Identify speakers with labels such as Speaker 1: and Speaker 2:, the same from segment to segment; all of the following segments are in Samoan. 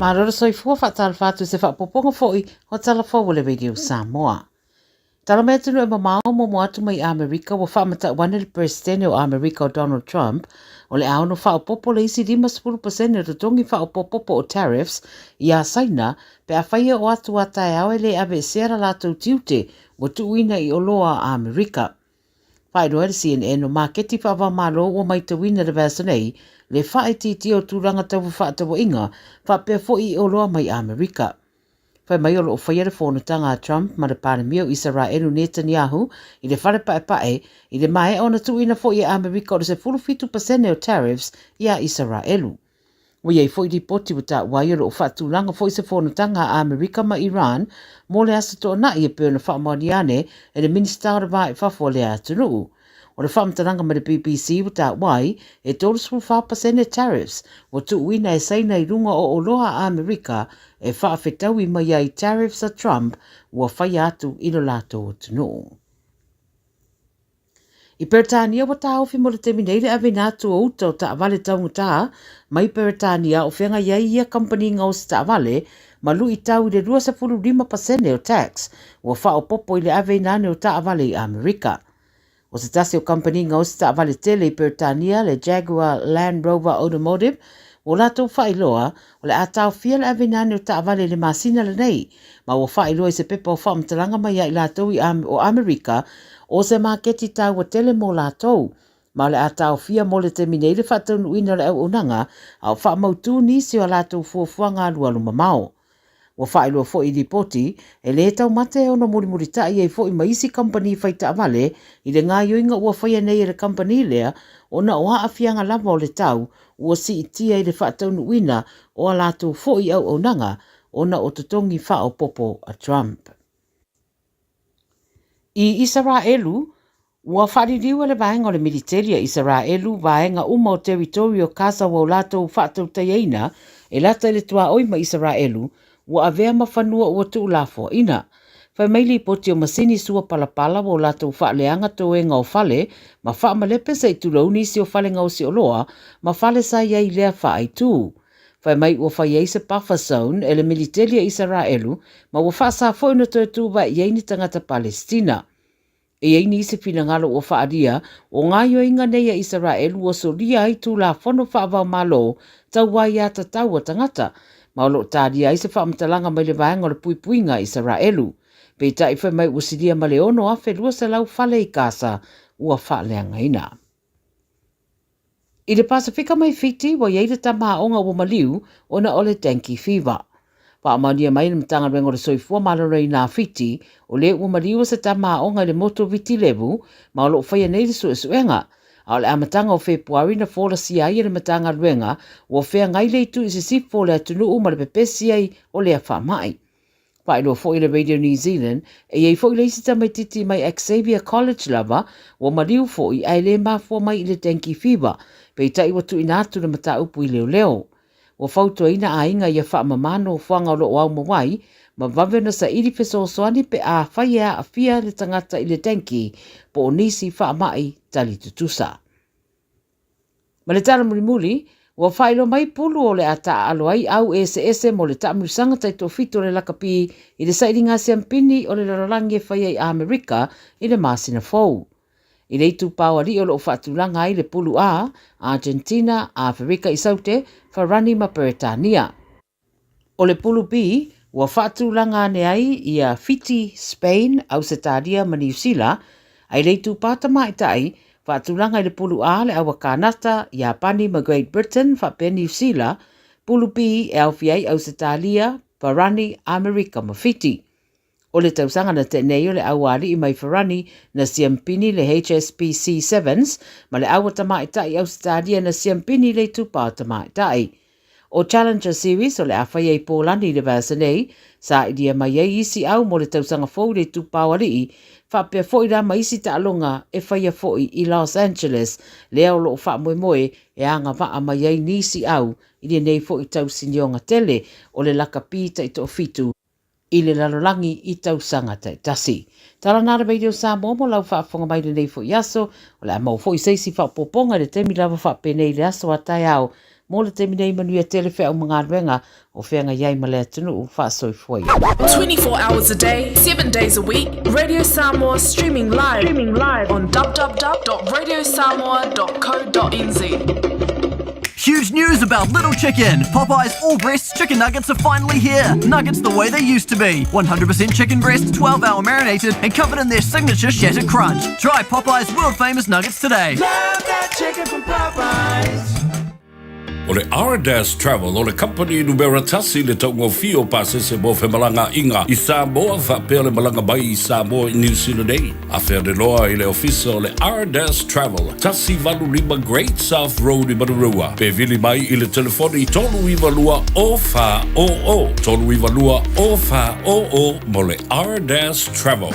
Speaker 1: Malo le soifua faatalofa atu i se faaopoopoga foi o tala fou a le Radio Samoa. Tala mai atunuu e mamao muamua atu mai Amerika ua faamatau ane le Peresetene o Amerika o Donald Trump o le a ono faaopoopo le isi 50% o totogi faaopoopopo o tariffs iā Saina pe afai e oo atu a taeao e le aveesea la latou tiute ua tuuina i oloa a Amerika. Faailoa e le CNN o maketi faava-o-Malo ua maitauina i le vaiaso nei le faaitiitia o tulaga tau fefaatauaiga faapea foi i oloa mai Amerika. Fai mai o lo o faia le fonotaga a Trump ma le Palemia o Isaraelu Netanyahu i le fale paepae i le maea ona tuuina foi e Amerika o le 17% o tariffs iā Isaraelu. Ua i ai foi lipoti ua taua ai o lo o faatulaga foi se fonotaga a Amerika ma Iran mo le Aso Toonai e pei ona faamaonia ane e le Minisita o le Va i Fafo o lea atunuu. O le faamatalaga mai le BBC ua taua ai e 34% tariffs ua tuuina e Saina i luga o oloa a Amerika e faafetaui mai ai tariffs a Trump ua faia atu i lo latou atunuu. I Peretania ua taofi mo le taimi nei le aveina atu o uta o taavale taugata mai Peretania o feagai ai ia kamupani gaosi taavale ma luitau i le 25% o tax ua faaopoopo i le aveina ane o taavale i Amerika. O se tasi o kamupani gaosi taavale tele i Peretania, le Jaguar Land Rover Automotive, ua latou faailoa o le a taofia le aveina ane o taavale i le masina lenei, ma ua faailoa i se pepa o faamatalaga mai ia i latou i o Amerika o se maketi taua tele mo latou, ma o le a taofia mo le taimi nei le faataunuuina o le auaunaga a o faamautu nisi o a latou fuafuaga alualu mamao. Ua faailoa foi i lipoti, e le taumate e ono mulimulitai ai foi ma isi kamupani fai taavale i le gaoioiga ua faia nei e le kamupani lea ona o aafiaga lava o le tau ua siitia i le faataunuuina o a latou foi auaunaga ona o totogi faaopoopo a Trump. I Isaraelu, Ua faaliliu e le vaega o le militeli a Isaraelu vaega uma o teritori o Gaza ua latou faatautaiaina e lata i le tuaoi ma Isaraelu, ua avea ma fanua ua tuulafoaina. Fai mai lipoti o masini sua palapala ua latou faaleaga toega o fale ma faamalepe se i tulou nisi o fale gaosi oloa ma fale sa i ai i lea faaitū. Fai mai ua fai ai se buffer zone e le militeli a Isaraelu ma ua faasa foi ona toe tuvae i ai ni tagata Palesitina. E i ai nisi finagalo ua faaalia, o gaoioiga nei a Isaraelu ua solia ai Tulafono faava-o-Malo tau aiatatau a tagata, ma o lo o talia ai se faamatalaga mai le Vaega o le Puipuiga a Isaraelu. Peitai fai mai ua silia ma le 6,200 fale i Kasa ua faaleagaina. I le Pasefika mai Fiti, ua i ai le tama aoga ua maliu ona o le dengue fever. Faamaonia mai e le Matagaluega o le Soifua Maloloina a Fiti, o le ua maliu se tama aoga i le motu o Viti Levu, ma o lo o faia nei le suesuega. A o le amataga o Fepuari na folasia ai e le Matagaluega, ua feagai le itu i sisifo o le atunuu ma le pepesi ai o lea faamai. Faailoa foi e le Radio New Zealand, e i ai foi le isi tamaitiiti mai Xavier College lava, ua maliu foi ae le mafua mai i le dengue fever, peitai ua tuuina atu le mataupu i leoleo. Ua fautuaina aiga ia faamama nofoaga o lo o aumau ai, ma vave ona saili fesoasoani pe afai e aafia le tagata i le dengue po o nisi faamai tali tutusa. Ma le tala mulimuli, ua faailoa mai pulu o le a taaalo ai au eseese mo le taamilosaga taitoafitu o le lakapi i le sailiga siampini o le lalolagi e faia i Amerika i le masina fou. I le itupa o alii o lo o faatulaga ai le pulu A, Argentina, Aferika i Saute, Farani ma Peretania. O le pulu B, ua faatulaga ane ai ia Fiti, Spain, Ausetalia ma Niu Sila, a i le itupa tamaitai, faatulaga i le pulu A le aua Kanata, Iapani ma Great Britain faapea Niu Sila, pulu B e aofia ai Ausetalia, Farani, Amerika ma Fiti. O le tausaga na tea nei o le aualii mai Farani na siampini le HSBC Sevens ma le aua tamaitai Ausetalia na siampini le itupa tamaitai. O Challenger Series o le a faia i Pōlani i le vaiaso nei, sailia mai ai isi au mo le tausaga fou i le itupa o alii, faapea foi la ma isi taaloga e faia foi i Los Angeles, lea o lo o faamoemoe e agavaa mai ai nisi au i lenei foi tausinioga tele o le lakapi taitoafitu i le lalolagi i tausaga taitasi. Tala nā le Radio Samoa mo lau faafofoga mai lenei foi aso, o le a maua foi se isi faaopoopoga i le taimi lava faapenei i le aso a taeao Mo le taimi nei manuia tele feau ma galuega o feagai ai ma le atunuu faasoifua ia.
Speaker 2: 24 hours a day, 7 days a week, Radio Samoa streaming live, streaming live on www.radiosamoa.co.nz.
Speaker 3: Huge news about Little Chicken! Popeye's all breast chicken nuggets are finally here! Nuggets the way they used to be. 100% chicken breast, 12 hour marinated, and covered in their signature shattered crunch. Try Popeye's world famous nuggets today.
Speaker 4: Love that chicken from Popeyes.
Speaker 5: O le Ardas Travel o le kamupani numera tasi i le taugofie o pasese mo femalagaaiga i Samoa faapea le malaga mai i Samoa i Niu Sila nei. Afea loa i le ofisa o le Ardas Travel, 185 Great South Road i Manurewa. Pe vili mai i le telefoni 392 0400, 392 0400 mo le Ardas Travel.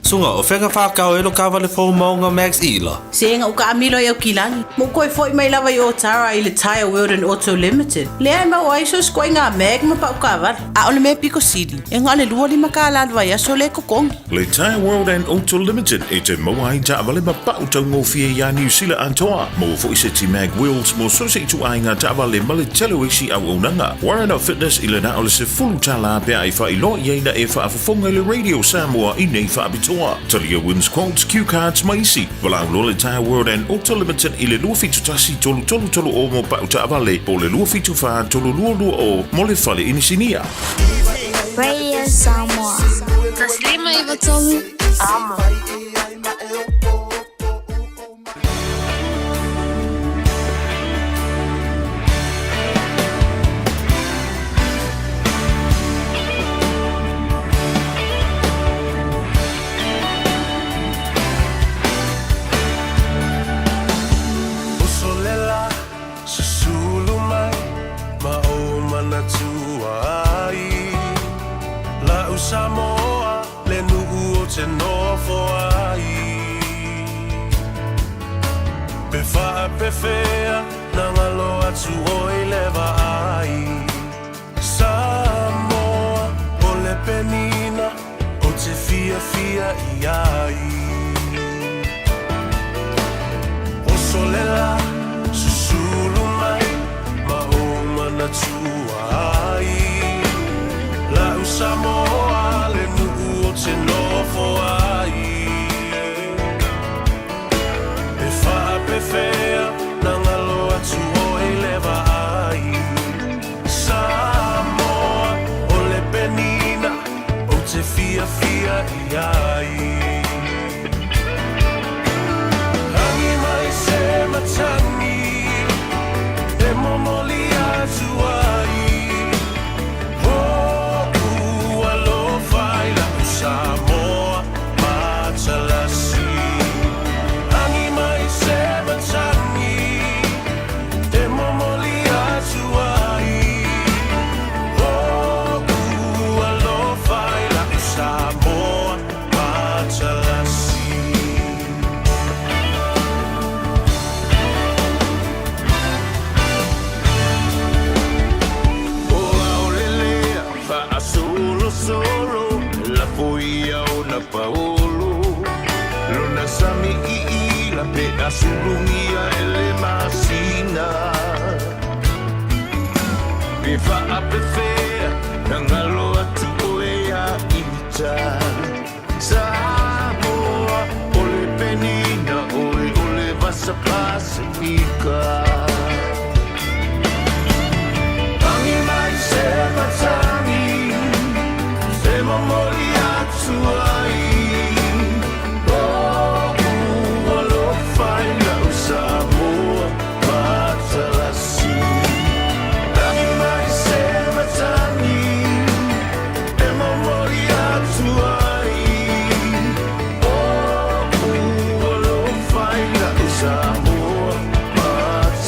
Speaker 6: Suga, o fea na whākau e lo kāwale fō maunga Max Ila?
Speaker 7: Se nga uka amilo i au kilani. Mo koe foi mai lava i Otara i le Tire World and Auto Limited. Lea e mau ai so skoe ngā mag ma pau kāwale. A o le mea piko sili. E ngā le lua lima kā la vai aso le kokongi.
Speaker 8: Le Tire World and Auto Limited e te maua ai taavale ma pau taugofie iā Niu Sila atoa. Maua foi seti mag wheels mo so se ituaiga taavale ma le tele o isi auaunaga. Warren of Fitness i le na o le $10 pe a e faailoa i ai na e faafofoga i le Radio Samoa i nei faapitoa. Talia wins quotes, cue cards ma isi. Valaau loa le Tire World and Auto Limited i le 271 3330 mo pau taavale po o le 274 3220 mo le fale inisinia.
Speaker 9: Radio Samoa. Taslima Ivatolu. Amo.
Speaker 4: Uso le la, susulu mai, ma ou manatua ai. La'u Samoa, le nu'u o te nofo ai. Pe faapefea, na galo atu oe le vaai. Samoa, o le penina, o te fiafia i ai. Oso le la, susulu mai, ma ou manatua ai. La'u Samoa, le nu'u o te nofo ai. E faapefea, na galo atu oe le vaai. Samoa, o le penina, o te fiafia i ai. Agi mai se matagi, e momoli atu ai. O'u alofa i la'u Samoa matalasi. Agi mai se matagi, e momoli atu ai. O'u alofa i la'u Samoa matalasi.
Speaker 10: O aolelea faasolosolo lafo ia ona paolo lona sami iila pe asulugia e le masina pe faapefea na galo atu oe ia ita Samoa o le penina oe o le vasa Pasifika.
Speaker 4: Agi mai se matagi, e momoli atu ai. O'u alofa i la'u Samoa matalasi. Agi mai se matagi, e momoli atu ai. O'u alofa i la'u Samoa matalasi.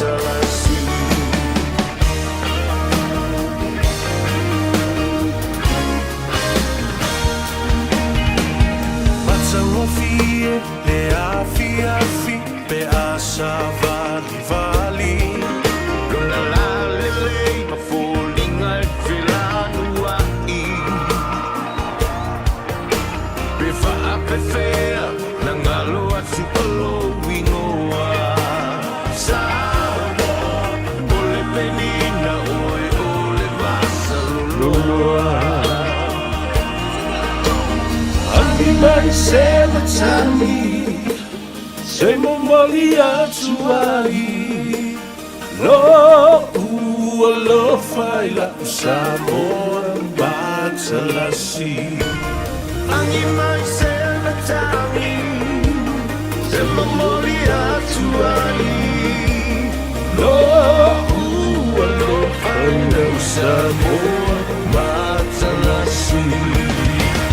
Speaker 4: se matagi Se momoli atu ai Lo'u alofa i la'u Samoa matalasi. Lagi mai se matagi Se momoli atu ai Lo'u alofa i la'u Samoa matalasi.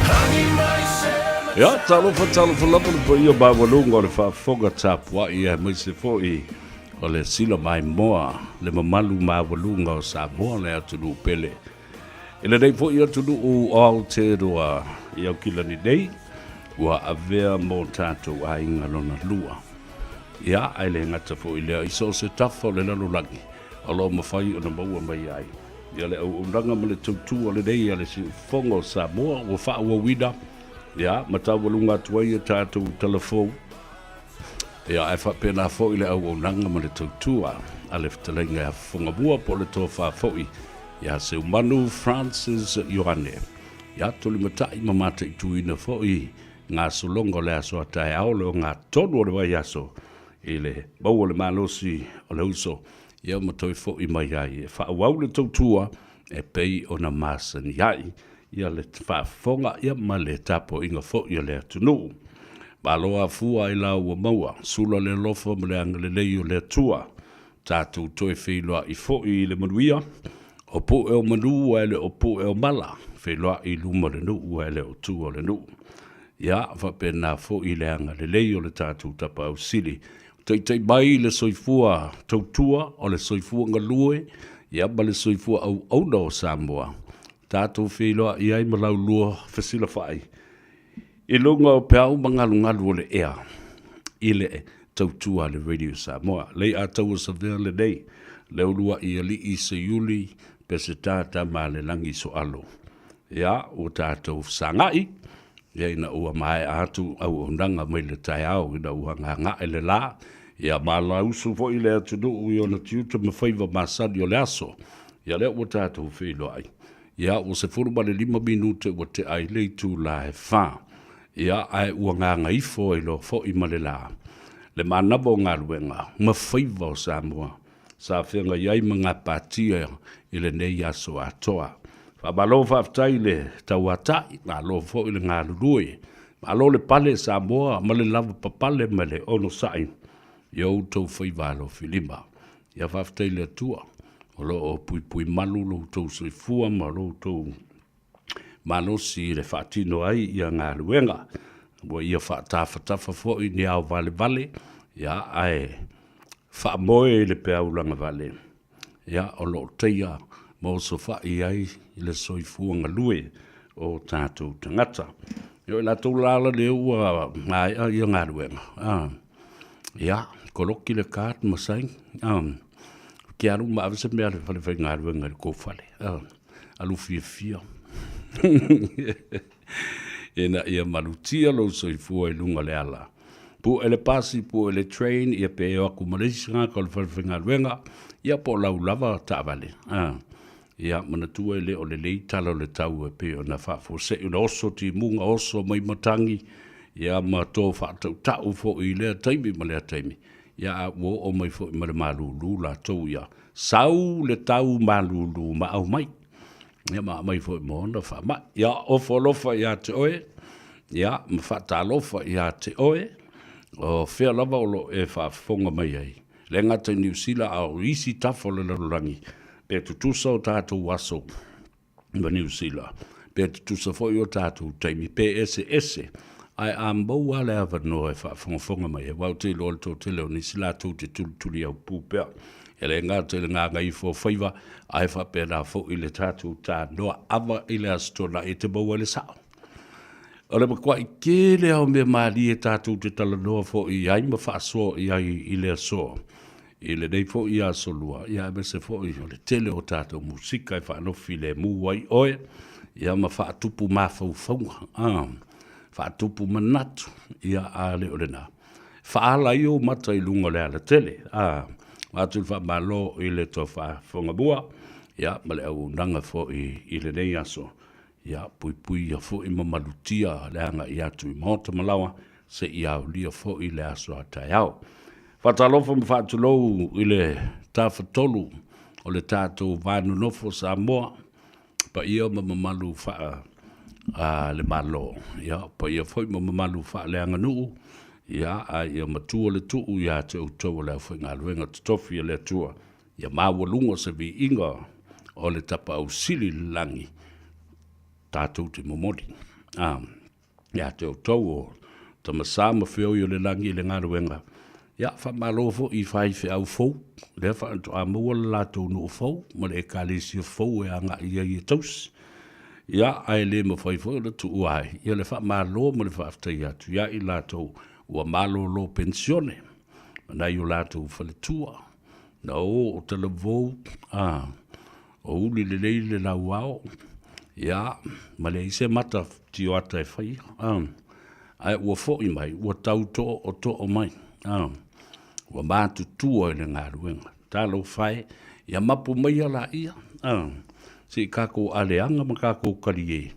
Speaker 4: Lagi mai se
Speaker 5: Ia, talofa, talofa lava le paia maualuga o le faafofoga tapuai aemaise foi o le sila maimoa le mamalu maualuga o Samoa le atunuu pele. I lenei foi atunuu o Aotearoa i Aukilani nei, ua avea mo tatou aiga lona lua. Ia, ae le gata foi lea i so o se tafa o le lalolagi o lo o mafai ona maua mai ai ia le auaunaga ma le tautua lelei a le Siufofoga o Samoa ua faaauauina, ia, ma taualuga atu ai a tatou talafou. Ia, ae faapena foi le auaunaga ma le tautua a le fetalaiga ia Fofogamua po o le Tofa foi ia Seumanu Francis Ioane. Ia tulimatai ma mataituina foi gasologa o le aso a taeao le ogatotonu o le vaiaso i le maua o le malosi o le uso, ia ma toe foi mai ai e faaauau le tautua e pei ona masani ai ia le faafofoga ia ma le tapuaiga foi a le atunuu. Malo afua i la ua maua, sula le alofa ma le agalelei o le Atua. Tatou toe feiloai foi i le manuia, o pue o manu ae le o pue o mala, feiloai i luma o le nuu ae le o tua o le nuu. Ia, faapena foi le agalelei o le tatou Tapaau Sili, taitai mai le soifua tautua o le soifua galue, ia ma le soifua auauna o Samoa. Tatou feiloai ai ma laulua fesilafai i luga o peau ma galugalu o le ea i le tautua a le Radio Samoa. Lei ataua savea lenei, le uluai alii Seiuli Peseta Tamalelagi Soalo. Ia, ua tatou fesagai, ia ina ua maea atu auaunaga mai le taeao ina ua gaga'e le la, ia malausu foi le atunuu i ona tiute ma faiva masani o le aso. Ia lea ua tatou feiloai. Ia ua 15 minute ua tea ai le itula e fa. Ia ae ua gagaifo ai loa foi ma le la. Le manava o galuega ma faiva o Samoa sa feagai ai ma gapatia i lenei aso atoa. Faamalo faafetai i le tauatai, malo foi le galulue, malo le pale Samoa ma le lavapapale ma le onosai i outou faiva alofilima. Ia faafetai i le Atua o lo o puipui malu lo outou soifua ma lo outou malosi i le faatino ai ia galuega. Ua ia faatafatafa foi ni ao valevale, ia ae faamoe i le peau lagavale, ia o lo o taia ma osofai ai le soifua galue o tatou tagata. Ia o i latou la lea ua maea ia galuega, Ia, koloki le card ma sign. Ke alu ma ave se mea le fale faigaluega i le kou fale. Alu fiafia. Ina ia malutia lou soifua i luga o le ala. Pue le pasi, pue le train, ia pe o atu ma le isi tagata o le fale faigaluega, ia po o lau lava taavale. Ia, manatua e le o lelei tala o le tau e pei ona faafuasei ona oso timuga, oso mai matagi, ia ma to faatautau foi i lea taimi ma lea taimi. Ia, a ua oo mai foi ma le malulu latou ia, sau le tau malulu ma aumai. Ia, ma aumai foi ma ona faamai. Ia, ofo alofa ia te oe, ia, ma faatalofa ia te oe, o fea lava o lo o e faafofoga mai ai. Le gata i Niu Sila a o isi tafa o le lalolagi, pe tutusa o tatou aso ma Niu Sila, pe tutusa foi o tatou taimi, pe eseese, ae a maua le avanoa e faafogafoga mai ai, aua ou te iloa le toatele o nisi latou te tulituli aupū pea. E le gata i le gagaifo o faiva, ae faapena foi le tatou tanoa ava i le Aso Toonai e te maua ai le sao. O le matuai tele lava o mea malie tatou te talanoa foi i ai ma faasoa i ai i le aso, i lenei foi aso lua, ia aemaise foi o le tele o tatou musika e faalofi filemu ai oe, ia ma faatupu mafaufauga, a, faatupu manatu, ia a le o lena. Faaala ai ou mata i luga o le alatele, a, avatu le faamalo i le Tofa Fogamua, ia ma le auaunaga foi i lenei aso. Ia, puipuia foi ma malutia le agai atu i maota ma laoa seia aulia foi le aso a taeao. Faatalofa ma faatulou i le Tafatolu o le tatou va nonofo Samoa, paia ma mamalu faa a le Malo, ia, paia foi ma mamalu faaleaganuu, ia, a ia matua le tuu ia te outou o le aufaigaluega totofi a le Atua, ia maualuga se viiga o le Tapaau Sili i le lagi tatou te momoli. A, ia te outou o Tamasa ma Feoi o le lagi i le galuega, ia, faamalo foi i faifeau fou, lea faatoa maua le latou nuu fou ma le ekalesia fou e agai i ai e tausi. Ia, ae le mafai foi ona tuua ai ia le faamalo ma le faafetai atu ia i latou ua malolo penisione ma nai o latou faletua, na o o talavou, a, o uli lelei le lauao, ia, ma leai se mata tioata e faia, a, ae ua foi mai, ua tau tootoo mai, a, ua matutua i le galuega. Talofa e, ia mapu maia laia, a, se i tatou aleaga ma tatou talie,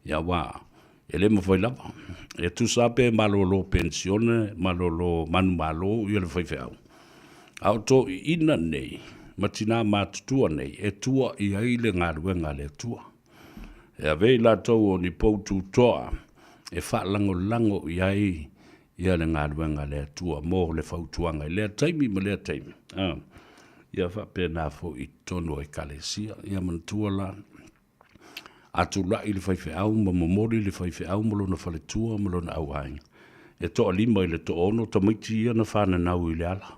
Speaker 5: ia aua e le mafai lava. E tusa lava pe malolo penisione, malolo manumalo ia le faifeau, A o toeaiina nei ma tina matutua nei e tua i ai le galuega a le Atua. E ave i latou o ni pou tutoa e faalagolago i ai ia le galuega a le Atua mo le fautuaga i lea taimi ma lea taimi. A, ia faapena foi i totonu o Ekalesia. Ia manatua la, A tulai le faifeau ma momoli le faifeau ma lona faletua ma lona auaiga, e toalima i le toaono tamaiti ia na fananau i le ala.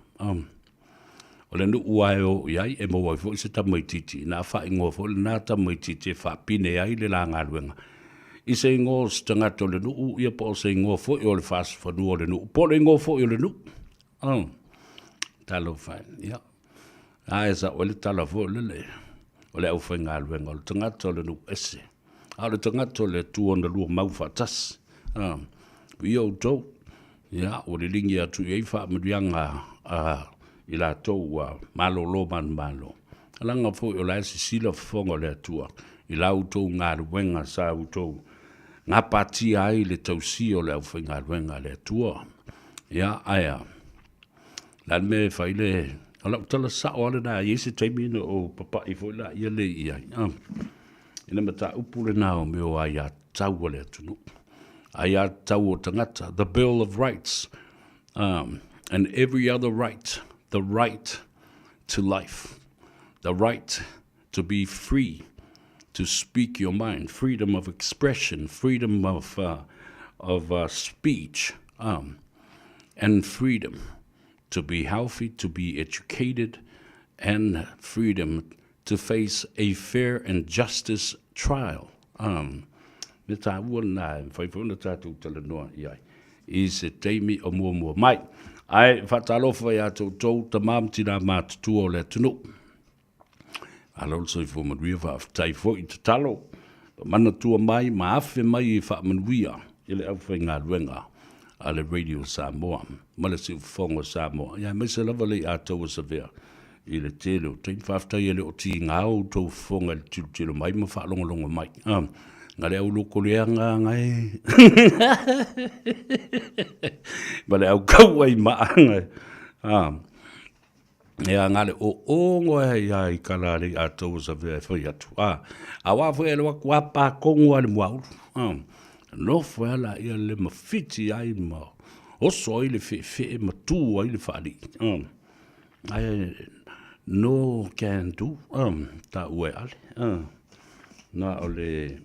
Speaker 5: O le nuu lava e o i ai e maua ai foi se tamaitiiti, na faaigoa foi lena tamaitiiti e faapine ai le la galuega i se igoa o se tagata o le nuu, ia po o se igoa foi o le fasifanua o le nuu, po o le igoa foi o le nuu. Talofa e, ia. Ae sao ai le tala foi lele, o le aufaigaluega o le tagata o le nuu ese, a o le tagata o le Atua na lua mau faatasi. A, ia outou, ia, ua liligi atu i ai faamanuiaga a i latou ua malolo manumalo. Leaga foi o la e sisila fofoga o le Atua i la outou galuega sa outou gapatia ai le tausia o le aufaigaluega a le Atua. Ia, ae a? Le a le mea e fai le... O lau tala sao lava lena, e i ai se taimi ona ou papai foi lea le i ai. I le mataupu lena o mea o aiatatau a le atunuu, aiatatau o tagata, the Bill of Rights, and every other right, the right to life, the right to be free to speak your mind, freedom of expression, freedom of, of speech, and freedom to be healthy, to be educated, and freedom to face a fair and justice trial. Um, me tāua lena e mawhai foi ona tātou talanoa i ai i se taimi o muamua mai. Ae whaatalofa i a toutou tamā ma tinā mātutua o le atunuu. Malo le soifua manuia, faafetai foi i tatalo, manatua mai ma afe mai e faamanuia i le aufaigaluega a le Radio Samoa ma le Siufofoga o Samoa, ia aemaise lava le iatau o Savea i le tele o taimi. Faafetai e le o tiga outou fofoga i le tilotilo mai ma faalogologo mai. Ah, nga le au loko leaga nga e. Ma le au kaua i maanga. Ah, Ea nga le o o ngoe ia i kala le a tou sa vea e fai atu. A, a wa foi ele waku a pa kongu a le muaulu. A, nofo e ala ia le mawhiti ai ma oso ai le whewhe ma tū ai le whaali. A, ai, no can do, a, ta ue ale. A, na o le,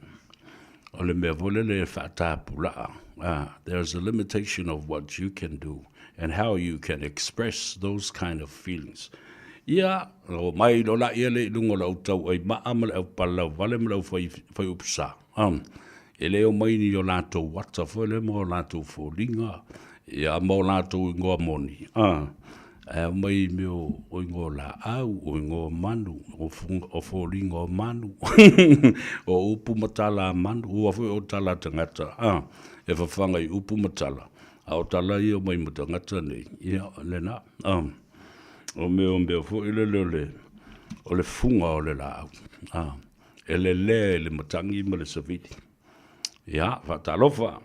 Speaker 5: o le mea foi lele e whaatapula'a. A, there's a limitation of what you can do. and how you can express those kind of feelings. Ia, o mai lo la ia le lunga o le au tau ai maa ma le au palau vale ma le au whai, whai upusa. E le o mai ni o lātou wata foi le ma o lātou fōlinga, ia ma o lātou ingoa moni. E au mai me o, o ingoa la au, o ingoa manu, o, funga, o fōlinga o manu, o upu matala a manu, ua foi o tala tangata, e whawhanga i upu matala. A o tala ia mai ma tagata nei, ia, lena, o mea o mea foi lele o le, o le fuga o le laau. E lelea i le matagi ma le savili. Ia, faatalofa,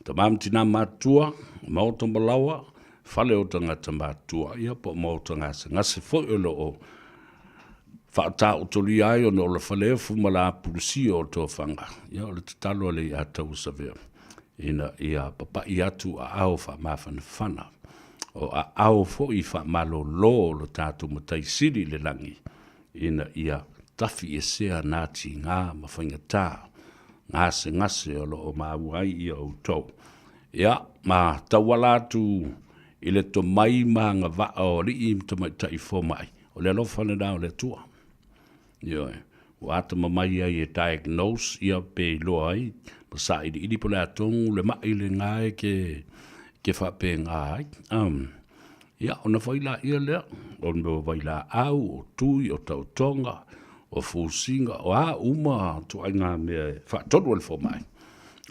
Speaker 5: tama ma tina matutua, maota ma laoa, fale o tagata matutua, ia po o maota gasegase foi o lo o faataotolia ai ona o le faleofu ma la pulusia o tofaga. Ia, o le tatalo a le ia tauasavea ina ia papai atu aao faamafanafana, o aao foi faamalolo o lo tatou Matai Sili i le lagi, ina ia tafiesea nā tigā ma faigata gasegase o lo o maua ai ia outou. Ia, ma tauala atu i le tomai ma agavaa o alii ma tamaitai fomai, o le alofa lena o le Atua. Ioe, ua atamamai ai e diagnose ia pe iloa ai ma sailiili po o le a tonu le mai lena e ke faapena ai. Ia, ona fai laia lea, o le mea o vailaau, o tui, o taotoga, o fusiga, o a uma ituaiga mea e faatonu e le fomai.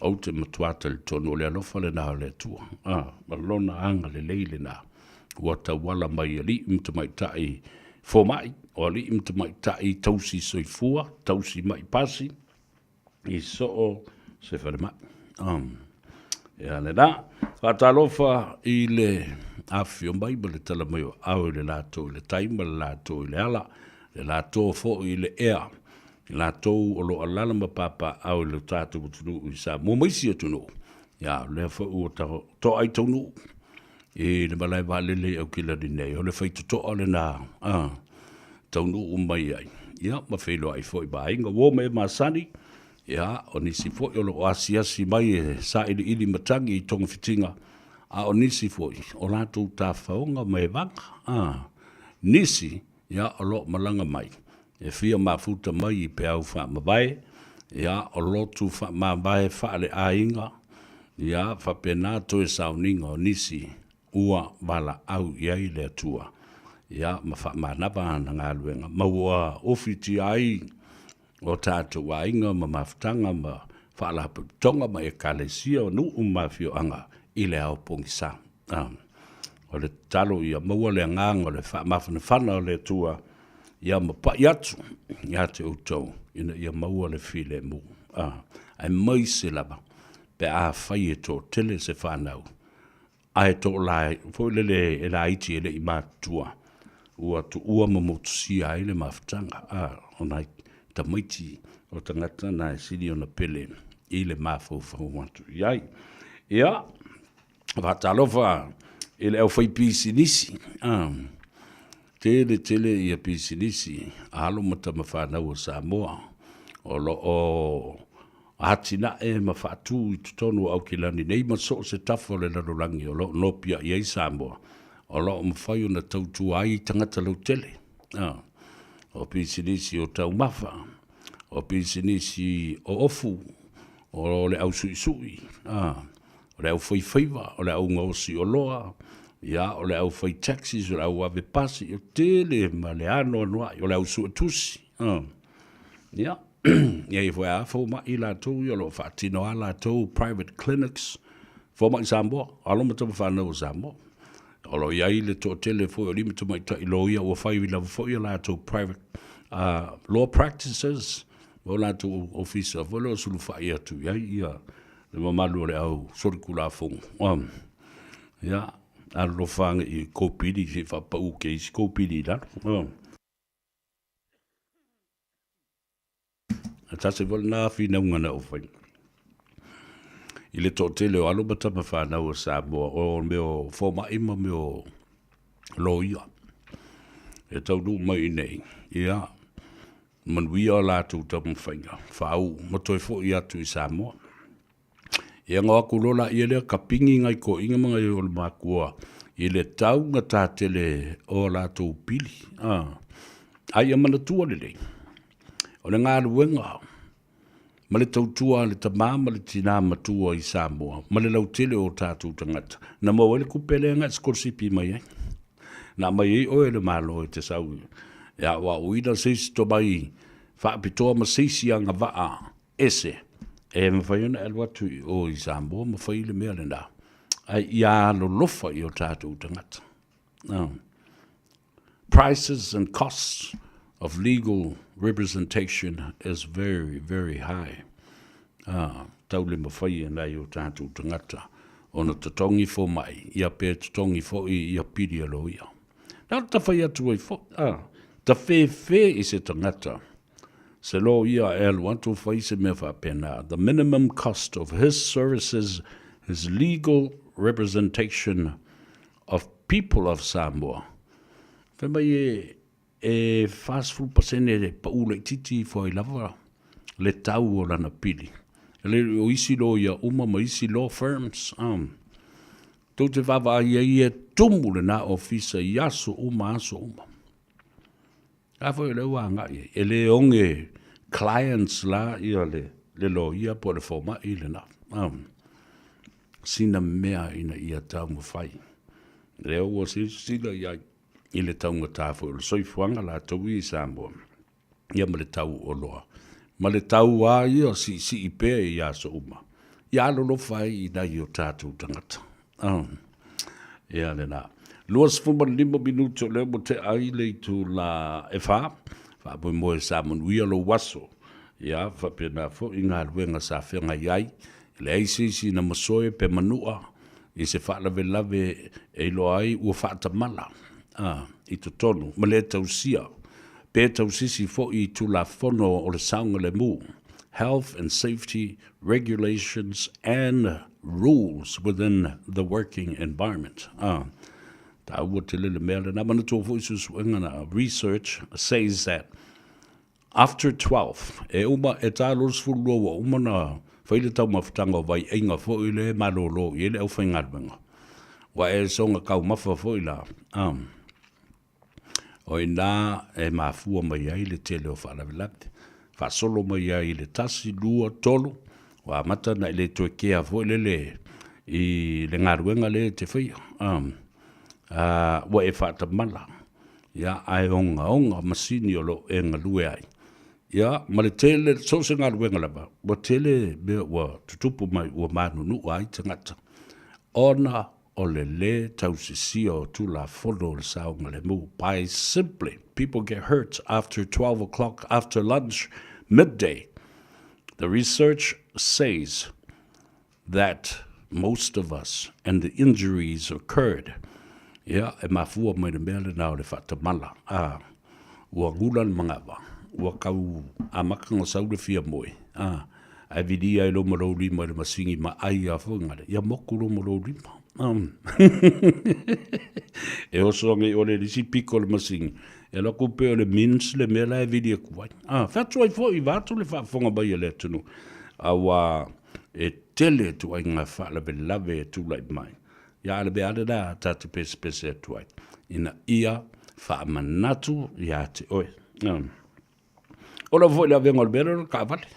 Speaker 5: Ou te matua talitonu o le alofa lena o le Atua, a, ma Lona agalelei lena ua tauala mai i alii ma tamaitai fomai, o alii ma tamaitai tausi soifua, tausi mai pasi, i soo se falemai. Ia lena. Faatalofa i le afifio mai ma le tala mai o aao i le latou i le tai ma le latou i le ala, le latou foi i le ea, i latou o lo o alaala ma papaaao i lo tatou atunuu i Samoa ma isi atunuu. Ia, o lea foi ua toai taunuu i le malae vaalele i Aukilani nei, o le faitotoa lena a taunuu mai ai, ia ma feiloai foi ma aiga, uo ma e masani, ia, o nisi foi o lo o asiasi mai e sailiili matagi i togafitiga, a o nisi foi o latou tafaoga ma evaga, a, nisi, ia, o lo o malaga mai e fia mafuta mai i peau faamavae, ia, o lotu faamavae faale-aiga, ia, faapena toe sauniga o nisi ua valaau i ai le Atua, ia, ma faamanava ana galuega, ma ua ofitia ai o tatou aiga ma mafutaga ma faalapotopotoga ma ekalesia o nuu ma afioaga i le ao pogisa. O le tatalo ia maua le agaga o le faamafanafana o le Atua ia mapai atu ia te outou ina ia maua le filemu. Aemaise lava pe afai e toatele se fanau ae toalae foi lele e laiti e le i matutua, ua tuua ma motusia ai le mafutaga a o nai tamaiti o tagata na e sili ona pele i le mafaufau atu i ai. Ia, faatalofa i le aufaipisinisi, tele tele ia pisinisi a alo ma tama fanau a Samoa o lo o atinae ma faatu i totonu o Aukilani nei ma so o se tafa o le lalolagi o lo o nopiai ai Samoa, o lo o mafai ona tautua ai tagata lautele. O pisinisi o taumafa, o pisinisi o ofu, o le ausuisui, o le aufaifaiva, o le augaosi oloa, ia, o le aufai taxis, o le auave pasi, e tele ma le anoanoai, o le ausuetusi. Ia, e i ai foi lava fomai latou ia o lo o faatino lava latou private clinics, fomai Samoa, o alo ma tama fanau a Samoa. O lo o i ai le toatele foi o alii ma tamaitai loia ua fai lava foi a latou private law practices ma o latou ofisa foi lea o sulufai atu i ai ia le mamalu o le au solitulafono. Ia, alolofa ane i kou pili se i faapau ke isi kou pili i lalo. A tasi foi lena finauga na ou faia i le toatele o alo ma tama fanau a Samoa, o mea o fomai ma mea o loia e taunuu mai i inei, ia, manuia o latou taumafaiga faauu ma toe foi atu i Samoa. Ia ona o atu loa laia lea kapigi nai toeaiina ma nai olomatua i le taugata tele o latou pili. A ia manatua lelei, o le galuega ma le tautua a le tama ma le tina matua i Samoa ma le lautele o tatou tagata, na maua ai le tupe lea na e sikolasipi mai ai. Na aumai ai oe e le Malo e te sau e aoaoina se isi tomai faapitoa ma se isi agavaa ese e mafai ona e alu atu i o i Samoa ma fai le mea lena, ae ia alolofa i o tatou tagata. Prices and costs of legal representation is very, very high. Ā, tau le mawhai e nai o tātou tangata ona totogi fomai, ia pe totogi fo'i ia pili a loia. Na ta whai atu ai fo'i, ā, ta whēwhē i se tangata, se loia e alu atu whai se mea whāpena, the minimum cost of his services, his legal representation of people of Samoa. Whai mai e, E 40% le paʻu laitiiti ifo ai lava le tau o lana pili. E le o isi loia uma ma isi law firms, um, tou te vaavaai ai e tumu lena ofisa i aso uma aso uma. A foi o lea ua agai ai. E le oge clients la ia le, le loia po o le fomai lena. Um, sina mea ina ia taumafai. Lea ua silasila i ai. i le taugata foi o le soifuaga latou ia i Samoa, ia ma le tau o oloa, ma le tau lava ia siisii pea i aso uma, ia alolofa ai i nai o tatou tagata. Oh. Ia lena. 25 minute o lea ua tea ai le itula e 4, faamoemoe sa manuia lou aso, ia faapena foi galuega sa feagai ai, e leai se isi na masoe pe manua i se faalavelave e iloa ai ua faatamala a, i totonu ma le tausia pe tausisi foi i Tulafono o le Saogalemu, Health and Safety Regulations and Rules within the Working Environment. A, taua tele le mea lena. Manatua foi suesuega na research says that After 12, e uma, e ta 22 ua uma na fai le taumafataga o vaiaiga foi le malolo i ai le aufaigaluega. Ua e soga taumafa foi la, um, o ina e mafua mai ai le tele o faalavelave. Faasolo mai ai i le 1, 2, 3, ua amata na i le toe kea foi lele i le galuega le te faia. Um, uh, ua e faatamala. Ia, ae ogaoga masini o lo o e galue ai. Ia, ma le tele, so o se galuega lava, ua tele mea ua tutupu mai ua manunua ai tagata, ona o le lē tausisia o Tulafono o le Saogalemu by simply people get hurt after 12 o'clock after lunch midday. The research says that most of us and the injuries occurred, ia, e mafua mai le mea lena o le faatamala, ā, ua gula le manava, ua kau amata ona sau le fia moe, ā, ae vilia ai loma lou lima i le masini ma ai a foi ngale, ia moku loma lou lima. E oso ane i ole le isi piko o le masini, e alu atu pei o le mins le mea la e vili atu ai. Ā, fai atu ai foi, vaeatu le faafofoga mai a le atunuu, aua e tele ituaiga faalavelave e tulai mai. Ia a le mea lava lena ta te pesepese atu ai, ina ia faamanatu ia te oe. O lau foi le avega o le mea lea o le taavale.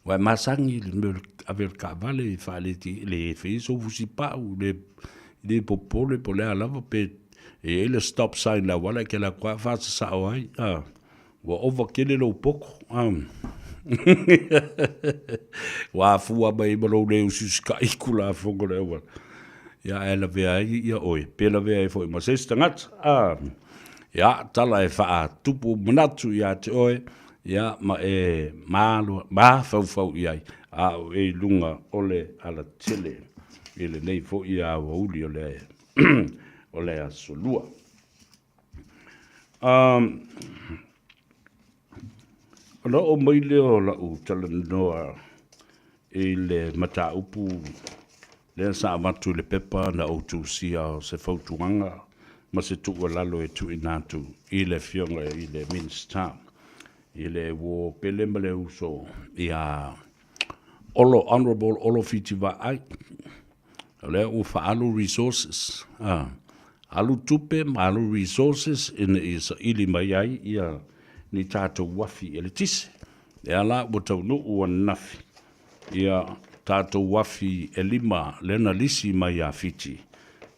Speaker 5: Ua e masani i le mea o le ave o le taavale i faaleti, le fai sou fusipau, le, le popole po o le a lava pe e i ai le stop sign i le auala e te alu atu lava faasasao ai. Ua ova tele lou poto. Ua afua mai ai ma lou le usiusita'i i Tulafono o le auala. Ia ae lavea ai ia oe, pe lavea ai foi ma se isi tagata. A, ia, tala e faatupu manatu ia te oe, ia, ma e malo, mafaufau i ai, a o e i luga o le alatele i lenei foi aoauli o le, o le Aso Lua. Ona oo mai lea o lau talanoa i le mataupu lea sa avatu i le pepa na ou tusia o se fautuaga ma se tuualalo e tuuina atu i le Afioga i le Minisita i le uo pele ma le uso ia Olo, Honourable Olo Fiti Vaai. O lea ua faaalu resources, a, alu tupe ma alu resources ina ia saili mai ai ia ni tatou uafi eletise. Lea la ua taunuu ananafi ia tatou uafi e lima lea na lisi mai ia Fiti,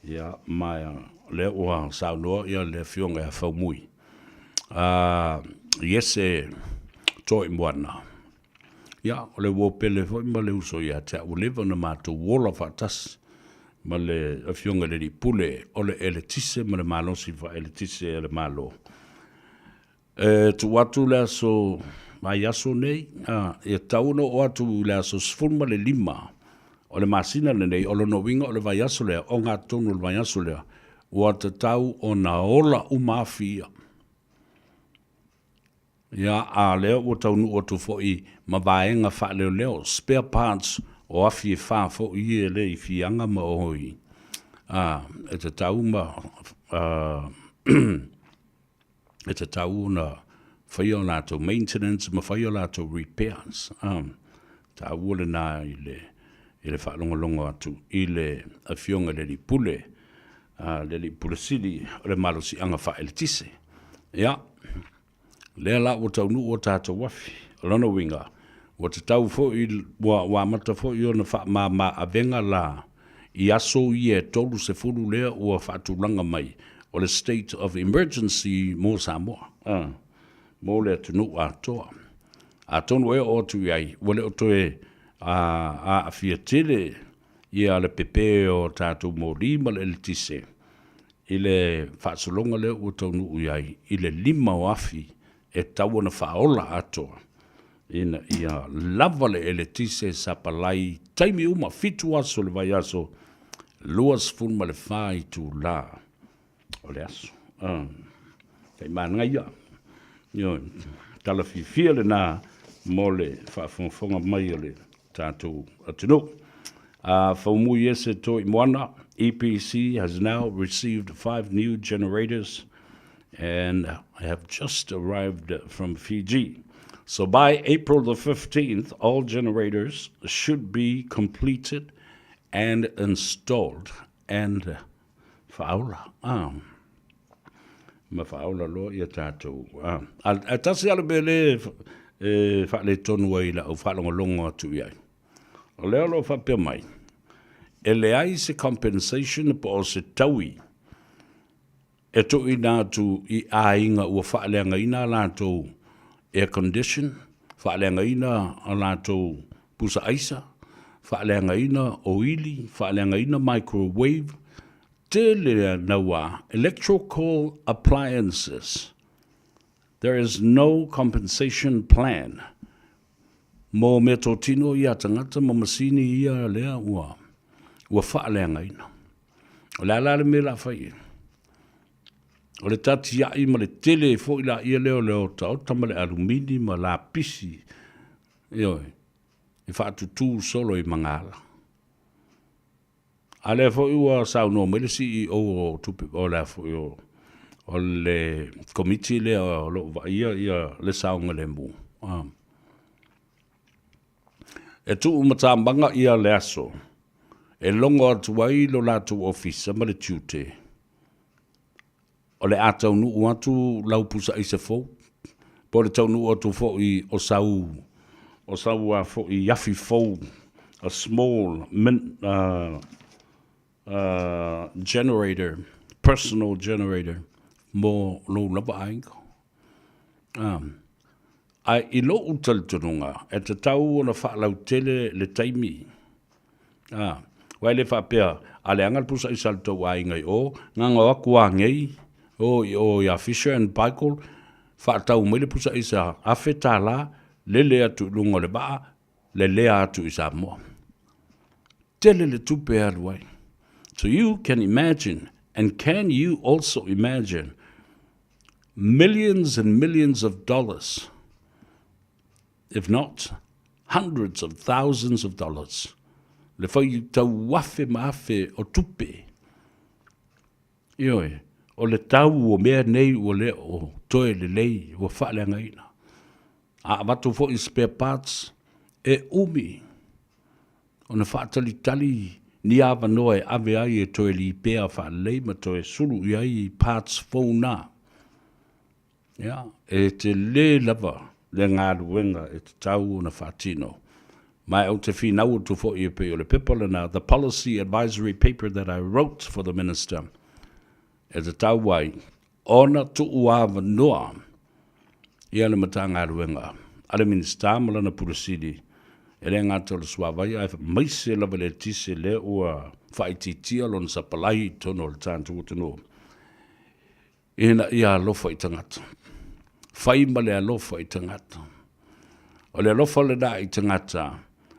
Speaker 5: ia ma lea ua saunoa ia le Afioga ia Faumui, a, Iese Toimoana. Ia, o le uo pele foi ma le uso ia te au, ua leva ona matou ola faatasi ma le Afioga i le Alii Pule o le Eletise ma le malosi faaeletise a le Malo. E tuu atu le aso vaiaso nei, a, e tatau ona oo atu i le aso 15 o le masina lenei, o lona uiga o le vaiaso lea, ogatotonu o le vaiaso lea, ua tatau ona ola uma afi ia. Ia, a lea ua taunuu atu foi ma vaega faaleoleo, spare parts o afi e fa foi ia lea i Fiaga ma o i, a, e tatau ma, a, e tatau ona faia o latou maintenance ma faia o latou repairs. A, taua lena i le, i le faalogologo atu i le Afioga i le Alii Pule, a, le Alii Pule Sili o le Malosiaga Faaeletise. Ia, lea la ua taunuu o tatou afi. O lona uiga, ua tatau foi, ua, ua amata foi ona faamama avega la i aso ia e 30 lea ua faatulaga mai o le state of emergency mo Samoa, a, mo le atunuu atoa. Atonu e oo atu i ai, ua le o toe a, aafia tele ia le pepe o tatou moli ma le eletise i le faasologa lea ua taunuu i ai i le lima o afi e tatau ona faaola atoa ina ia lava le eletise sapalai i taimi uma, fitu aso o le vaiaso, 24 itula o le aso. Tai manaia. Ioe, tala fiafia lena mo le faafogafoga mai o le tatou atunuu. Faumui ese Toi Moana, EPC has now received five new generators and have just arrived from Fiji. So by April the 15th, all generators should be completed and installed and faaola. Ah. Ma faaola loa ia tatou. Ah. A, a tasi ala mea le e faaletonu ai lau faalogologo atu i ai. O lea o lo o faapea mai, e leai se compensation po o se taui e tuuina atu i aiga ua faaleagaina a latou air condition, faaleagaina a latou pusa aisa, faaleagaina oili, faaleagaina microwave, tele naua electrical appliances. There is no compensation plan mo meatotino ia tagata ma masini ia lea ua ua faaleagaina. O le a la le mea o le a fai i ai? O le tatiai ma le tele foi laia lea o le otaota ma le alumini ma lapisi, ioe, e faatutū solo i magaala. A lea foi ua saunoa mai le CEO o tupe, o le a foi o, o le komiti lea o lo o vaaia ia le saogalemu. Ah. E tuu matamaga ia le aso e logo atu ai lo latou ofisa ma le tiute o le a taunuu atu lau pusa aisa fou, po o le taunuu atu foi o sau o sau a foi afi fou, a small min, generator, personal generator mo lou lava aiga. Ae i lou talitonuga, e tatau ona faalautele le taimi. A, aua e le faapea, a leaga le pusa aisa a le tou aiga i o, gagau aku anei, o i o ia Fisher and Paykel, faatau mai le pusa aisa $1,000, lele atu i luga o le vaa, lelea atu i Samoa. Tele le tupe e alu ai. So you can imagine, and can you also imagine, millions and millions of dollars, if not hundreds of thousands of dollars, le fai tau afe ma afe o tupe. Ioe, o le tau o mea nei ua le o toe lelei, ua faaleagaina. A avatu foi spare parts, e umi ona faatalitali ni avanoa e ave ai e toe lipea faalelei ma toe sulu i ai parts fou na. Ia, e tele lava le galuega e tatau ona faatino. Ma ou te finau atu foi e pei o le pepa lena, the policy advisory paper that I wrote for the minister, e tatau ai ona tuu avanoa ia le Matagaluega a le Minisita ma lana Pule Sili, e le gata o le suavai ae maise lava le eletise lea ua faaitiitia lona sapalai i totonu o le tatou atunuu ina ia alofa i tagata. Fai ma le alofa i tagata. O le alofa lena i tagata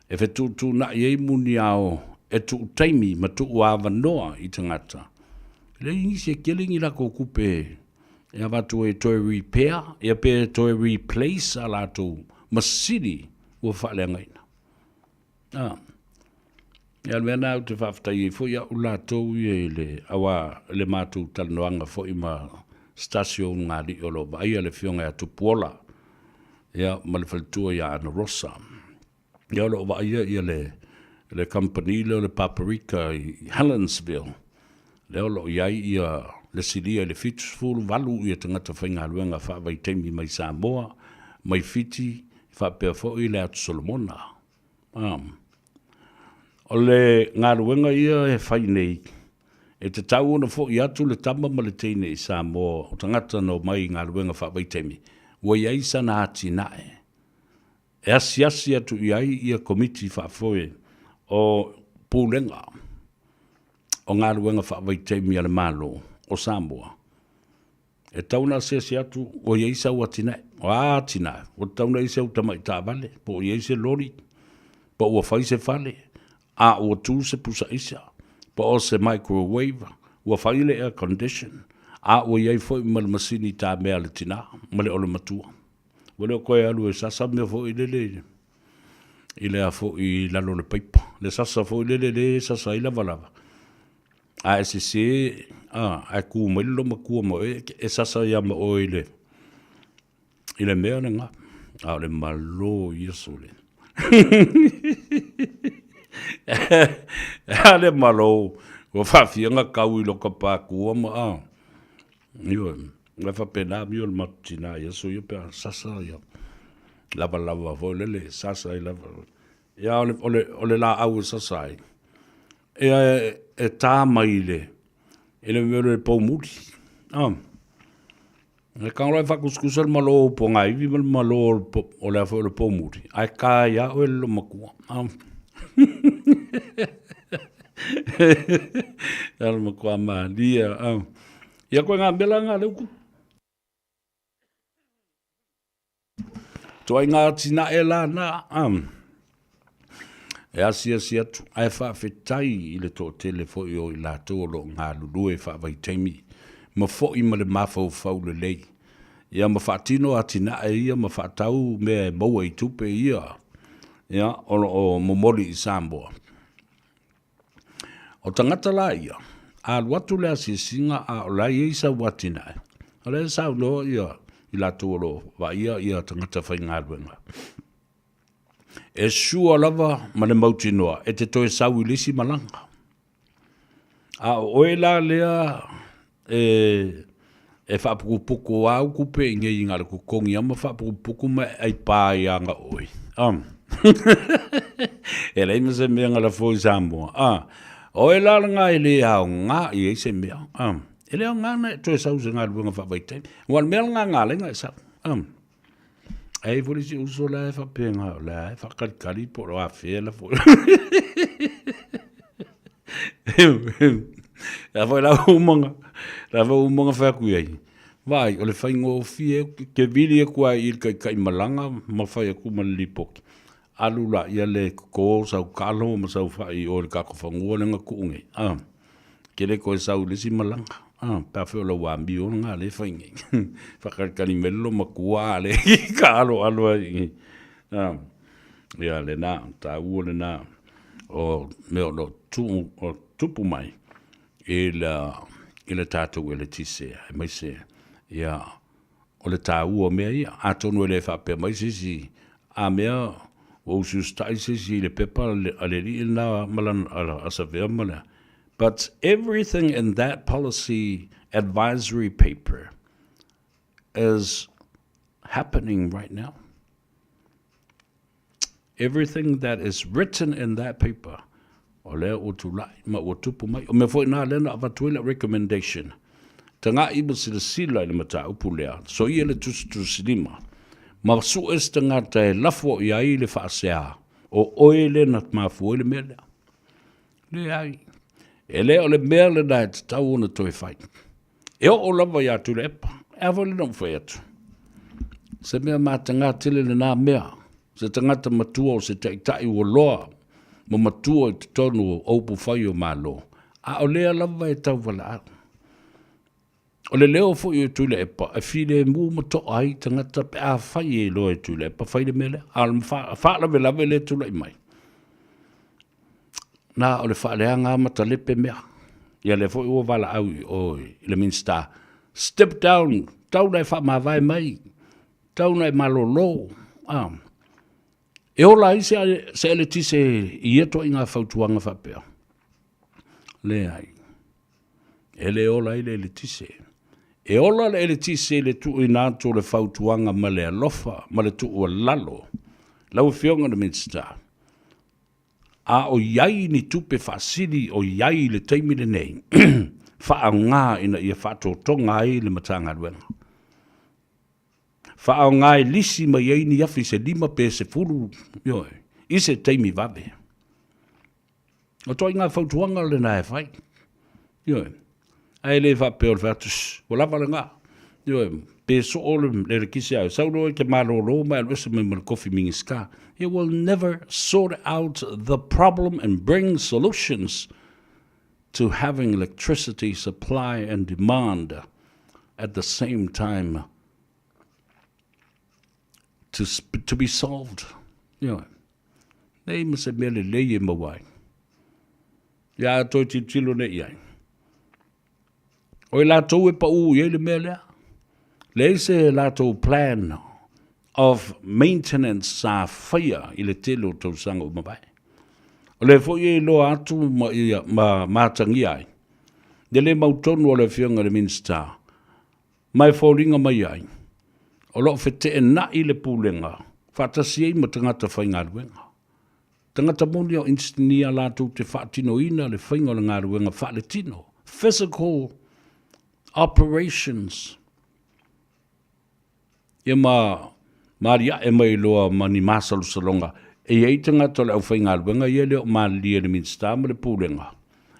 Speaker 5: e fetuutuunai ai muniao e tuu taimi ma tuu avanoa i tagata. E leai nisi e tele ni latou tupe e avatu ai e toe repair ia pe toe replace a latou masini ua faaleagaina. A. Ia o le mea lena ou te faafetai ai foi au latou ia i le, aua le matou talanoaga foi ma se tasi o ulugalii o lo o vaaia le Afioga ia Tupuola, ia ma le faletua ia Ana Rosa. Ia o lo o vaaia ia le, le kamupani lea o le Paparika i Helensville, lea o lo o i ai ia le silia i le 78 ia tagata faigaluega faavaitaimi mai Samoa, mai Fiti, faapea foi le Atu Solomona. O le galuega ia e fai nei, e tatau ona foi atu le tama ma le teine i Samoa o tagata na omai i galuega faavaitaimi, ua i ai sana atinae e asiasi atu i ai ia Komiti Faafoe o Pulega o Galuega Faavaitaimi a le Malo o Samoa. E tatau ona asiasi atu o i ai sau atinae. O a atinae? Ua tatau ona i ai sau tamai taavale, po o i ai se loli, po ua fai se fale, a ua tu se pusa aisa, po o se microwave, ua fai le air condition, a ua i ai foi ma le masini tamea a le tina ma le olomatua. Ua le o toe alu e sasa mea foi lele i le a foi i lalo o le paipa. Le sasa foi lele le sasa ai lavalava. A e sese, a, ae tu mai le loomatua ma oe, e sasa ia ma oe i le, i le mea lena. A o le malo ia sole. A le malo, ua faafia na kau i loka pākua ma a. Ioe, e faapena amio le matou tina i aso ia pe a sasa ia lavalava foi lele, sasa i lava. Ia o le, o le, o le laau e sasa ai, ia e tā mai i le, i le mea o le poumuli. Ah. E kanga loa e faakusikusa le malo o Pogaivi ma le malo o le a foi o le poumuli, ae ka ia oe le loomatua. Ah. Ia le matua malie. Ah. Ia koe ngā mea la ngā leu kupu. Toai ngā atinae la nā, ah. E asiasi atu, ae faafetai i le toatele foi o i latou o lo o galulue faavaitaimi ma foi ma le mafaufau lelei, ia ma faatino atinae ia ma faatau mea e maua i tupe ia, ia, o lo o momoli i Samoa. O tagata la ia, a alu atu le asiasiga a o la e i ai sau atinae, o lea e saunoa ia i latou o lo o vaaia ia tagata faigaluega. E sure lava ma le mautinoa e te toe sau i le isi malaga. A o oe la lea e, e faapukupuku au kupe i nei i le totogi ama faapukupuku ma e aipā ia nga oe. Um. e leai ma se mea nga lafo i Samoa. Ah. Oe la langa e le aoga i ai se mea. Um. E le aoga na e toe sau se galuega faavaitaimi. Ua le mea langa nga lenga e sau. Um. E i foi le isi uso la e faapena, o la e faakalikali po o afea la foi. La foi la umanga, la foi umanga fai atu i ai. Vaai, o le faigofie ke vili atu ai i le taitai malaga ma fai atu ma le lipoti. Alu la ia le toto sau kalo ma sau fai i o i le tatou fanua lea na tuu nei. Ah. Ke le toe sau i le isi malaga. Ah, pe a fai o lau amio lena lea e fai nei. Faakalikali mai le loomatua a le ka aloalo ai i. Ah, ia lena, taua lena o mea o lo o o tupu mai i le, i le tatou eletise, aemaise ia O le taua o mea ia. Atonu e le faapea mai se isi, a mea ua usiusitai se isi i le pepa a le alii lena ma lana, a Savea ma le, but everything in that policy advisory paper is happening right now. Everything that is written in that paper, o lea ua tulai ma ua tupu mai. O mea foi nā lea na avatu ai lau recommendation, taga'i ma silasila i le mataupu lea, soia le tusitusilima, ma sue se tagata e lafo i ai le faasea, o oe lea na mafua ai le mea lea. Leai, e le o le mea lena e tatau ona toe fai. E oo lava ia Tuilaepa, e a foi lena ua fai atu. Se mea matagā tele lenā mea, se tagata matua o se taitai ua loa ma matua i totonu o upufai o Malo, a o lea lava e tauvalaau. O le leo foi o Tuilaepa e filemu ma toa ai tagata pe afai e iloa e Tuilaepa fai le mea lea, a o le faalavelave lea e tulai mai, na o le faaleaga lava ma talepe mea. Ia lea foi ua valaau i o i le Minisita, step down, tau na e faamavae mai, tau na e malolo. A, e ola ai se, se eletise i ia ituaiga fautuaga faapea? Leai. E le ola ai le eletise. E ola le eletise i le tuuina atu o le fautuaga ma le alofa ma le tuualalo. Lau Afioga i le Minisita, a o i ai ni tupe faasili o i ai i le taimi lenei, faaaoga ina ia faatotoga ai le Matagaluega. Faaaoga e lisi mai ai ni afi se 5 pe 10, ioe, i se taimi vave. O ituaiga fautuaga lena e fai. Ioe. Ae le faapea o le fai atu, ua lava lena. Ioe, pe soo le elekise a sau loa e te malolo ma e alu ese mai ma le tofi Minisita. It will never sort out the problem and bring solutions to having electricity supply and demand at the same time to, to be solved. Ioe. Nei ma se mea lelei e maua ai. Ia a toe tilotilo nei i ai. O i latou e paʻū i ai le mea lea. Leai se latou plan of maintenance sa faia i le tele o tausaga ua mavae. O lea foi e iloa atu ma, ia, ma matagia ai le le mautonu o le Afioga i le Minisita ma e foliga mai ai, o lo o feteenai le Pulega faatasi ai ma tagata faigaluega. Tagata moni o inisinia latou te faatinoina le faiga o le galuega faaletino, physical operations. Ia ma maaliae mai loa ma ni masalosaloga e i ai tagata o le aufaigaluega ia e le o malilie i le Minisita ma le Pulega,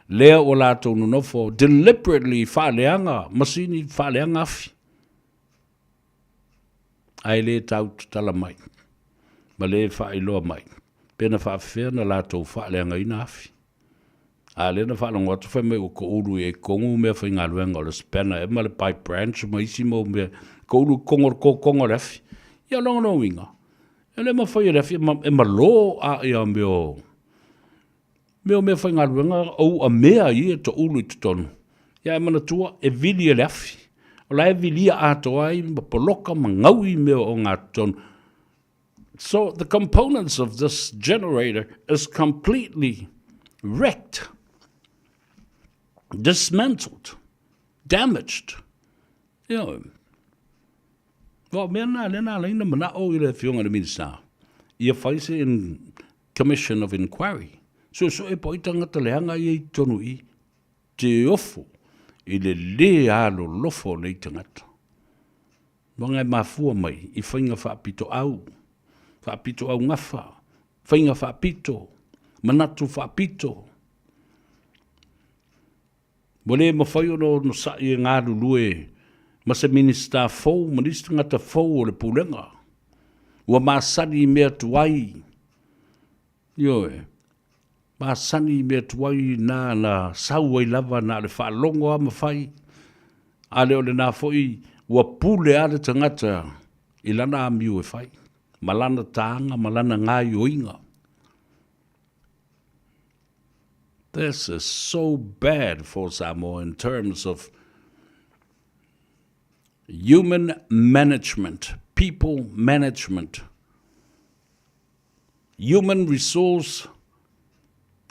Speaker 5: lea ua latou nonofo deliberately faaleaga masini, faaleaga afi, ae le tau tatala mai ma le faailoa mai pe na faafefea na latou faaleagaina afi. A lea na faalogo atu fai mai ua toulu i ai tonu mea faigaluega o le spanner ea ma le pipe branch ma isi mau mea, toulu i totonu o le totoga o le afi. Ia o lona uiga, e le mafai e le afi e malo a ia mea o mea o mea faigaluega ou a mea ia e toulu i totonu. Ia ae manatua e vili e le afi. O la e vilia atoa ai ma poloka ma gaui mea o ogatotonu. So the components of this generator is completely wrecked, dismantled, damaged. Ioe. Ua o mea na lea na ala ai na manao i le Afioga i le Minisita ia fai se in, Commission of Inquiry. Suesue po o ai tagata leaga ia i totonu i i. Te ofo i le lē alolofa o nei tagata. Uaga e mafua mai i faiga faapitoau, faapitoaugafa, faiga faapito, manatu faapito. Ua le mafai ona onosai e galulue ma se Minisita fou ma nisi tagata fou o le Pulega. Ua masani i mea tuai. Ioe. Masani i mea tuai na na sau ai lava na o le faalogo lava ma fai, a le o lena foi ua pule lava le tagata i lana amio e fai, ma lana taga ma lana gaioiga. This is so bad for Samoa in terms of human management, people management. Human resource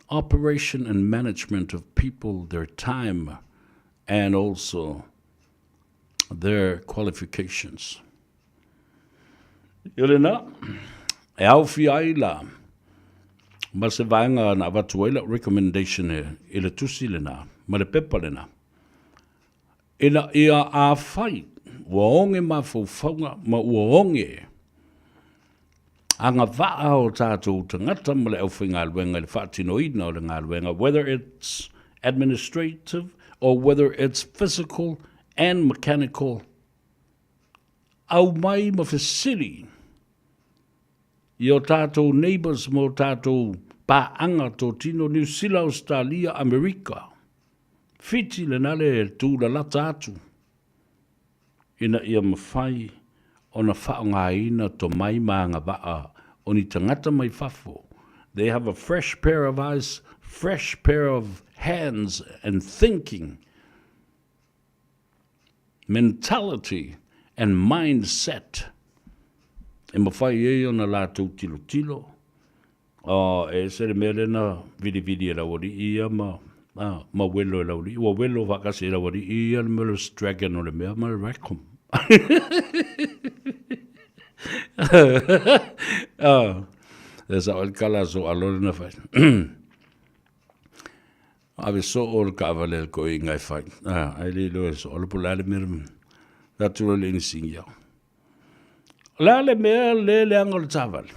Speaker 5: operation and management of people, their time, and also their qualifications. Ia lena, e aofia ai la ma se vaega na avatu ai lau recommendation i le tusi lena ma le pepa lena. Ina ia afai ua oge mafaufauga ma ua oge agavaa o tatou tagata ma le aufaigaluega i le faatinoina o le galuega, whether it's administrative or whether it's physical and mechanical. Aumai ma fesili i o tātou neighbours ma o tātou paaga totino Niu Sila, Ausetalia, Amerika, Fiti lena le tūlalata atu ina ia mafai ona faaaogaina tomai ma agavaa o ni tagata mai fafo, they have a fresh pair of eyes, fresh pair of hands and thinking mentality and mind set e mafai ai ona latou tilotilo. Oh, e ese le mea lea na vilivili e le aualii ia ma, ah, ma welo e le aualii. Ua welo faakasi e le aualii ia le mea o le dragon o le mea ma le raccoon. ah, e sao ai le kala a soalo lena fai. Ave soo le kaavale a le toeaina e fai. Ah, ai le iloa e soalo po o le a le mea na atu loa le inisingia. O le a le mea le leaga o le taavale?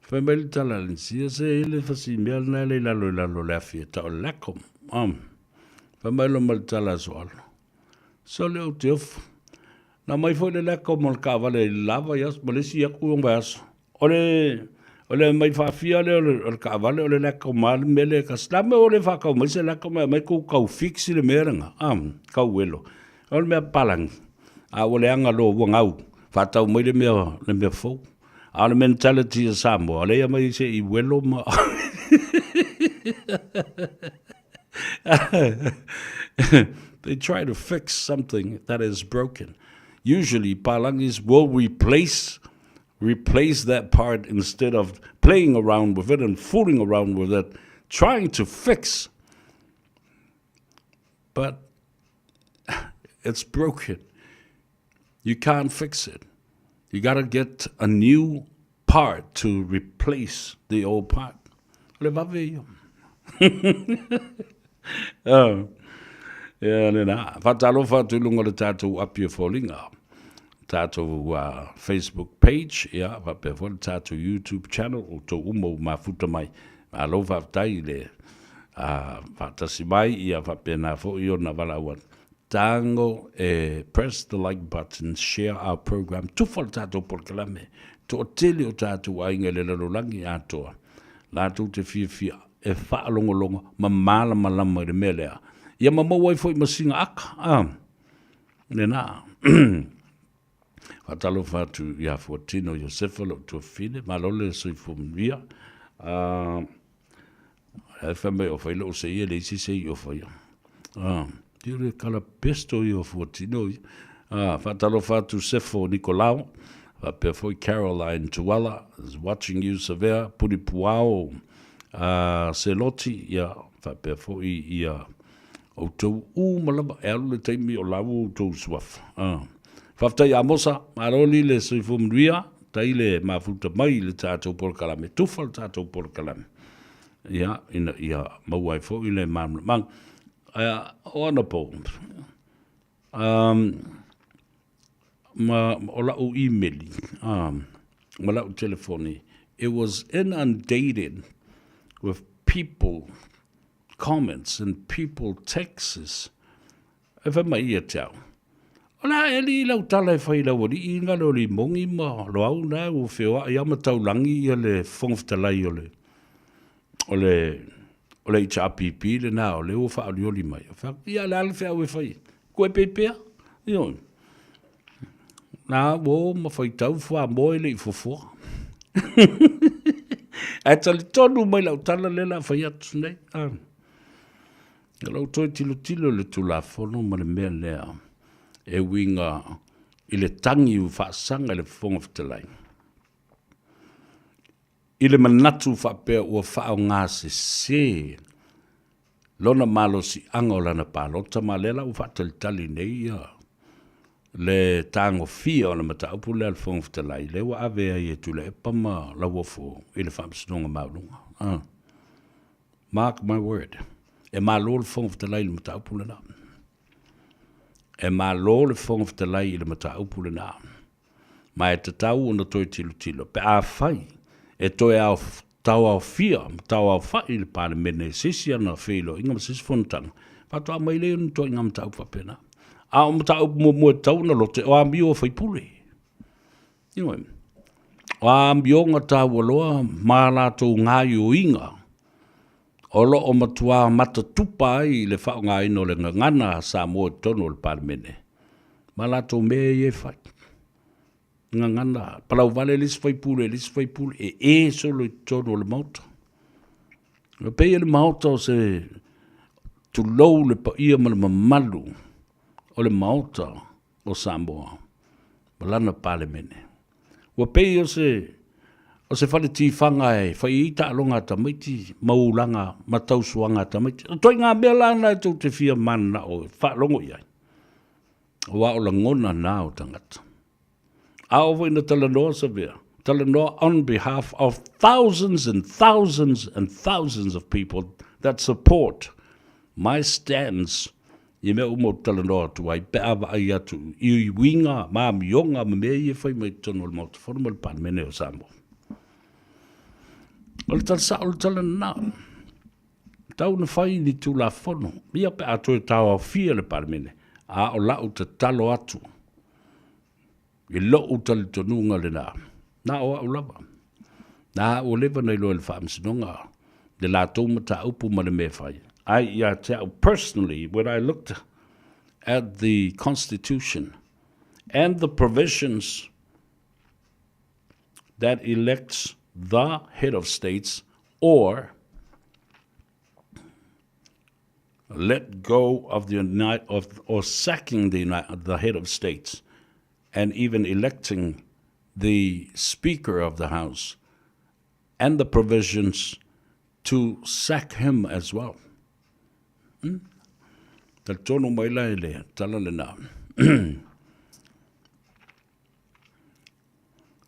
Speaker 5: Fai mai le tala a le inisia, se i le fasi mea lena le i lalo i lalo o le afi e tau o le lacom. Um, fai mai loa ma le tala a Soalo. So le ou te ofu. Na mai foi le lacom o le kaavale i le lava i aso, ma le isi aku i vaiaso. O le, o le mai faafia lea o le, o le kaavale o le lacom a le mea lea e kasi. La mea o le whakau mai se lacom e mai kou kau fix i le mea lena. Um, kau welo. O le mea palangi. A ua leaga loa ua gau. Faatau mai le mea, le mea fou. A o le mentality a Samoa, o lea mai se i welo ma... They try to fix something that is broken. Usually, Palangis will replace replace that part instead of playing around with it and fooling around with it, trying to fix. But it's broken. You can't fix it. You got to get a new part to replace the old part. O le vave ia. Oh. Ia, lena. Faatalofa atu i luga o le tatou api o foliga. Tatou uh, Facebook page, ia, faapea foi le tatou YouTube channel, o tou uma ua mafuta mai. Malo faafetai i le uh, faatasi mai, ia faapena foi ona valaau atu. Tago e press the like button, share our program, tufa le tatou polokalame, toatele o tatou aiga i le lalolagi atoa, latou te fiafia e faalogologo ma malamalama i le mea lea. Ia ma maua ai foi ma sina aka, a, lena. Faatalofa atu ia Fuatino Iosefa lou tuafafine, malo le soifua manuia. Uh, ai fai mai o fai lou sei e le isi sei o fai. Ah, ti le kala pesto i o Fuatino. Ah, faatalofa atu Sefo Nikolao, faapea foi Caroline Tuala is watching you Savea Punipuao uh, Seloti, ia faapea foi ia Outou uma lava e alu le taimi o la ua outou suafa. Ah. Faafetai Amosa, malo li le soifua manuia, tai le mafuta mai i le tatou polokalame, tufa le tatou polokalame. Ia, ina ia maua ai foi le malamalamaga. Ae, o anapo, um, ma o lau imeli, um, ma lau telefoni, it was inundated with people comments and people texts e fai mai ia te au. O le a eli i lau tala e fai i lau alii nga leo limogi ma loau na ua feoai a ma taulangi ia le Fofoga Fetalai o le o le o le HRPP lena o lea ua faaolioli mai. O fai atu, ia o le a le feau e fai? Koe pei pea. Ioe. Na ua o ma faitau fuamoa e le i fuafua. Ae talitonu mai lau tala lea o le a fai atu nei. Ah. O lou toe tilotilo i le Tulafono ma le mea lea e uiga i le tagi ua faasaga i le Fofoga Fetalai. I le manatu faapea ua faaaogasese lona malosiaga o lana palota, ma lea la ua faatalitali nei ia le tagofia o le mataupu lea a le Fofoga Fetalai, lea ua ave ai e Tuilaepa ma Lauofo i le Faamasinoga Maualuga. Ah. Mark my word, e malo le Fofoga Fetalai i le mataupu lena. E malo le Fofoga Fetalai i le mataupu lena. Ma e tatau ona toe tilotilo, pe afai e toe ao, tauaofia ma tauaofa'i le Palemene i se isi ana feiloaiga ma se isi fonotaga, faatoa mai lea o ni ituaiga mataupu faapena. A o mataupu muamua e tatau ona lote, o amio a faipule. Ioe. O amioga taua loa ma latou gaioiga o lo o matua matatupa ai le faaaogaina o le gagana a Samoa i totonu o le Palemene ma latou mea ia e fai. Gagana, palauvale le isi faipule i le isi faipule, e e solo i totonu o le Maota. E pei o le Maota o se tulou le paia ma le mamalu o le Maota o Samoa ma lana Palemene. Ua pei o se o se fale tifaga e fai ai taaloga a tamaiti ma ulaga ma tausuaga a tamaiti. O ituaiga mea la na e tou te fia mananao e faalogo i ai, aua o lagona na o tagata. A oo foi ina talanoa Savea, talanoa on behalf of thousands and thousands and thousands of people that support my stance i mea uma ou te talanoa atu ai pe a vaai atu i uiga ma amioga ma mea ia e fai mai totonu o le Maota Fono ma le Palemene o Samoa. O le tala sao o le tala lena. Tau na fai ni Tulafono, ia pe a toe taoaofia le Palemene, a o lau tatalo atu i lou talitonuga lena, na o au lava. Na ua leva na iloa e le Faamasinoga le latou mataupu ma le mea e fai. Ai ia te au personally, when I looked at the Constitution and the provisions that elects the head of states or let go of the of or sacking the the head of states and even electing the speaker of the house and the provisions to sack him as well. Hmm? Talitonu mai la i le tala lena.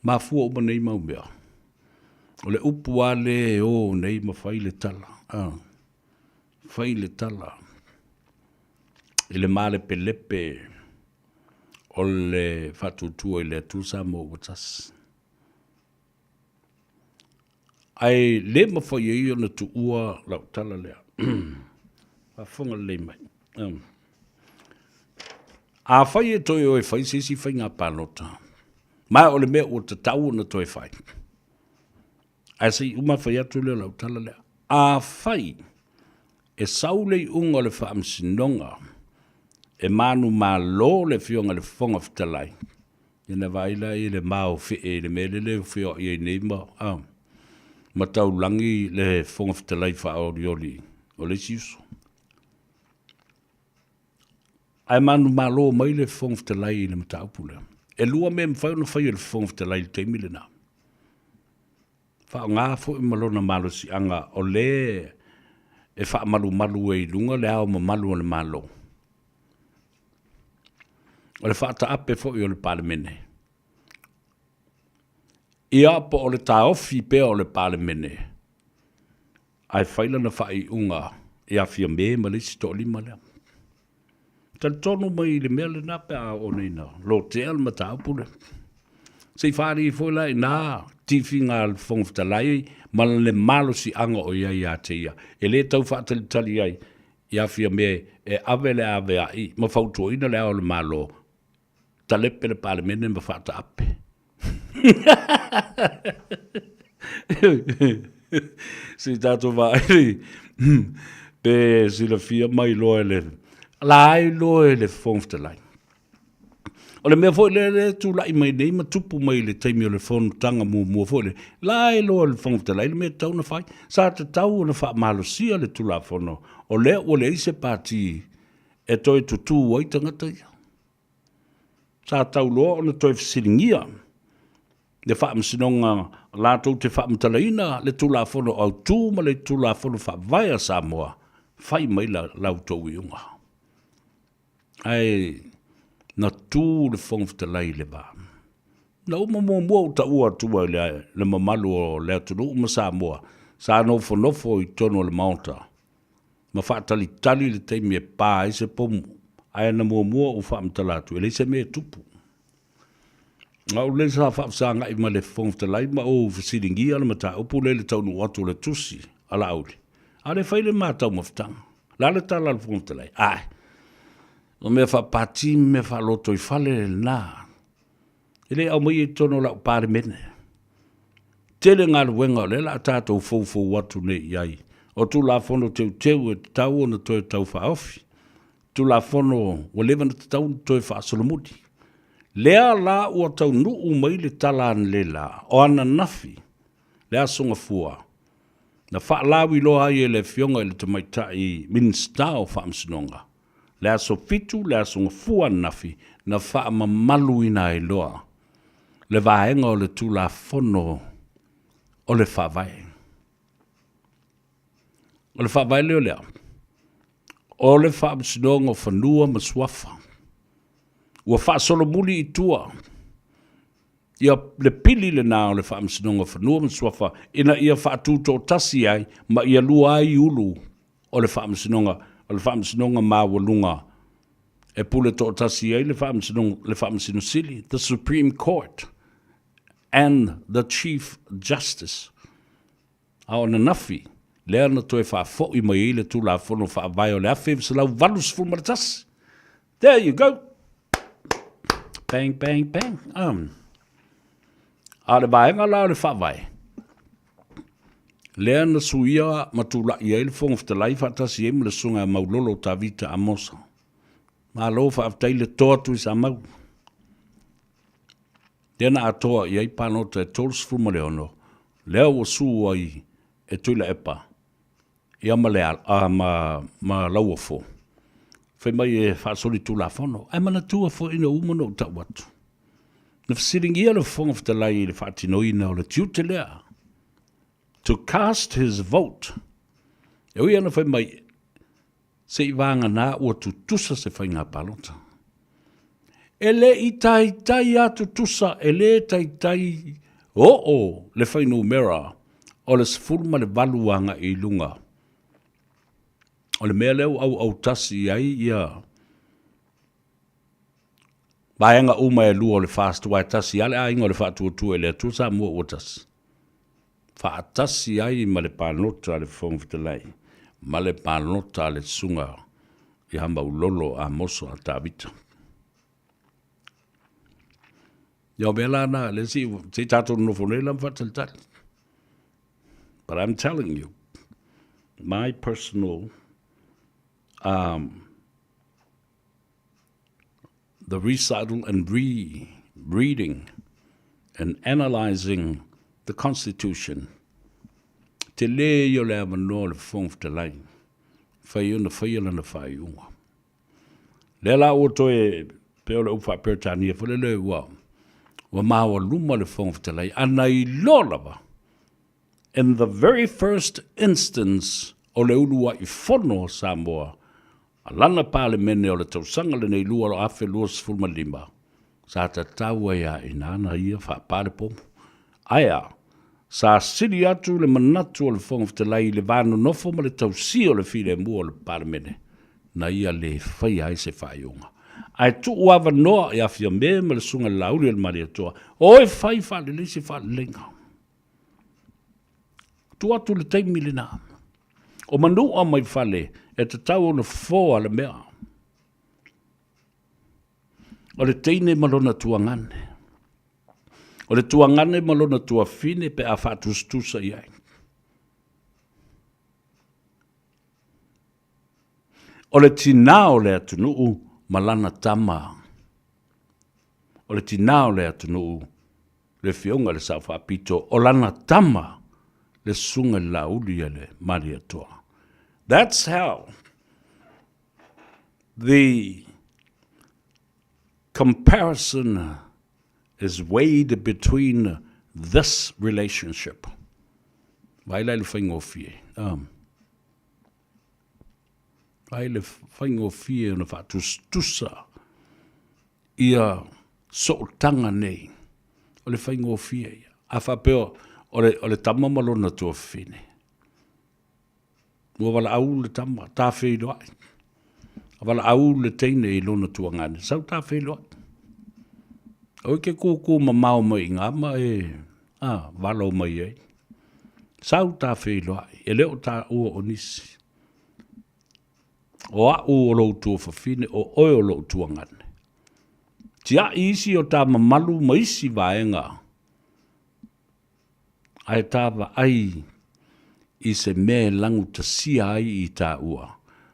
Speaker 5: Mafua uma nei mau mea. O le upu a le e o nei ma fai le tala. Ah. Fai le tala. I le malepelepe o le faatuatua i le Atua Samoa ua tasi. Ae le mafai ai ona tuua lau tala lea. Faafofoga lelei mai. Afai e toe o e fai se isi faiga palota, ma o le mea ua tatau ona toe fai, ae se i uma fai atu lea o lau tala lea. Afai e sau le iuga o le faamasinoga e manumalo le Afioga i le Fofoga Fetalai, Ia na vaai la i le maofee i le mea lele ua feoai ai nei ma, a, ma taulagi le Fofoga Fetalai faaolioli o le isi uso. Ae manumalo mai le Fofoga Fetalai i le mataupu lea. E lua mea e mafai ona fai e le Fofoga Fetalai i le taimi lena. Faaaoga foi ma lona malosiaga o le e faamalumalu ai i luga le ao mamalu o le Malo. O le faataape foi o le Palemene. Ia po o le taofi pea o le Palemene ae fai lana faaiuga ia Fiame ma le isi toalima lea. Talitonu mai i le mea lena pe a oo nei ina lotea le mataupu lea. Se i faaali foi la i ina tifiga a le Fofoga Fetalai ma le malosiaga o i ai ia te ia, e le tau faatalitali ai ia Fiame e ave le aveai ma fautuaina Le Ao o le Malo talepe le Palemene ma faataape. Se i tatou vaai pe silafia mai loa e le la ai loa e le Fofoga Fetalai. O le mea foi lea e tulai mai nei ma tupu mai i le taimi o le fonotaga muamua foi lea, la ai loa e le Fofoga Fetalai le mea e tatau ona fai. Sa tatau ona faamalosia le Tulafono, o lea ua leai se pati e toe tutū ai tagata ia. Sa tau loa ona toe fesiligia le Faamasinoga latou te faamatalaina le Tulafono Autu ma le Tulafono Faavae a Samoa, fai mai la la outou iuga. Ae na tu le Fofoga Fetalai i le va. Na uma muamua ou taua atua i le, le mamalu o le atunuu ma Samoa, sa nofonofo i totonu o le Maota ma faatalitali le taimi e pa ai se pomu, ae na muamua ou faamatala atu, e leai se mea e tupu. Na ou lea sa faafesagai ma le Fofoga Fetalai ma ou fesiligia le mataupu lea i le taunuu atu o le tusi a Laauli, a o lea e fai le ma taumafataga. O le a le tala a le Fofoga Fetalai? Ae. O mea faapati ma mea faalotoifale lena. E le aumaia i totonu o lau Palemene. Tele galuega o lea o le a tatou foufou atu nei i ai. O Tulafono Teuteu e tatau ona toe tau faaofi. Tulafono ua leva ona tatau ona toe faasolomuli. Lea la ua taunuu mai le tala analeila o ananafi le Aso Gafua na faalauiloa ai e le Afioga i le Tamaitai Minisita o Faamasinoga le aso 7 le Aso Gafua ananafi na faamamaluina ai loa le vaega o le Tulafono o le Faavae. O le Faavae lea o le a? O le Faamasinoga o Fanua ma Suafa. Ua faasolomuli i tua ia le pili lena o le Faamasinoga o Fanua ma Suafa ina ia faatutoatasi ai ma ia lua ai ulu o le Faamasinoga, o le Faamasinoga Maualuga e pule toatasi ai le Faamasinoga, le Faamasino Sili, the Supreme Court and the Chief Justice. A o ananafi, lea na toe faafoi mai ai le Tulafono Faavae o le 1981. There you go. Bang, bang, bang. Um. A o le vaega la o le Faavae, lea na suia ma tula'i ai le Fofoga Fetalai faatasi ai ma le Susuga ia Maulolo Tavita Amosa. Malo faafetai le toa Tuisamau. Lea na atoa i ai palota e 36, lea ua su ai e Tuilaepa ia ma le, a, ma, ma Lauofo, fai mai e faasolitulafono. Ae manatua foi ina ua uma ona ou tau atu, na fesiligia le Fofoga Fetalai i le faatinoina o le tiute lea, to cast his vote. E ui ana fai mai, se i vagana ua tutusa se faiga palota. E le i taitai a tutusa, e le taitai oo le fuainumera o le 18 agai i luga. O le mea lea ua auautasi i ai ia vaega uma e lua o le FAST, aua e tasi lava le aiga o le Faatuatua i le Atua Samoa ua tasi, faatasi ai ma le palota a le Fofoga Fetalai ma le palota a le Susuga ia Maulolo Amoso a Tavita. Ia o mea la na, le si, se i tātou nofo nei la ma faatalitali. But I'm telling you, my personal um, the recital and re-reading and analysing the Constitution, tele ia o le avanoa o le Fofoga Fetalai, fai ona faia lana faaiuga. Lea la ua toe, pei o le upu faa-Peretania foi lele ua, ua maoaluma le Fofoga Fetalai, a na iloa lava, in the very first instance o le uluai fono a Samoa a lana Palemene o le tausaga lenei 2025, sa tatau ai a ina na ia faapa le pomu. Ae a? Sa sili atu le manatu o le Fofoga Fetalai i le va nonofo ma le tausia o le filemu o le Palemene na ia le faia ai se faaiuga. Ae tuu avanoa ia Fiame ma le Susuga i le Laauli o le Malietoa, o e fai faalelei se faaleleiga. Tuu atu le taimi lena. O Manua mai fale e tatau ona fofoa le mea. O le teine ma lona tuagane. O le tuagane ma lona tuafine pe a faatusatusa i ai. O le tinā o le atunuu ma lana tama. O le tinā o le atunuu le Afioga i le Sao Faapito, o lana tama le Susuga i le Laauli a le Malietoa. That's how the comparison is weighed between this relationship. Vaai la i le faigofie. Um, vaai le faigofie ona faatusatusa ia sootaga nei, o le faigofie ia. A faapea o le, o le tama ma lona tuafafine, ua valaau le tama, ta feiloai. A valaau le teine i lona tuagane, sau ta feiloai. Oi ke kūkū mamao mai i ngā ma e a, valo mai ai. Sau ta feiloai, e le o ta ua o nisi. O a'u o lou tuafafine, o oe o lo'u tuagane. Tia'i isi o ta mamalu ma isi vaega, ae ta vaai i se mea e lagutasia ai i tāua,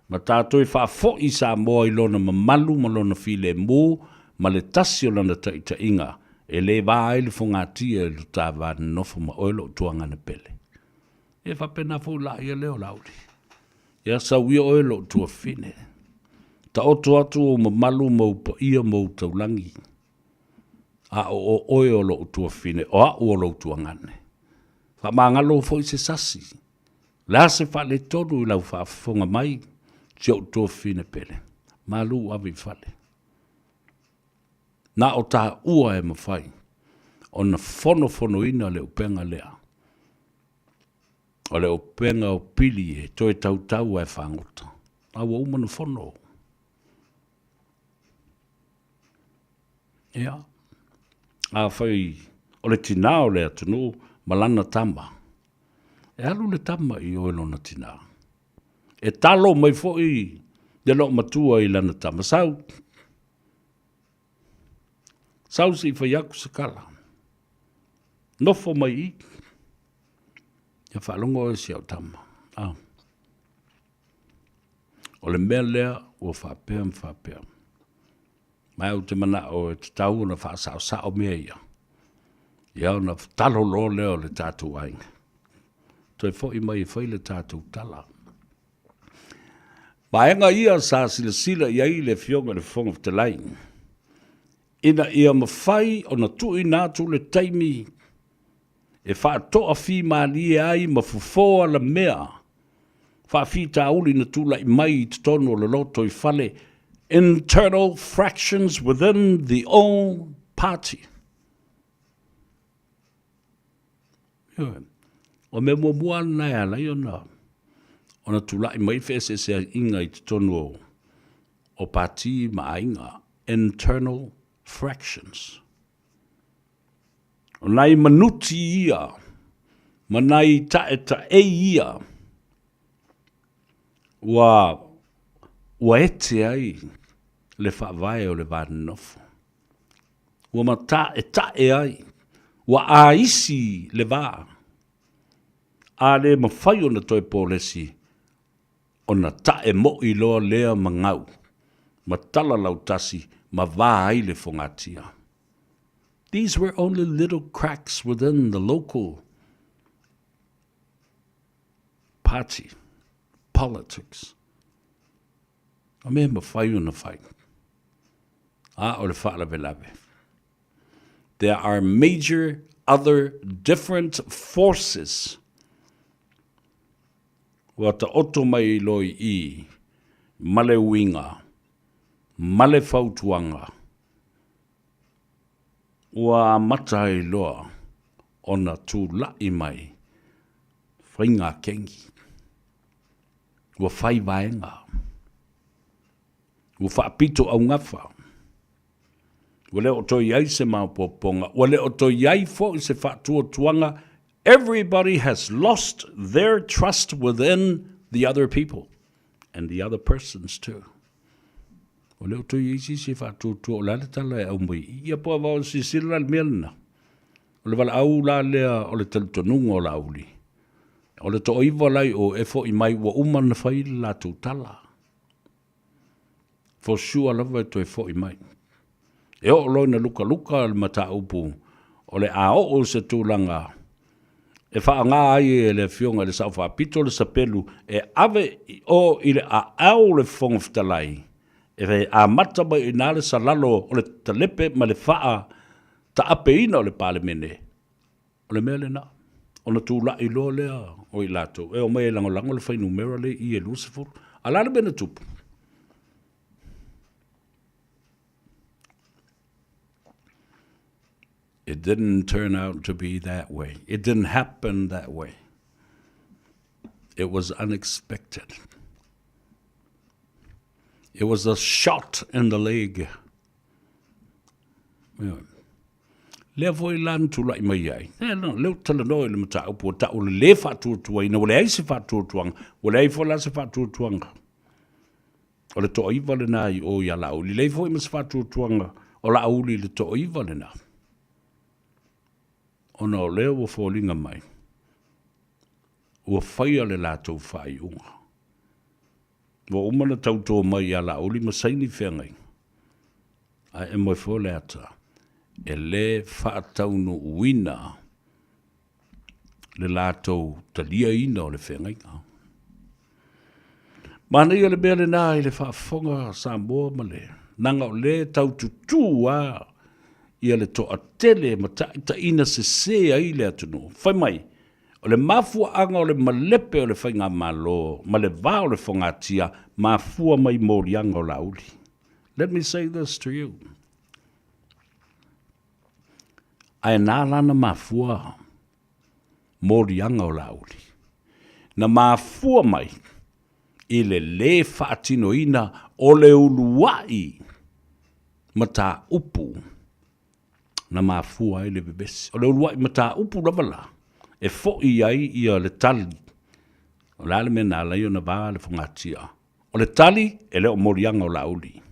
Speaker 5: ma ta toe faafo'i Samoa i lona mamalu ma lona filemu ma le tasi o lana taitaiga, e le va ai le fogatia i lo ta va nonofo ma oe lo'u tuagane pele. E faapena foi la ia lea o Laauli. Ia sau ia oe lo'u tuafafine. Taoto atu ou mamalu ma ou paia ma ou taulagi, a o oe o lo'u tuafafine, o a'u o lou tuagane. Faamagalo foi se sasi, o le a se faaletonu i lau faafofoga mai, si o'u tuafafine pele. Malu ave i fale. Na o taua e mafai ona fonofonoina le upega lea. O le upega o pili e toe tautau ae fagota. A ua uma ona fono. Ia, afai o le tinā o le atunuu ma lana tama, e alu le tama i o i lona tinā. E talo mai foi le loomatua i lana tama, sau, sau se i fai atu se tala, nofo mai i i, ia faalogo oe i si au tama. Ah. O le mea lea ua faapea ma faapea. Ma ou te manao e tatau ona faasaosao mea ia. Ia ona talo loa lea o le tatou aiga. Toe foi mai e fai le tatou tala. Vaega ia sa silasila i ai le Afioga i le Fofoga Fetalai, ina ia mafai ona tuuina atu le taimi e faatoafimalie ai ma fofo alamea faafitauli na tulai mai i totonu o le lotoifale, internal fractions within the own party. Ioe. O mea muamua lena e ala ai ona ona tulai mai feeseeseaiga i totonu o, o pati ma aiga, internal fractions. O nai manuti ia ma nai taʻetaʻei ia ua ua ete ai le faavae o le va nonofo. Ua mataʻetaʻe ai, ua aisi le va, a le mafai ona toe polesi ona taʻe moʻi loa lea ma gau, ma tala lautasi ma va ai le fogatia. These were only little cracks within the local party politics. O mea mafai ona fai. A o le faalavelave. There are major other different forces ua taoto mai loa i i ma le uiga ma le fautuaga ua amata ai loa ona tulai mai faiga kengi, ua fai vaega, ua faapito augafa, ua le o toe i ai se maopoopoga, ua le o toe i ai foi se faatuatuaga. Everybody has lost their trust within the other people and the other persons too. Ua le o toe i ai se isi e faatuatua, o le a le tala e aumai i ia po o silasila la le mea lena. O le valaau la lea o le talitonuga o Laauli, o le toaiva la i o e fo'i mai ua uma ona fai le latou tala. For sure lava e toe fo'i mai. E oo loa ina lukaluka le mataupu o le a oo i se tulaga e faaaoga ai e le Afioga i le Sao Faapito le sapelu e ave i o i le aao o le Fofoga Fetalai e amata mai i ina le salalo o le talepe ma le faa taapeina o le Palemene. O le mea lena, ona tulai loa lea o i latou e omai e lagolago le fuainumera lea i i e 20. A o le a le mea na tupu? It didn't turn out to be that way. It didn't happen that way. It was unexpected. It was a shot in the leg. Yeah. Lea foi la na tulai mai ai. E, no, lea ou te talanoa i le mataupu ua ta'u o le lē faatuatuaina, ua leai se faatuatuaga, ua leai foi la se faatuatuaga. O le toaiva lena i o ia Laauli. Leai foi ma se faatuatuaga o Laauli i le toaiva lena. Ona o lea ua foliga mai, ua faia le latou faaiuga. Ua uma ona tauto mai ia Laauli ma saini feagaiga. Ae e moe foi le ata, e le faataunuuina le latou taliaina o le feagaiga. Manaia le mea lena i le faafofoga a Samoa ma le naga o lea e tau tutū a ia le toatele ma taitaiina sese ai le atunuu. Fai mai, o le mafuaaga o le malepe o le faigamalo ma le va o le fogatia mafua mai moliaga o Laauli. Let me say this to you. Ae na ala ona mafua moliaga o Laauli. Na mafua mai i le lē faatinoina o le uluai mataupu na mafua ai le vevesi. O le uluai mataupu lava la e foi ai ia le tali, o le a le mea na ala ai ona va le fogatia? O le tali, e le o moliaga o Laauli.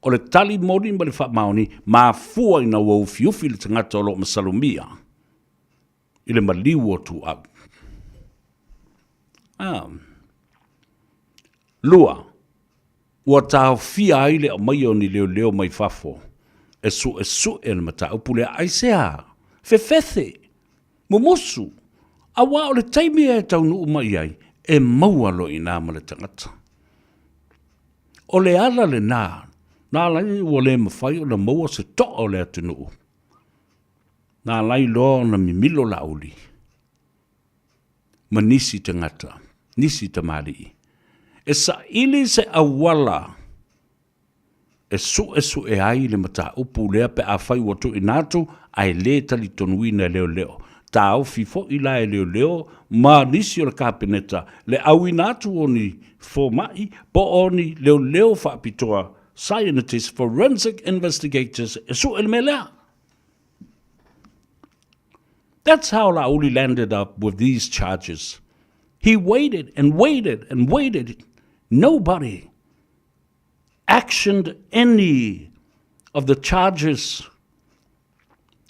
Speaker 5: O le tali moni ma le faamaoni, mafua ina ua ufiufi le tagata o lo o masalomia i le maliu o Tuuau. Ah. Lua, ua taofia ai le aumaia o ni leoleo mai fafo e suesue le mataupu lea. Aisea? Fefefe, mumusu, aua o le taimi e taunuu mai ai, e maua loa i ina ma le tagata. O le ala lena, na ala ai ua le mafai ona maua se toa o le atunuu, na ala ai loa ona mimilo Laauli ma nisi tagata, nisi tamalii, e saili se auala e suesue ai le mataupu lea pe afai ua tuuina atu ae le talitonuina e leoleo. Taofi foi la e leoleo ma nisi o le Kapeneta le auina atu o ni fomai po o ni leoleo faapitoa, scientists, forensic investigators, e sue le mea lea. That's how Laauli landed up with these charges. He waited and waited and waited. Nobody actioned any of the charges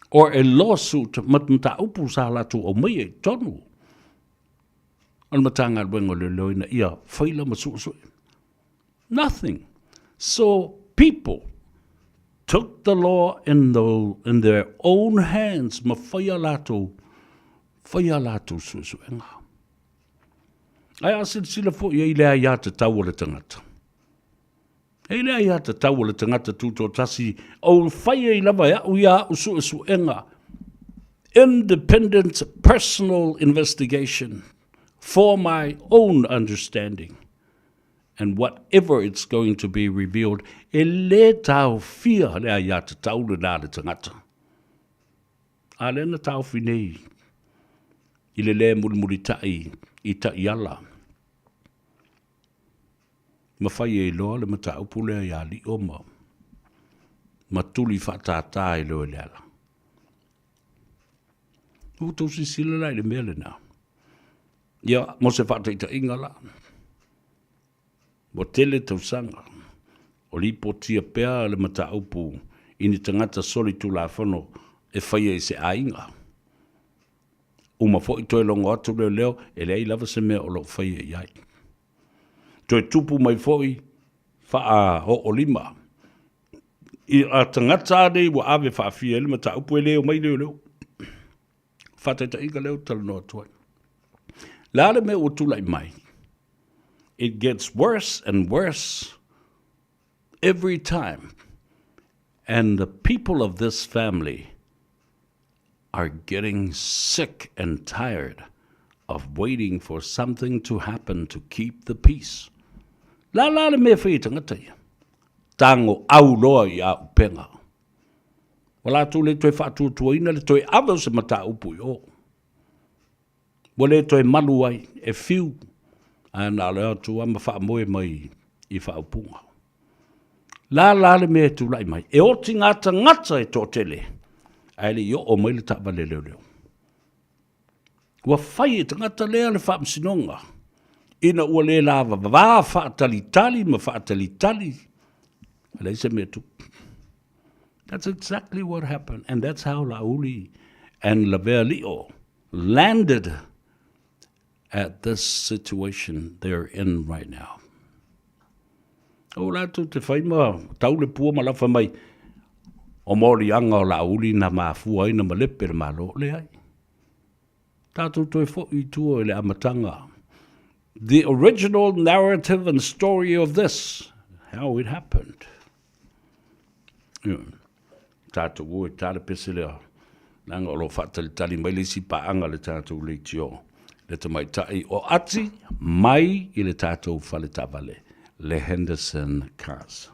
Speaker 5: or a lawsuit ma mataupu sa latou aumaia i totonu o le Matagaluega o Leoleo ina ia faila ma suesue. Nothing. So people took the law in, the, in their own hands ma faia latou, faia latou suesuega. Ae a silasila foi i ai le aiatatau a le tagata. E i le aiatatau a le tagata tutoatasi, ou fai ai lava e au ia au suesuega, independent personal investigation for my own understanding and whatever it's going to be revealed, e lē taofia le aiatatau lena a le tagata. A lea na taofi nei i le lē mulimulitai i taiala ma fai ai loa le mataupu lea ia Lio ma ma tuli faatātā ai loa i le ala. Ua outou silasila la i le mea lena. Ia, mo se faataitaiga la, Ua tele tausaga o lipotia pea le mataupu i ni tagata solitulafono e faia i se aiga. Uma foi toe logo atu leoleo e leai lava se mea o lo o faia i ai. Toe tupu mai foi faaoolima i a tagata nei ua ave faafia ai le mataupu e le omai leoleo. Faataitaiga lea ou te talanoa atu ai. Le a le mea ua tulai mai? It gets worse and worse every time. And the people of this family are getting sick and tired of waiting for something to happen to keep the peace. La la le mea whai tangata ia. Tango au loa i a upenga. Ua latou le toe faatuatuaina le toe ave o se mataupu i o. Ua le toe malu ai, e fiu, ae na o le atu lava ma faamoe mai i faaupuga. La la le mea e tulai mai, e oti ngā tagata e toatele, ae le i oo mai le taavale leoleo. Ua fai e tagata lea le faamasinoga. Ina ua le lavavā faatalitali ma faatalitali, e leai se mea tupu. That's exactly what happened, and that's how Laauli and Lavea Lio landed at this situation they're in right now. O latou te whai ma tau le pua ma lafa mai o moliaga o Laauli na mafua ai na malepe le Malo. Leai. Tatou toe foi i tua i le amataga. The original narrative and story of this, how it happened. Yeah. Tatou o e tā le pese lea. Leaga o lo o faatalitali mai le isi paaga le tatou leitio. Le tamaitai o Ati mai i le tatou fale taavale, le Henderson Cars.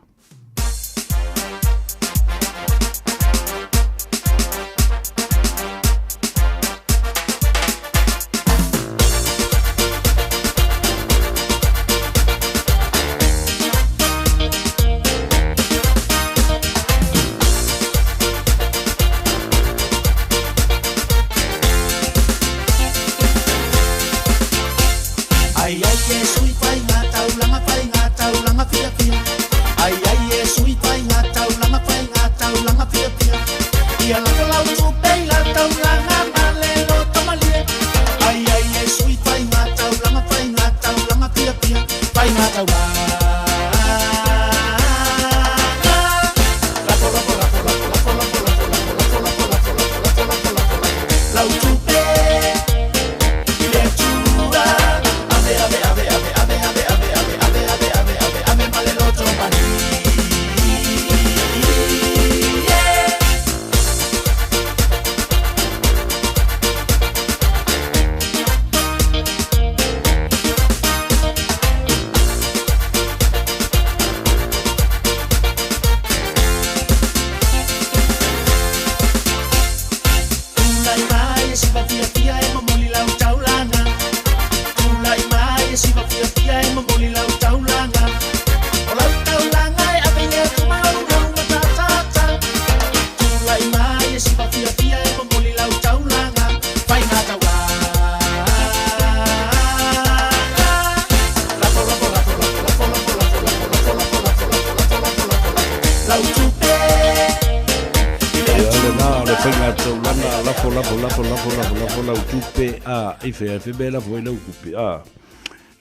Speaker 5: Lafo lafo lafo lafo lafo lafo lau tupe a i fea e fe lafo ai lau tupe a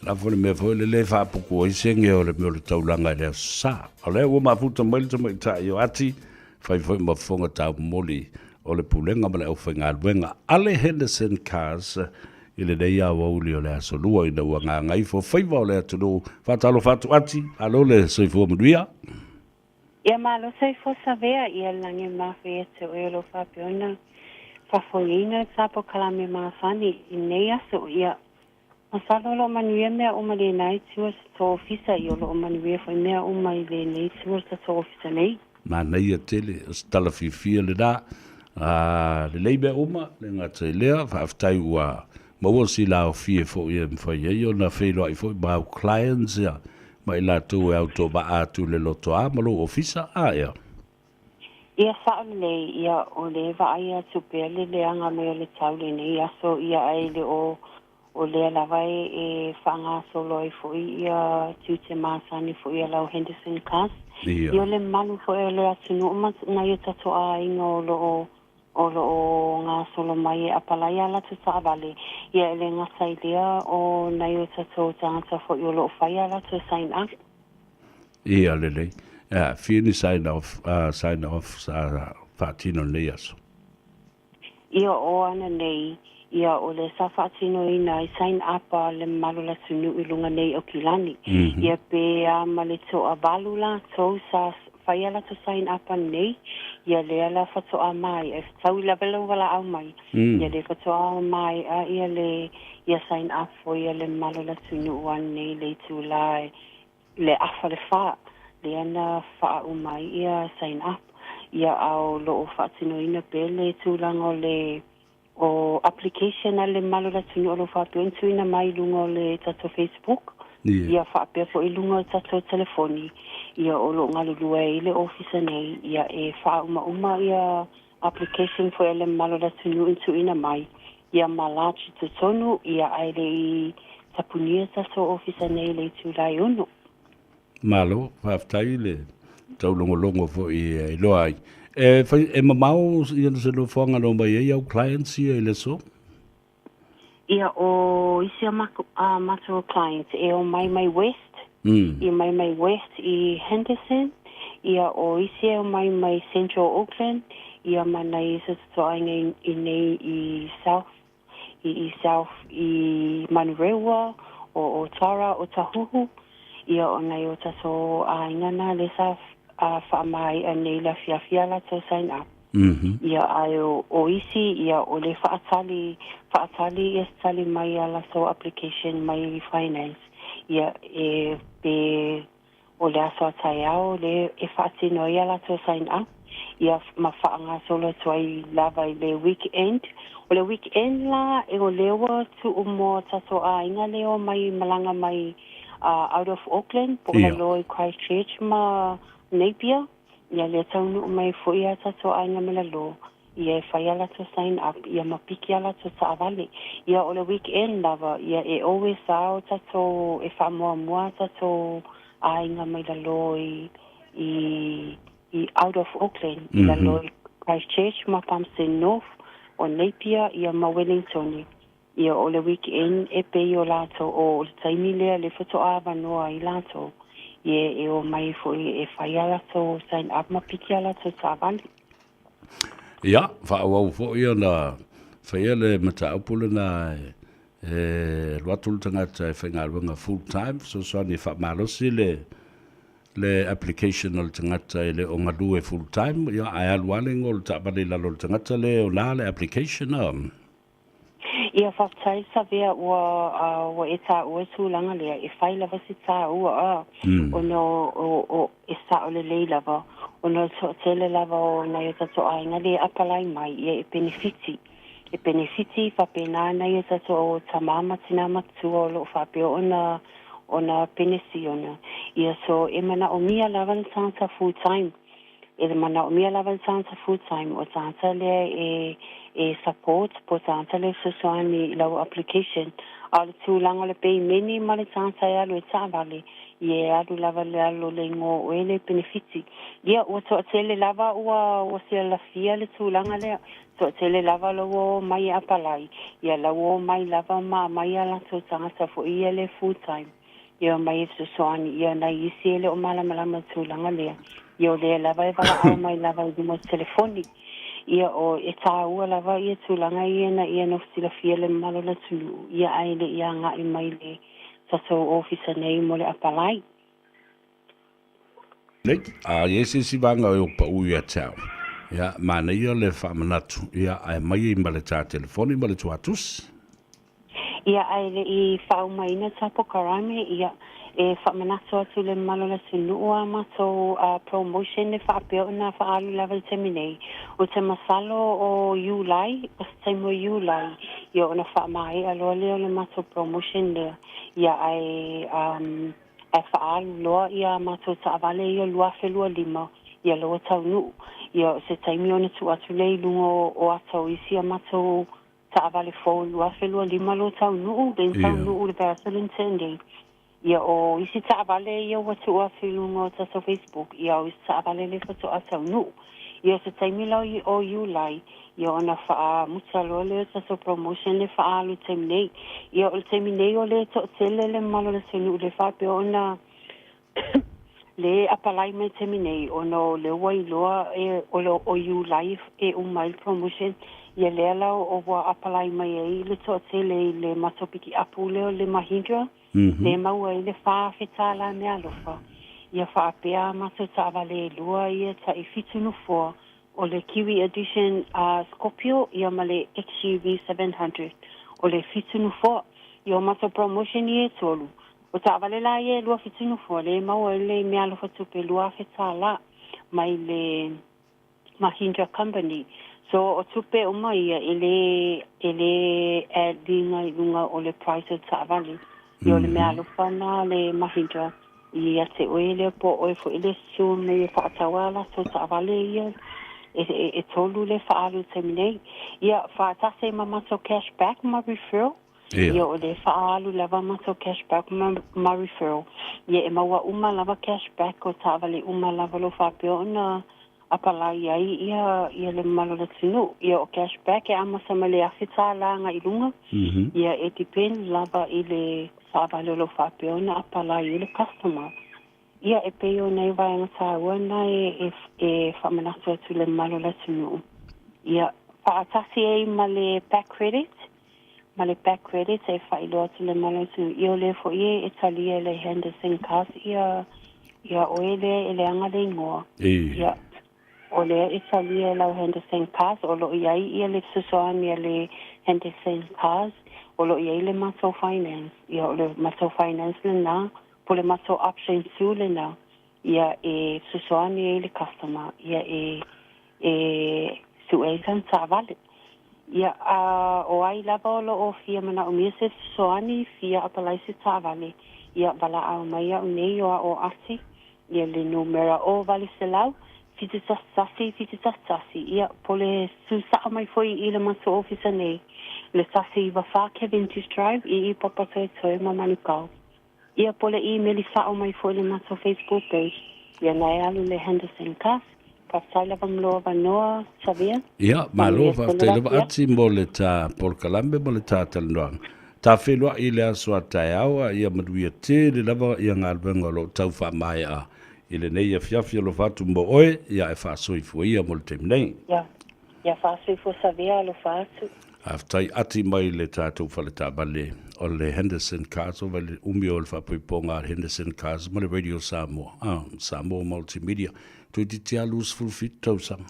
Speaker 5: lafo le mea foi le le faapuku ai senge o le mea o le taulaga i le aso sa. O lea ua mafuta mai le tamaitai o Ati, fai foi ma fofoga taumoli o le Pulega ma le Aufaigaluega a le Henderson Cars i lenei aoauli o le aso Lua ina ua gagaifo faiva o le atunuu. Faatalofa atu Ati, malo le soifua manuia.
Speaker 11: Ia malo soifua savea ia lagi e mafu ia te oe o lo o faapea ona faafoeina le sa polokalame masani i lenei aso. Ia masalo o lo o manuia mea uma i lena itu o le tatou ofisa, ia o lo o manuia foi mea uma i lenei itu o le tatou ofisa nei.
Speaker 5: Manaia tele, o se tala fiafia lena. A lelei mea uma, le gata i lea, faafetai ua maua si laofie foi e mafai ai ona feiloai foi ma au clients ia, ma i latou e autovaa atu i le lotoa ma lou ofisa, a ea?
Speaker 11: Ia sao lelei, ia o lea e vaai atu pea le leaga mai o le tau lenei aso, ia ae le o o lea lava e e faagasolo ai foi ia tiute masani foi a lau Henderson Cars.
Speaker 5: Ia.
Speaker 11: Ia o le malu foi o le atunuu ma nai o tatou aiga o lo o o lo o gasolo mai e apalai a latou taavale, ia e le gata i lea o nai o tatou tagata foi o lo o fai a latou sign up.
Speaker 5: Ia lelei. Ia, fia ni sign off, sign off sa faatino lenei aso?
Speaker 11: Ia o ana nei, ia o lea sa faatinoina ai sign up a le mamalu o le atunuu i luga nei o Kilani. Ia pe a ma le toavalu latou sa fai a latou sign up anei, ia lea la faatoa maea, e fetau i lava lau valaau mai, ia lea faatoa maea ia le ia sign up foi a le mamalu o le atunuu anei i le itula e le afa le fa, lea na faauma ai ia sign up, ia a o lo o faatinoina pea le tulaga o le o application a le mamalu o le atunuu o lo o faapea ona tuuina mai i luga o le tatou Facebook, ia faapea foi i luga o tatou telefoni, ia o lo o galulue ai le ofisa nei, ia e faaumauma ia application foi a le mamalu o le atunuu i tuuina mai, ia ma lodge i totonu, ia ae le i. Tapunia tatou ofisa nei i le itula e 6.
Speaker 5: Malo, faafetai le taulogologo foi e iloa ai. E, fai, e mamao ia se nofoaga na omai ai au clients ia i le aso?
Speaker 11: Ia, o isi a makou, a matou clients e omai mai West, i mai mai West i Henderson, ia o isi e omai mai Central Auckland, ia ma nai isi o tatou aiga i, i nei i South, i i South i Manurewa, o Otara, o Tahuhu, ia o nai o tatou aiga na le sa a faamaea nei le afiafi a latou sign up. Ia ae o, o isi ia o le faatali faatali ia se tali mai a latou application mai finance ia e pe o le aso a taeao le e faatino ai a latou sign up ia ma faagasolo atu ai lava i le weekend. O le weekend la e o lea ua tuu mo tatou aiga le o mai malaga mai out of Auckland po o lalo i Christchurch ma Napier. Ia lea taunuu mai foi a tatou aiga mai lalo ia e fai a latou sign up ia ma piki a latou taavale. Ia o le weekend lava ia e always a o tatou e faamuamua a tatou aiga mai lalo i i i out of Auckland i lalo i Christchurch ma Palmerston North o Napier ia ma Wellington. Ia o le weekend e pei o latou o le taimi lea le faatoa avanoa ai latou ia e o mai foi e fai a latou sign up ma piki a latou taavale.
Speaker 5: Ia, faaauau foi ona faia le mataupu lena e e alu atu le tagata e faigaluega full time, fesoasoani e faamalosi le le application a le tagata e le o galue full time, ia ae alu lava le igoa o le taavale i lalo o le tagata lea e ona le application a.
Speaker 11: Ia faafetai Savea ua ua e taua tulaga lea e fai lava se taua a ona o o e sao lelei lava ona o le toatele lava o nai o tatou aiga le apalai mai ia e penefiti e penefiti faapena nai o tatou tamā ma tinā matua o loo faapea ona ona penesiona ia so e manaomia lava le tagata full time e manaomia lava le tagata full time o tagata lea e e support po tagata lea e fesoasoani i lau application a o le tulaga o le peimeni ma le tagata e alu e taavale ia e alu lava le alo le igoa o oe le penefiti ia ua toatele lava ua ua sialafia le tulaga lea toatele lava lo ua o mai e apalai ia la ua o mai lava ma aumai a latou tagata foi ia le full time ia mai e fesoasoani ia nai isi e le o malamalama i le tulaga lea ia o lea lava e valaau mai lava i luma o le telefoni ia o e taua lava ia tulaga ia na ia nofo silafia le mamalu o le atunuu ia ae le i agai mai le tatou ofisa nei mo le apalai.
Speaker 5: Nei, a i ai se isi vaega o pau ia te au, ia, manaia le faamanatu, ia, ae mai ai ma le tā telefoni ma le tuatusi.
Speaker 11: Ia, ae le i faaumaina tā pokarame, ia, e faamanatu atu le mamalu o le atunuu a matou promotion e faapea ona faaalu lava i le taimi nei. O te masalo o Iulai, o se taimi o Iulai, ia ona faamaea loa lea o le matou promotion lea. Ia, ae ae faaalu loa ia matou taavale ia 2025 ia loa taunuu. Ia o se taimi ona tuu atu lea i luga o ata o isi a matou taavale fou 2025 lo taunuu, then taunuu le vaiaso le na nei. Ia o isi taavale ia ua tuu atu i luga o tatou Facebook, ia o isi taavale le faatoa taunuu. Ia o se taimi la o Iulai, ia ona faamuta loa lea o tatou promotion le faaalu i le taimi nei. Ia o le taimi nei o le toatele le mamalu o le atunuu le faapea ona le apalai mai taimi nei ona o lea ua iloa e o le o Iulai e uma ai le promotion ia lea la o ua apalai mai ai le toatele i le matou pikiapu lea o le Mahindra le maua ai le $4,000 meaalofa ia faapea matou taavale e lua ia tai 7 nofoa o le Kiwi Edition Scorpio ia ma le XUV 700 o le 7 nofoa. Ia o matou promotion ia e tolu. O taavale la ia e lua 7 nofoa le maua ai le meaalofa tupe $2,000 mai le Mahindra Company. So o tupe uma ia e le e le add iga i luga o le price o le taavale. Ia o le meaalofa na le Mahindra ia te oe lea po o oe foi le isi nei e faatau a latou taavale ia e, e, e tolu le faaalu i le taimi nei. Ia faatasi ai ma matou cashback ma referral. Ia o le faaalu lava matou cash back ma, ma referral. Ia e maua uma lava cash back o taavale uma lava o lo o faapea ona apalai ai ia ia le mamalu o le atunuu. Ia o cash back e amata mai le $1,000 agai i luga. Ia e depend lava i le taavale o lo o faapea ona apalai ai le customer. Ia e pei o nai vaega taua na e e faamanatu atu i le mamalu o le atunuu. Ia faatasi ai ma le back credit, ma le back credit e faailoa atu i le mamalu o le atunuu, ia o lea foi e talia e le Henderson Cars ia ia oe lea e leaga le igoa. Ia o lea e talia e lau Henderson Cars, o lo o i ai ia le fesoasoani a le Henderson Cars, o lo o i ai le matou finance. Ia o le matou finance lena Po le matou option two lena, ia e fesoasoani ai le customer, ia e e sue ai sana taavale. Ia, a o ai lava o lo o fia manaomia se fesoasoani, fia apalai se taavale, ia valaau mai au nei o a'o Ati, ia le numera 0800 711 711, ia po le susao mai foi i le matou ofisa nei, le 194 Cavendish Drive i i Papatoetoe ma Manukau. Ia po le imeli sao mai foi le matou Facebook page ia na e alu le Henderson Cars. Faafetai lava mo lou avanoa Xavier.
Speaker 5: Ia, malo
Speaker 11: Manuia tele
Speaker 5: faafetai
Speaker 11: le
Speaker 5: lava
Speaker 11: afiafi.
Speaker 5: Ati mo le ta polokalame ma le ta talanoaga. Ta feiloai i le aso a taeao a ia manuia tele lava ia galuega o lo o tau faamaea i lenei afiafi alofa atu mo oe ia e faasoifua ia mo le taimi nei.
Speaker 11: Ia, ia faasoifua Xavier alofa atu.
Speaker 5: Faafetai ati mai le tatou fale taavale o le Henderson Cars o le umi o le faapoipoga a le Henderson Cars ma le Radio Samoa, ah, Samoa Multimedia. Toeitiiti lava 27 tausaga.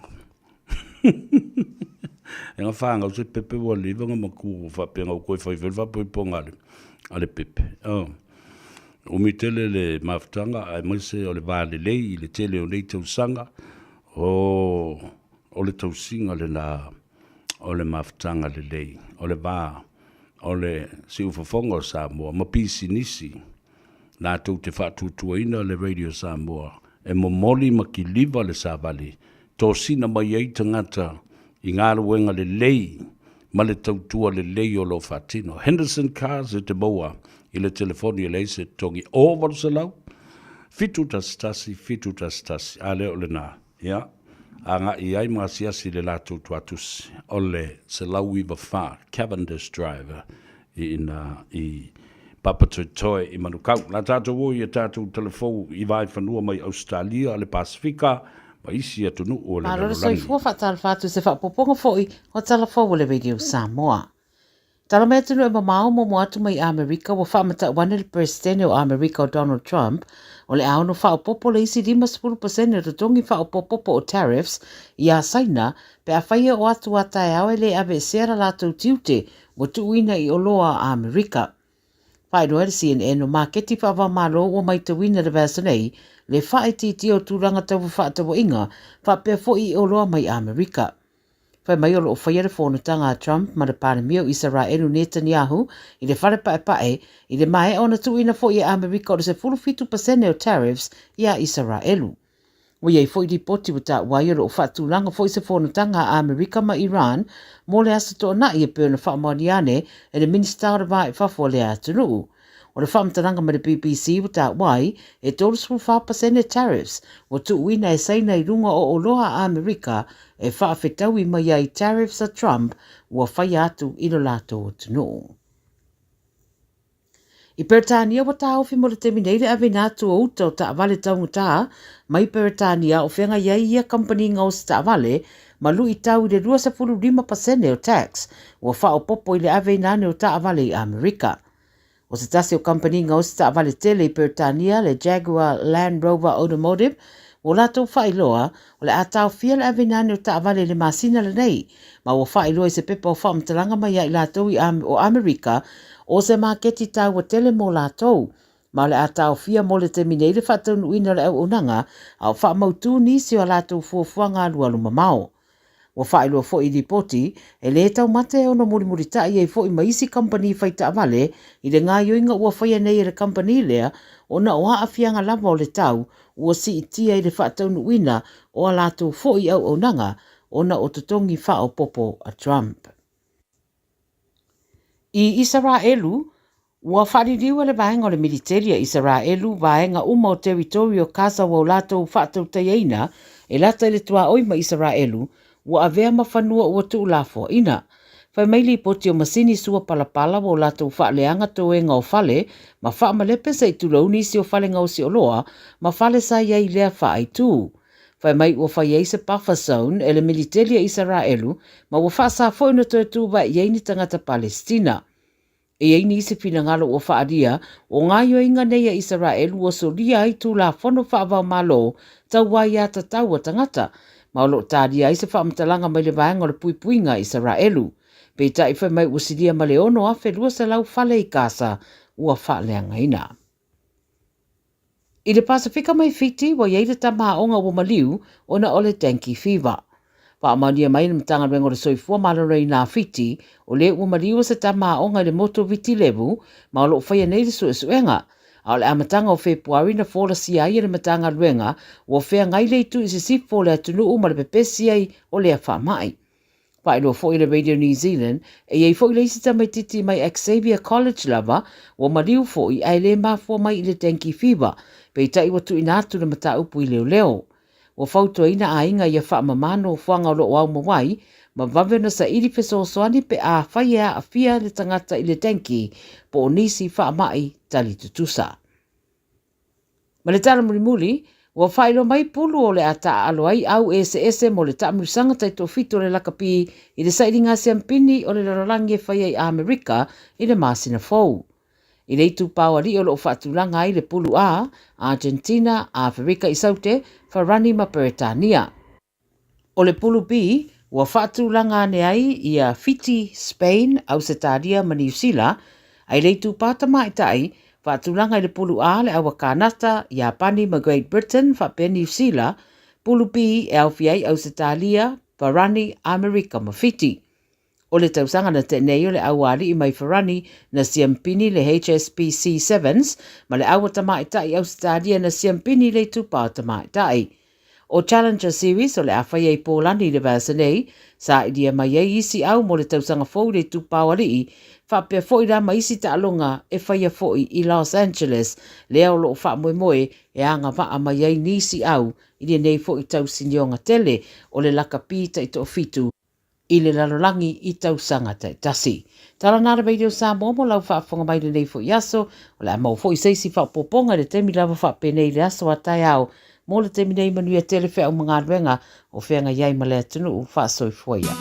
Speaker 5: E nga whāngau se pepe ua leva nga maku o whaapenga o koe whai whai whaapoipoga a le, a le pepe. Oh. Umi tele le mafutanga ae maise o le vā lelei i le tele o nei tausaga o, o le tausiga lena o le mafutaga lelei, o le va o le siufofoga o Samoa ma pisinisi latou te faatuatuaina le Radio Samoa e momoli ma kiliva le savali, tosina mai ai tagata i galuega lelei ma le tautua lelei o lo o faatino. Henderson Cars e te maua i le telefoni e leai se totogi o 800 711 711. A lea o lena. Ia, agai ai ma asiasi i le latou tuatusi o le 194 Cavendish Drive i ina i Papatoetoe i Manukau. La tatou o i a tatou telefou i vaefanua mai Ausetalia, le Pasifika ma isi atunuu o le
Speaker 1: Malo le
Speaker 5: lalolagi.
Speaker 1: soifua faatalofa atu i se faaopoopoga foi o tala fou a le Radio Samoa. Tala mai atunuu e mamao momo atu mai Amerika ua faamatau ane le Peresetene o Amerika o Donald Trump o le a ono faaopoopo le isi 50% o totogi faaopoopopo o tariffs iā Saina pe afai e oo atu a taeao e le aveesea la latou tiute ua tuuina i oloa a Amerika. Faailoa e le CNN o maketi faava-o-Malo ua maitauina i le vaiaso nei le faaitiitia o tulaga tau fefaatauaiga faapea foi i oloa mai Amerika. Fai mai o lo o faia le fonotaga a Trump ma le Palemia o Isaraelu Netanyahu i le fale paepae i le maea ona tuuina foi e Amerika o le 17% o tariffs iā Isaraelu. Ua i ai foi lipoti ua taua ai o lo o faatulaga foi se fonotaga a Amerika ma Iran mo le Aso Toonai e pei ona faamaonia ane e le Minisita o le Va i Fafo o lea atunuu. O le faamatalaga mai le BBC ua taua ai, e 34% tariffs ua tuuina e Saina i luga o oloa a Amerika e faafetaui mai ai tariffs a Trump ua faia atu i lo latou atunuu. I Peretania ua taofi mo le taimi nei le aveina atu o uta o taavale taugata mai Peretania o feagai ai ia kamupani gaosi taavale ma luitau i le 25% o tax ua faaopoopo i le aveina ane o taavale i Amerika. O se tasi o kamupani gaosi taavale tele i Peretania, le Jaguar Land Rover Automotive, ua latou faailoa, o le a taofia le aveina ane o taavale i le masina lenei, ma ua faailoa i se pepa o faamatalaga mai ia i latou i o Amerika, o se maketi taua tele mo latou, ma o le a taofia mo le taimi nei le faataunuuina o le auaunaga a o faamautū nisi o a latou fuafuaga alualu mamao. Ua faailoa foi i lipoti, e lē taumate e ono mulimulitaʻi ai foi ma isi kamupani fai taavale i le gaoioiga ua faia nei e le kamupani lea ona o aafiaga lava o le tau ua siitia i le faataunuuina o a latou foi auaunaga ona o totogi faaopoopo a Trump. I Isaraelu, ua faaliliu e le vaega o le militeli a Isaraelu vaega uma o teritori o Kasa ua o latou faatautaiaina e lata i le tuaoi ma Isaraelu, ua avea ma fanua ua tuulafoaina. Fai mai lipoti o masini sua palapala ua o latou faaleaga toega o fale ma faamalepe se i tulou nisi o fale gaosi oloa ma fale sa i ai i lea faaitū. Fai mai ua fai ai se buffer zone e le militeli a Isaraelu ma ua faasa foi ona toe tu vae i ai ni tagata Palesitina. E i ai nisi finagalo ua faaalia o gaoioiga nei a Isaraelu ua solia ai Tulafono faava-o-Malo tau aia tatau a tagata, ma o lo o talia ai se faamatalaga mai le Vaega o le Puipuiga a Isaraelu. Peitai fai mai ua silia ma le 6,200 fale i Kasa ua faaleagaina. I le Pasefika mai Fiti, ua i ai le tama aoga ua maliu ona o le dengue fever. Faamaonia mai e le Matagaluega o le Soifua Maloloina a Fiti, o lē ua maliu se tama aoga i le motu o Viti Levu ma o lo o faia nei le suesuega. A o le amataga o Fepuari na folasia ai e le Matagaluega ua feagai le itu i sisifo o le atunuu ma le pepesi ai o lea faamai. Faailoa foi e le Radio New Zealand, e i ai foi le isi tamaitiiti mai Xavier College lava ua maliu foi ae le mafua mai i le dengue fever, peitai ua tuuina atu le mataupu i leoleo. Ua fautuaina aiga ia faamama nofoaga o lo o aumau ai ma vave ona saili fesoasoani pe afai e aafia le tagata i le dengue po o nisi faamai tali tutusa. Ma le tala mulimuli, ua faailoa mai pulu o le a taaalo ai au eseese mo le taamilosaga taitoafitu o le lakapi i le sailiga siampini o le lalolagi e faia i Amerika i le masina fou. I le itupa o alii o lo o faatulaga ai le pulu A, Argentina, Aferika i Saute, Farani ma Peretania. O le pulu B, ua faatulaga ane ai ia Fiti, Spain, Ausetalia ma Niu Sila, a i le itupa tamaitai, faatulaga i le pulu A le aua Kanata, Iapani ma Great Britain faapea Niu Sila, pulu B e aofia ai Ausetalia, Farani, Amerika ma Fiti. O le tausaga na tea nei o le aualii mai Farani na siampini le HSBC Sevens ma le aua tamaitai Ausetalia na siampini le itupa o tamaitai. O Challenger Series o le a faia i Pōlani i le vaiaso nei, sailia mai ai isi au mo le tausaga fou i le itupa o alii, faapea foi la ma isi taaloga e faia foi i Los Angeles, lea o lo o faamoemoe e agavaa mai ai nisi au i lenei foi tausinioga tele o le lakapi taitoafitu i le lalolagi i tausaga taitasi. Tala nā le Radio Samoa mo lau faafofoga mai lenei foi aso, o le a maua foi se isi faaopoopoga i le taimi lava faapenei i le aso a taeao. Mo le taimi nei manuia tele feau ma galuega o feagai ai ma le atunuu faasoifua ia.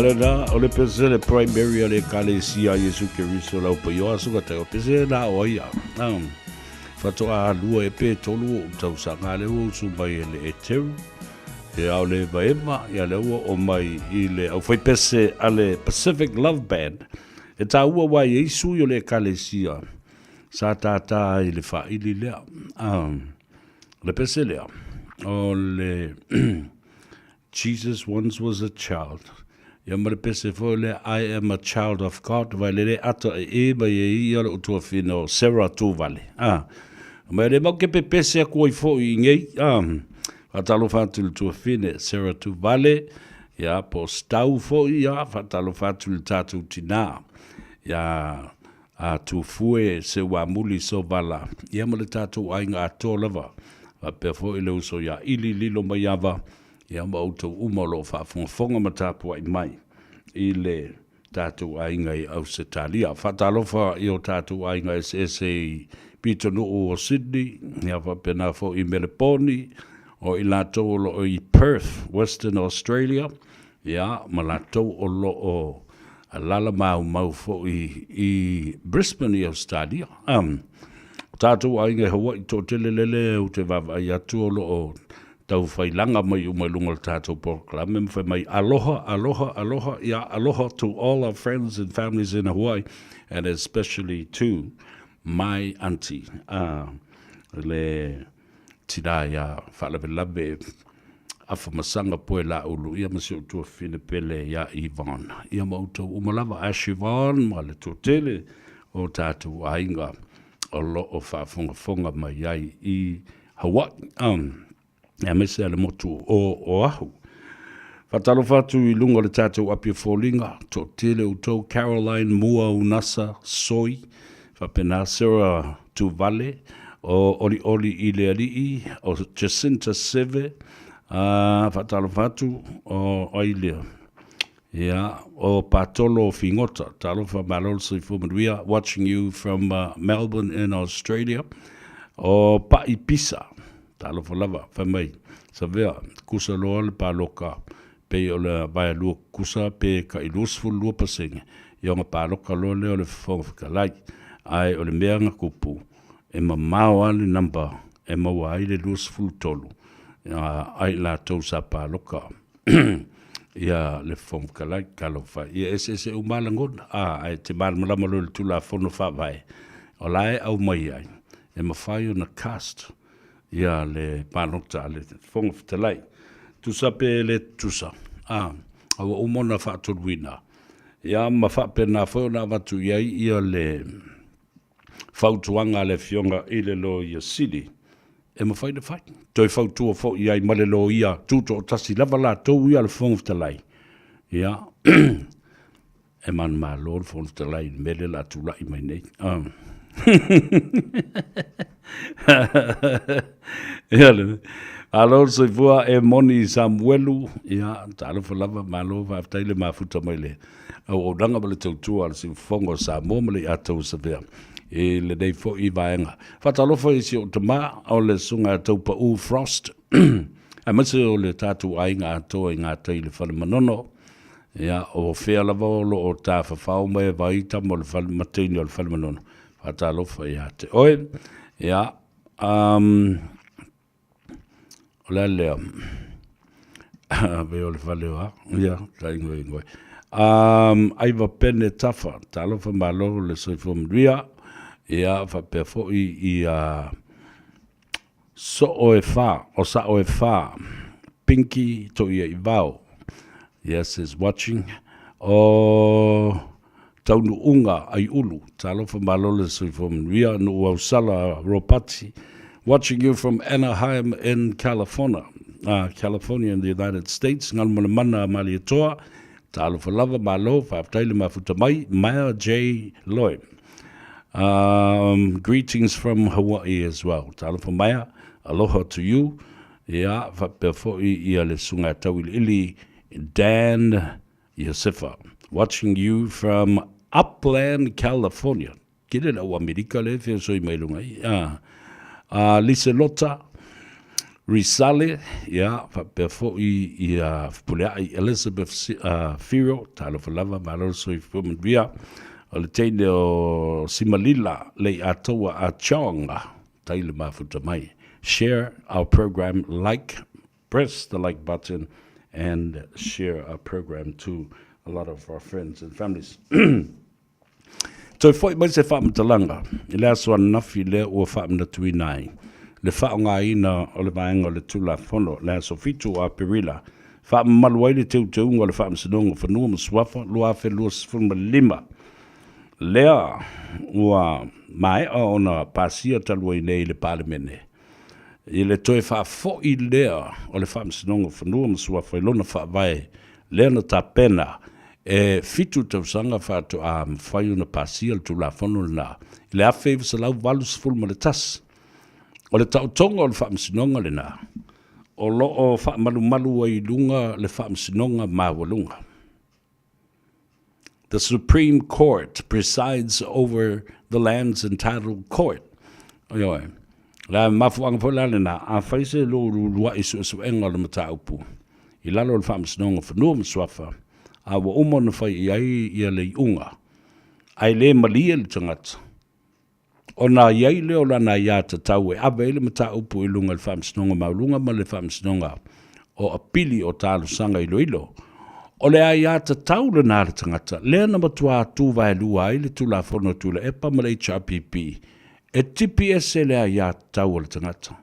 Speaker 5: Lena, o le pese le primary a le Ekalesia a Iesu Keriso lau paio aso ka tai o pese na o ai a. Whatoa a lua e pe tolu o tausaga le ua usu mai e le eteru. E ao le eva eva, ia le ua o mai i le au whai pese a le Pacific Love Band. E tā ua wai e isu i o le Ekalesia. Sa tātā ai le whaili lea. Le pese lea, o le Jesus once was a child. Ia ma le pese foi lea, I am a child of God, vai le le ata e e mai e ia le utua whina o Sarah Tūvale. Ah. Mai le mau ke pe pese aku ai foi i ngei. Ah. Whatalofa atu le tuawhine, Sarah Tūvale, ia po stau foi, ia, whatalofa atu le tātou tinā. Ia, A Tufue Seuamuli Sovala, ia ma le tatou aiga atoa lava, faapea foi le uso ia Ili Lilo Maiava, ia ma outou uma o lo o faafogafoga ma tapuai mai i le tatou aiga i Ausetalia. Faatalofa i o tatou aiga eseese i pitonuu o Sydney, ia faapena foi i Meleponi, o i latou o lo o i Perth, Western Australia, Ia, ma latou o lo o alala maumau foi i Brisbane i Ausetalia. Um, o tatou aiga i Hawaii toatele lele ou te vaavaai atu o lo o taufailaga mai uma i luga o le tatou polokalame ma fai mai aloha, aloha, aloha, ia aloha to all our friends and families in Hawaii and especially to my auntie, le Tinā ia faalavelave Afamasaga poe laulu ia ma si ou tuafafine pele ia Yvonne. Ia ma outou uma lava Ash Yvonne ma le toatele o tatou aiga o lo o faafogafoga mai ai i Hawaii. Um, aemaise a le motu o Oahu. Faatalofa atu i luga o le tatou api o foliga, toatele outou Caroline Mua Unasa Soi, faapena Sarah Tuvale, o Olioli i le Alii, o Jacinta Seve, a faatalofa atu o ai lea. Ia, o Patolo Figota, talofa malo le soifua manuia, watching you from Melbourne in Australia. O Pa'i Pisa, talofa lava, fai mai, Savea, kusa loa le paloka, pei o le vaealua kusa pe kai 22%, ia ona paloka loa lea o le Fofoga Fetalai. Ae o le mea na kupu, e mamao lava le number e maua ai le 23 a i latou sa paloka ia le Fofoga Fetalai. Talofa, ia eseese uma lava lagona, ae te malamalama loa i le Tulafono Faavae, o la e aumai ai, e mafai ona cast ia le palota a le Fofoga Fetalai. Tusa pe le tusa, a ua uma ona faatoluina, ia ma faapena foi ona avatu i ai ia le fautuaga a le Afioga i le Loia Sili e mafai ona fai. Toe fautua foi i ai ma le Loia Tutoatasi lava latou ia a le Fofoga Fetalai, ia, e manumalo le Fofoga Fetalai i le mea lea o le a tulai mai nei. Ia le Malo le soifua e moni Samuelu, ia, talofa lava, malo faafetai le mafuta mai le auaunaga ma le tautua a le Siufofoga o Samoa ma le Iataua Savea i lenei foi vaega. Faatalofa i si ou tama o le Susuga ia Taupau Frost, aemaise o le tatou aiga atoa i gatai i le Fale Manono. Ia, o fea lava o lo o tafafao mai e vai tama o le fale, ma teine o le Fale Manono. Faatalofa ia te oe. Ia, um, o le a lea? Pe o le fale o a? Ia, ta ingoe ingoe. Um, Aiva Pene Tafa, talofa malo le soifua manuia. Ia, faapea foi i a Soo e wha, o Sao e wha, Pinky Toia Ivao. Yes, is watching. O Taunuunga Aiulu, talofa malo le soifua manuia, Nuuausala Ropati, watching you from Anaheim in California, California in the United States, Ngalumanamana Malietoa, talofa lava, malo, faafetai le mafuta mai, Maya J. Lloyd. Greetings from Hawaii as well. Talofa Maya, aloha to you. Ia, faapea foi ia le susuga tauiliili Dan Iosefa, watching you from Upland, California. Kile lau Amerika le feosoi mai lunga i. Ah, Liselota, Risale, ia, faapea foi ia Fepuleai Elizabeth Whiro, talofa lava, malo le soifua manuia. O le teine o Simalila Lei'atoa Ah Chong, tai le mafuta mai. Share our program, like, press the like button and share our program to a lot of our friends and families. Toe foi mai se faamatalaga i le aso ananafi lea ua faamanatuina ai le faaaogaina o le vaega o le Tulafono le aso 7 o Aperila faamamalu ai le teuteuga o le Faamasinoga o Fanua ma Suafa 2025 lea ua maea ona pasia talu ai nei i le Palemene i le toe faafoi lea o le Faamasinoga o Fanua ma Suafa i lona faavae lea na tapena e fitu tausaga faatoa mafai ona pasia le Tulafono lena i le 1981. O le taotoga o le Faamasinoga lena, o lo o faamalumalu ai i luga le Faamasinoga Maualuga. The Supreme Court presides over the Lands and Title Court. Ioe. Le mafuaaga foi la lena, afai se lua'i suesuega o le mataupu i lalo o le Faamasinoga o Fanua ma Suafa, a ua uma ona fai i ai ia le iuga, ae le malie le tagata, ona i ai lea o lana aiatatau e ave ai le mataupu i luga i le Faamasinoga Maualuga ma le Faamasinoga o Apili o Talosaga Iloilo. O le aiatatau lena a le tagata, lea na matua tuvaelua ai le Tulafono a Tuilaepa ma le HRPP, e tipi ese le aiatatau a le tagata.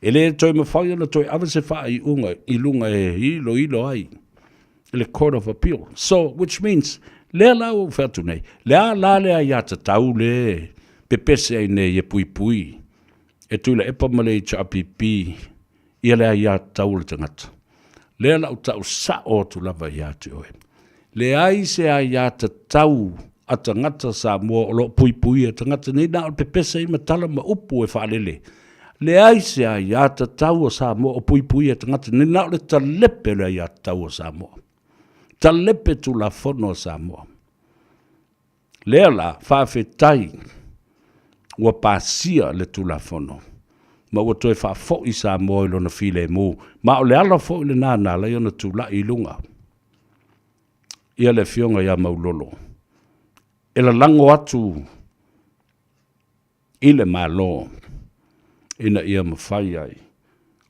Speaker 5: E le toe mafai ona toe ave se faaiuga i luga e iloilo ai i le Court of Appeal. So, which means, lea la ua ou fai atu nei, le a la le aiatatau le pepese ai nei e puipui e Tuilaepa ma le HRPP ia le aiatatau o le tagata. Lea la ou tau sao atu lava ia te oe. Leai se aiatatau a tagata Samoa o lo o puipuia tagata nei na o le pepese ai ma tala ma upu e faalele. Leai se aiatatau a Samoa o puipuia tagata nei na o le talepe o le aiatatau a Samoa. Talepe Tulafono a Samoa. Lea la, faafetai ua pasia le Tulafono ma ua toe faafoi Samoa i lona filemu, ma o le ala foi lena na ala ai ona tulai i luga ia le Afioga ia Maulolo e lalago atu i le Malo ina ia mafai ai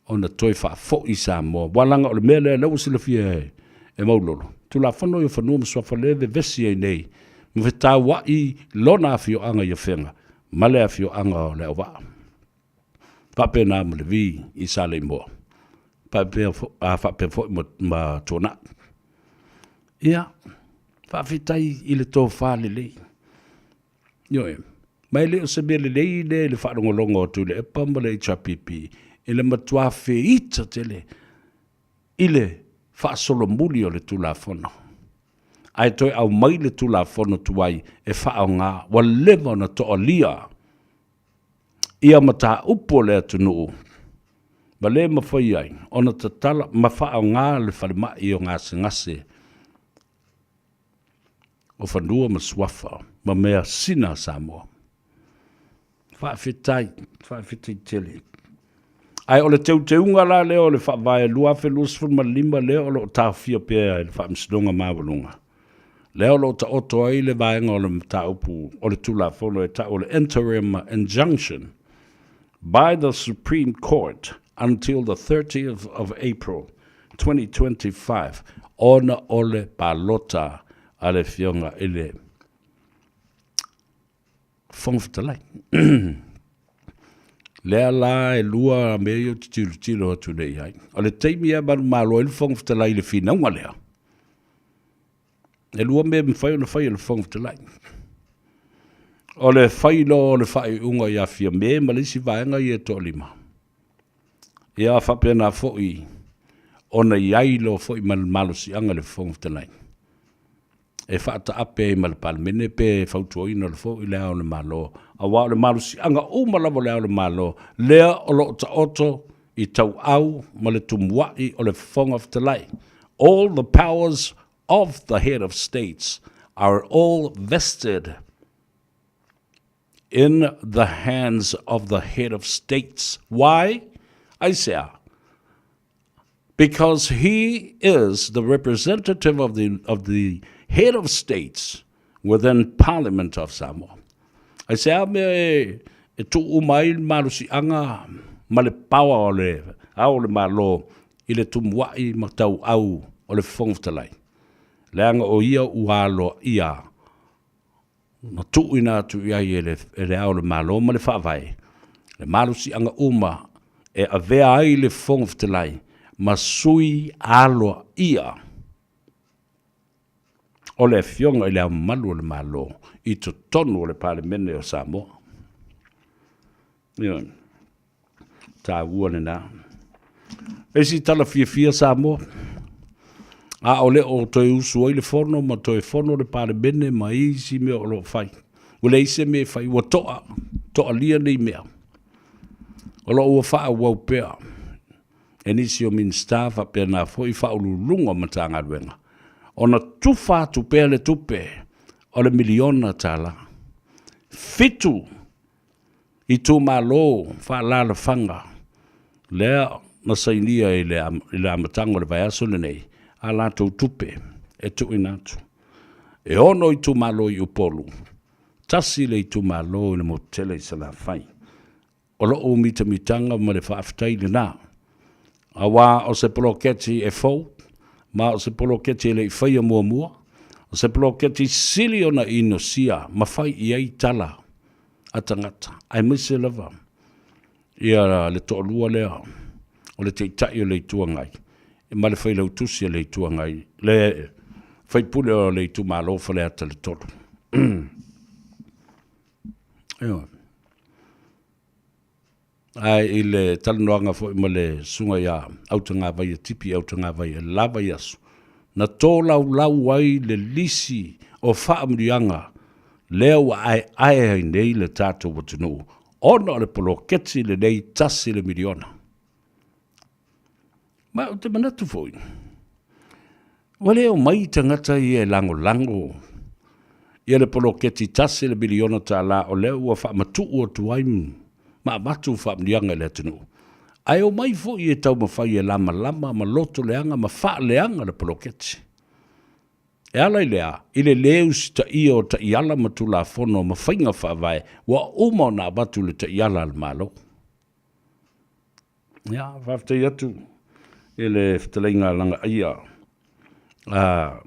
Speaker 5: ona toe faafoi Samoa. Aua leaga o le mea lea, lea ua silafia e Maulolo, Tulafono ia o Fanua ma Suafa lea e vevesi ai nei ma fetauai lona afioaga i Afega ma le afioaga o Leauvaa. Faapena ma Levi i Saleimoa, faapea, faapea foi ma Tuanai. Ia, faafetai i le tofa lelei. Ioe. Ma e le o se mea lelei lea i le faalogologo atu i le EPA ma le HRPP i le matua feita tele i le faasolomuli o le Tulafono. Ae toe aumai le Tulafono tuai e faaaoga ua leva ona toalia ia mataupu o le atunuu ma le mafai ai ona tatala ma faaaoga le falemai o gasegase o fanua ma suafa ma measina a Samoa. Faafetai, faafetai tele. Ae o le teuteuga la lea o le Faavae 2025 lea o lo o taofia pea e le Faamasinoga Maualuga, lea o lo o taoto ai le vaega o le mataupu o le Tulafono e tau o le Interim Injunction by the Supreme Court until the 30th of April 2025 ona o le palota a le Afioga i le Fofoga Fetalai. Lea la e lua mea ia ou te tilotilo atu nei i ai. O le taimi e manumalo ai le Fofoga Fetalai i le finauga lea, e lua mea e mafai ona fai e le Fofoga Fetalai. O le fai loa o le faaiuga ia Fiame ma le isi vaega ia e toalima, Ia faapena foi ona i ai loa foi ma le malosiaga i le Fofoga Fetalai e faataape ai ma le Palemene pe fautuaina loa foi Le Ao o le Malo, aua o le malosiaga uma lava o Le Ao o le Malo lea o lo o taoto i tauau ma le tumuai o le Fofoga Fetalai. All the powers of the Head of States are all vested in the hands of the head of states. Why? Aisea? Because he is the representative of the, of the head of states within Parliament of Samoa. Ai se a mea e, e tuu uma ai le malosiaga ma le power o le ao o le Malo i le tumua'i ma tauau o le Fofoga Fetalai, leaga o ia ua aloaia na tuuina atu i ai e le, e le Ao o le Malo ma le Faavae, le malosiaga uma e avea ai le Fofoga Fetalai ma sui aloaia o le Afioga i le Ao Mamalu o le Malo i totonu o le Palemene o Samoa. Ioe. Taua lena. Isi tala fiafia Samoa, a o le o toe usu ai le fono ma toe fono le Palemene ma isi mea o lo o fai. Ua leai se mea e fai, ua toa, toalia nei mea. O lo o ua faaauau pea e nisi o Minisita faapena foi faauluuluga o Matagaluega ona tufa atu pea le tupe o le miliona tala. 7 itumalo faaalaalafaga lea na sainia i le, i le amataga o le vaiaso lenei a latou tupe e tuuina atu. E ono itumalo i Upolu, tasi le itumalo i le motu tele i Salafai. O lou mitamitaga ma le faafetai lena, aua o se poloketi e fou, ma o se poloketi e le i faia muamua, o se poloketi sili ona inosia ma fai i ai tala a tagata, aemaise lava ia le toalua lea o le Taitai o le Itu Agai ma le Failautusi o le Itu Agai, le faipule o le itumalo o Faleata le 3. Ioe. Ae i le talanoaga foi ma le susuga ia Autagavaia Tipi Autagavaia i le la vaiaso, na tolaulau ai le lisi o faamanuiaga lea ua aeae ai nei le tatou atunuu ona o le poloketi lenei tasi le miliona. Ma ou te manatu foi, ua le omai tagata ia e lagolago ia le poloketi tasi le miliona tala o lea ua faamatuu atu ai ma avatu faamanuiaga i le atunuu, ae omai foi e taumafai e lamalama ma loto leaga ma faaleaga le poloketi. E ala i le a? I le lē usitaia o taiala ma tulafono ma faiga faavae ua uma ona avatu i le taiala a le Malo. Ia, faafetai atu i le fetalaiga a Lagaaia a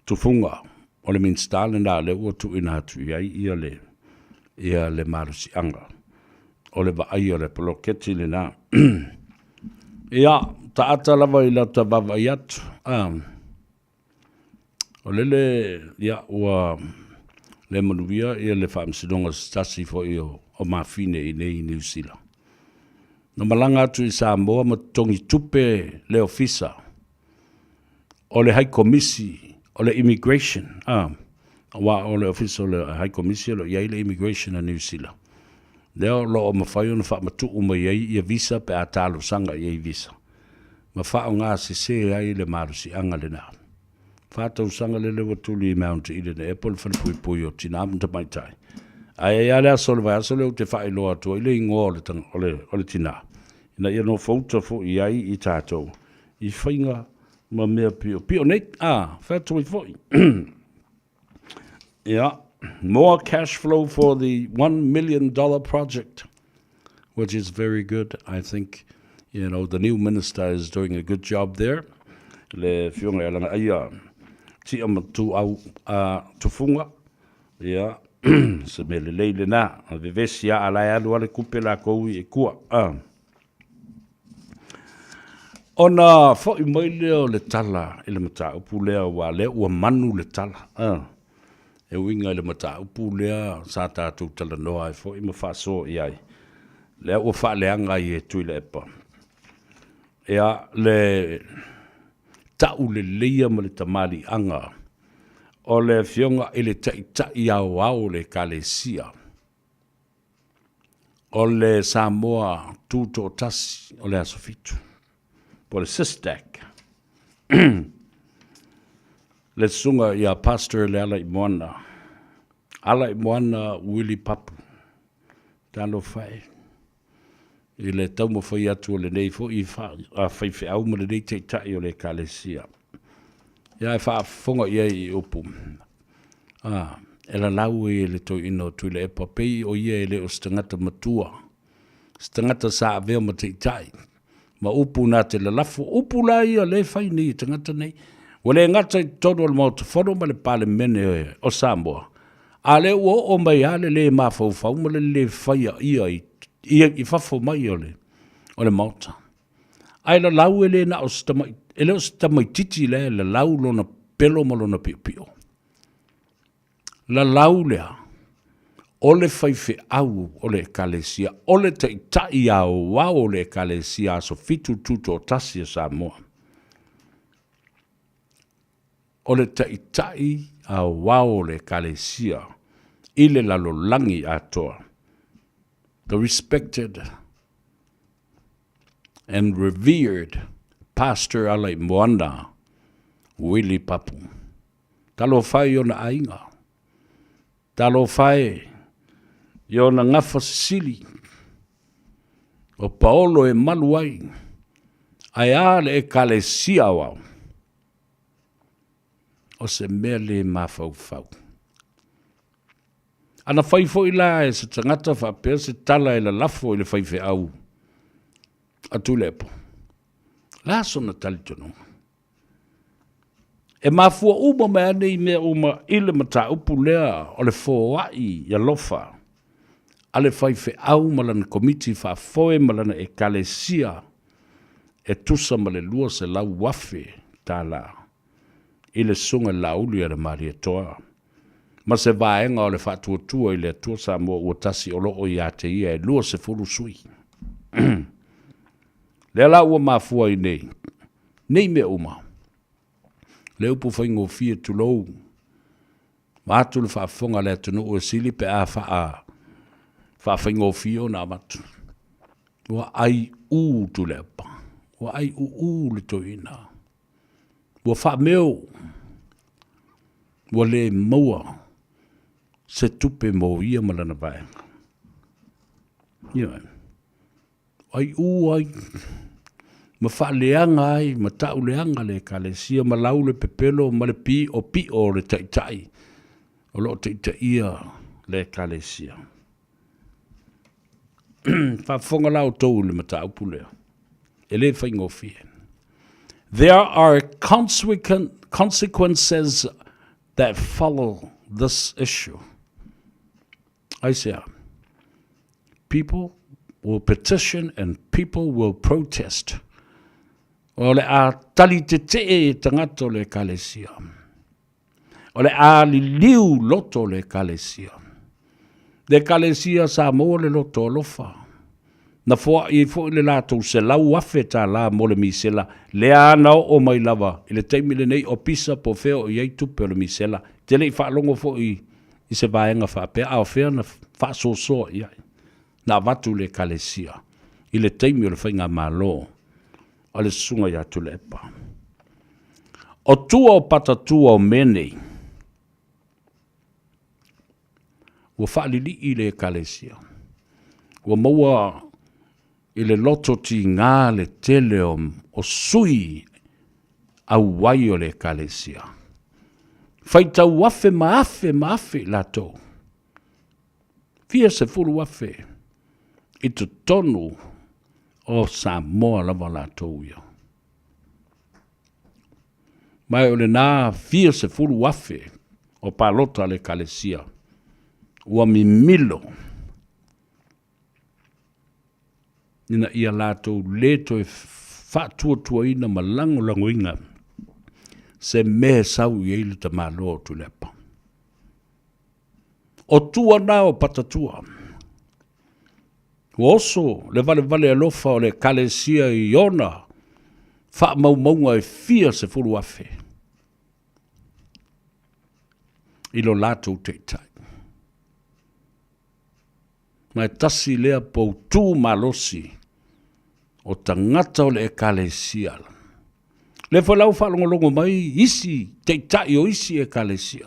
Speaker 5: Tufuga, o le Minisita lena lea ua tuuina atu i ai ia le, ia le malosiaga o le vaaia o le poloketi lena. Ia, taata lava i lata vaavaai atu, a. O lele, ia, ua le manuia ia le faamasinoga se tasi foi o, o mafine i nei i Niu Sila. Na malaga atu i Samoa ma totogi tupe le ofisa o le High Komisi o le Immigration, a, aua o le ofisa o le High Komisi o lo o i ai le Immigration a Niu Sila. Lea o lo o mafai ona faamatuu mai ai ia visa pe a talosaga i ai visa. Ma faaaoga sese ai le malosiaga lena. Fa tausaga lele ua tuli i Mount Eden e po le falepuipui o Tinā ma Tamaitai. Ae ai lava le aso o le vaiaso lea ou te faailoa atu ai le igoa o le, o le, o le tinā, ina ia nofouta foi i ai i tatou i faiga ma mea piopio nei. A, fai atu ai foi. Yeah, more cash flow for the $1 million project, which is very good. I think, the new minister is doing a good job there. Le fionga e langa aia tia matu au a tufunga. Yeah, se me le leile na. A vevesi a ala e alu ale kupe la kou i e kua. Ah. Ona foi mai lea o le tala i le mataupu lea aua o lea ua manu le tala, a. E uiga i le mataupu lea sa tatou talanoa ai foi ma faasoa i ai, lea ua faaleaga ai e Tuilaepa, ia, le tauleleia ma le tamaliiaga o le Afioga i le Taitai Aoao o le Ekalesia. O le Samoa Tutoatasi o le Aso Fitu, po o le SISTAC. Le susuga ia Pastor Lealaimoana, Alaimoana Willie Papu. Talofa e. i le taumafai atu o lenei foi faifeau ma lenei taitai o le Ekalesia. Ia e faafofoga i ai i upu, a, e lalau ai e le toeaina o Tuilaepa, pei o ia e le o se tagata matua, se tagata sa avea ma taitai, ma upu na te lalafo, upu la ia lea e fai nei e tagata nei. Ua le gata i totonu o le Maota Fono ma le Palemene o Samoa, a lea ua oo mai lava le lē mafaufau ma le lē faia ia i fafo mai o le Maota. Ae lalau e le na o se tamai, e le o se tamaitiiti la e lalau lona pelo ma lona piopio. Lalau lea, o le faifeau o le Ekalesia, o le taitai aoao o le Ekalesia Aso Fitu Tutoatasi a Samoa. O le taitai aoao o le Ekalesia i le lalolagi atoa. The respected and revered Pastor Alaimoana Willie Papu. Talofa e i ona aiga. Talofa e i ona gafa sisili. O paolo e malu ai, ae a le Ekalesia aoao? O se mea le mafaufau. Ana fai foi la e se tagata faapea se tala e lalafo i le faifeau a Tuilaepa, le a sona talitonuga? E mafua uma mai lava nei mea uma i le mataupu lea o le foai alofa a le faifeau ma lana komiti faafoe ma lana ekalesia e tusa ma le $200,000 i le Susuga i le Laauli a le Malietoa ma se vaega o le Faatuatua i le Atua Samoa Ua Tasi o lo o ia te ia e 20 sui. Lea la ua mafua ai nei, nei mea uma, le upu faigofie tulou, vaeatu le faafofoga a le atunuu e sili pe a faa, faafaigofie ona avatu. Ua aiu Tuilaepa, ua aiuu le toeaina. Ua faameo, ua le maua se tupe mo ia ma lana vaega. Ioe. Aiu ai ma faaleaga ai ma tauleaga le Ekalesia ma lau le pepelo ma le piopio o le Taitai o lo o taitaia le Ekalesia. Faafofoga la outou i le mataupu lea, e le faigofie. There are consequences that follow this issue. Aisea? People will petition and people will protest. O le a tali tetee e tagata o le Ekalesia. O le a liliu loto o le Ekalesia. Le Ekalesia sa maua le loto alofa. Na foai ai foi le latou $100,000 mo le misela, lea na oo mai lava i le taimi lenei o pisa po o fea o i ai tupe o le misela. Te le i faalogo foi i se vaega faapea, a o fea na faasoasoa i ai, na avatu i le Ekalesia i le taimi o le faigamalo a le Susuga ia Tuilaepa. O tua o patatua o mea nei, ua faalilii le Ekalesia, ua maua i le loto tiga le tele o, o sui auai o le Ekalesia. Faitau afe ma afe ma afe i latou. Fia sefulu afe i totonu o Samoa lava latou ia. Ma o lena fia sefulu afe o palota a le Ekalesia ua mimilo ina ia latou le toe faatuatuaina ma lagolagoina se mea e sau i ai le tamaloa o Tuilaepa. O tua na o patatua. Ua oso le valevale alofa o le Ekalesia i ona faamaumauga e fia 10,000 i lo latou taitai. Ma e tasi lea poutu malosi o tagata o le Ekalesia. Lea foi la ua faalogologo mai isi taitai o isi Ekalesia.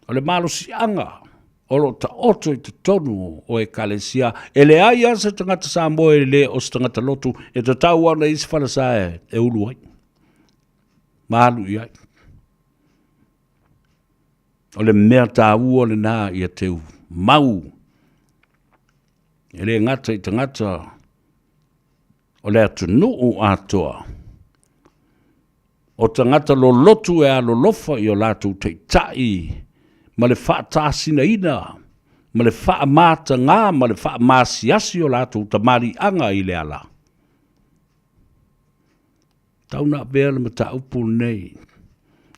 Speaker 5: O le malosiaga. O lo o taoto i totonu o Ekalesia, e leai lava se tagata Samoa e le o se tagata lotu e tatau lava ona i ai se falesa e ulu ai ma alu i ai. O le mea taua lena ia teu mau e le gata i tagata o le atunuu atoa, o tagata lolotu e alolofa i o latou taitai ma le faatasinaina ma le faamatagā ma le faamaasiasi o latou tamaliiaga i le ala. Tau na avea le mataupu lenei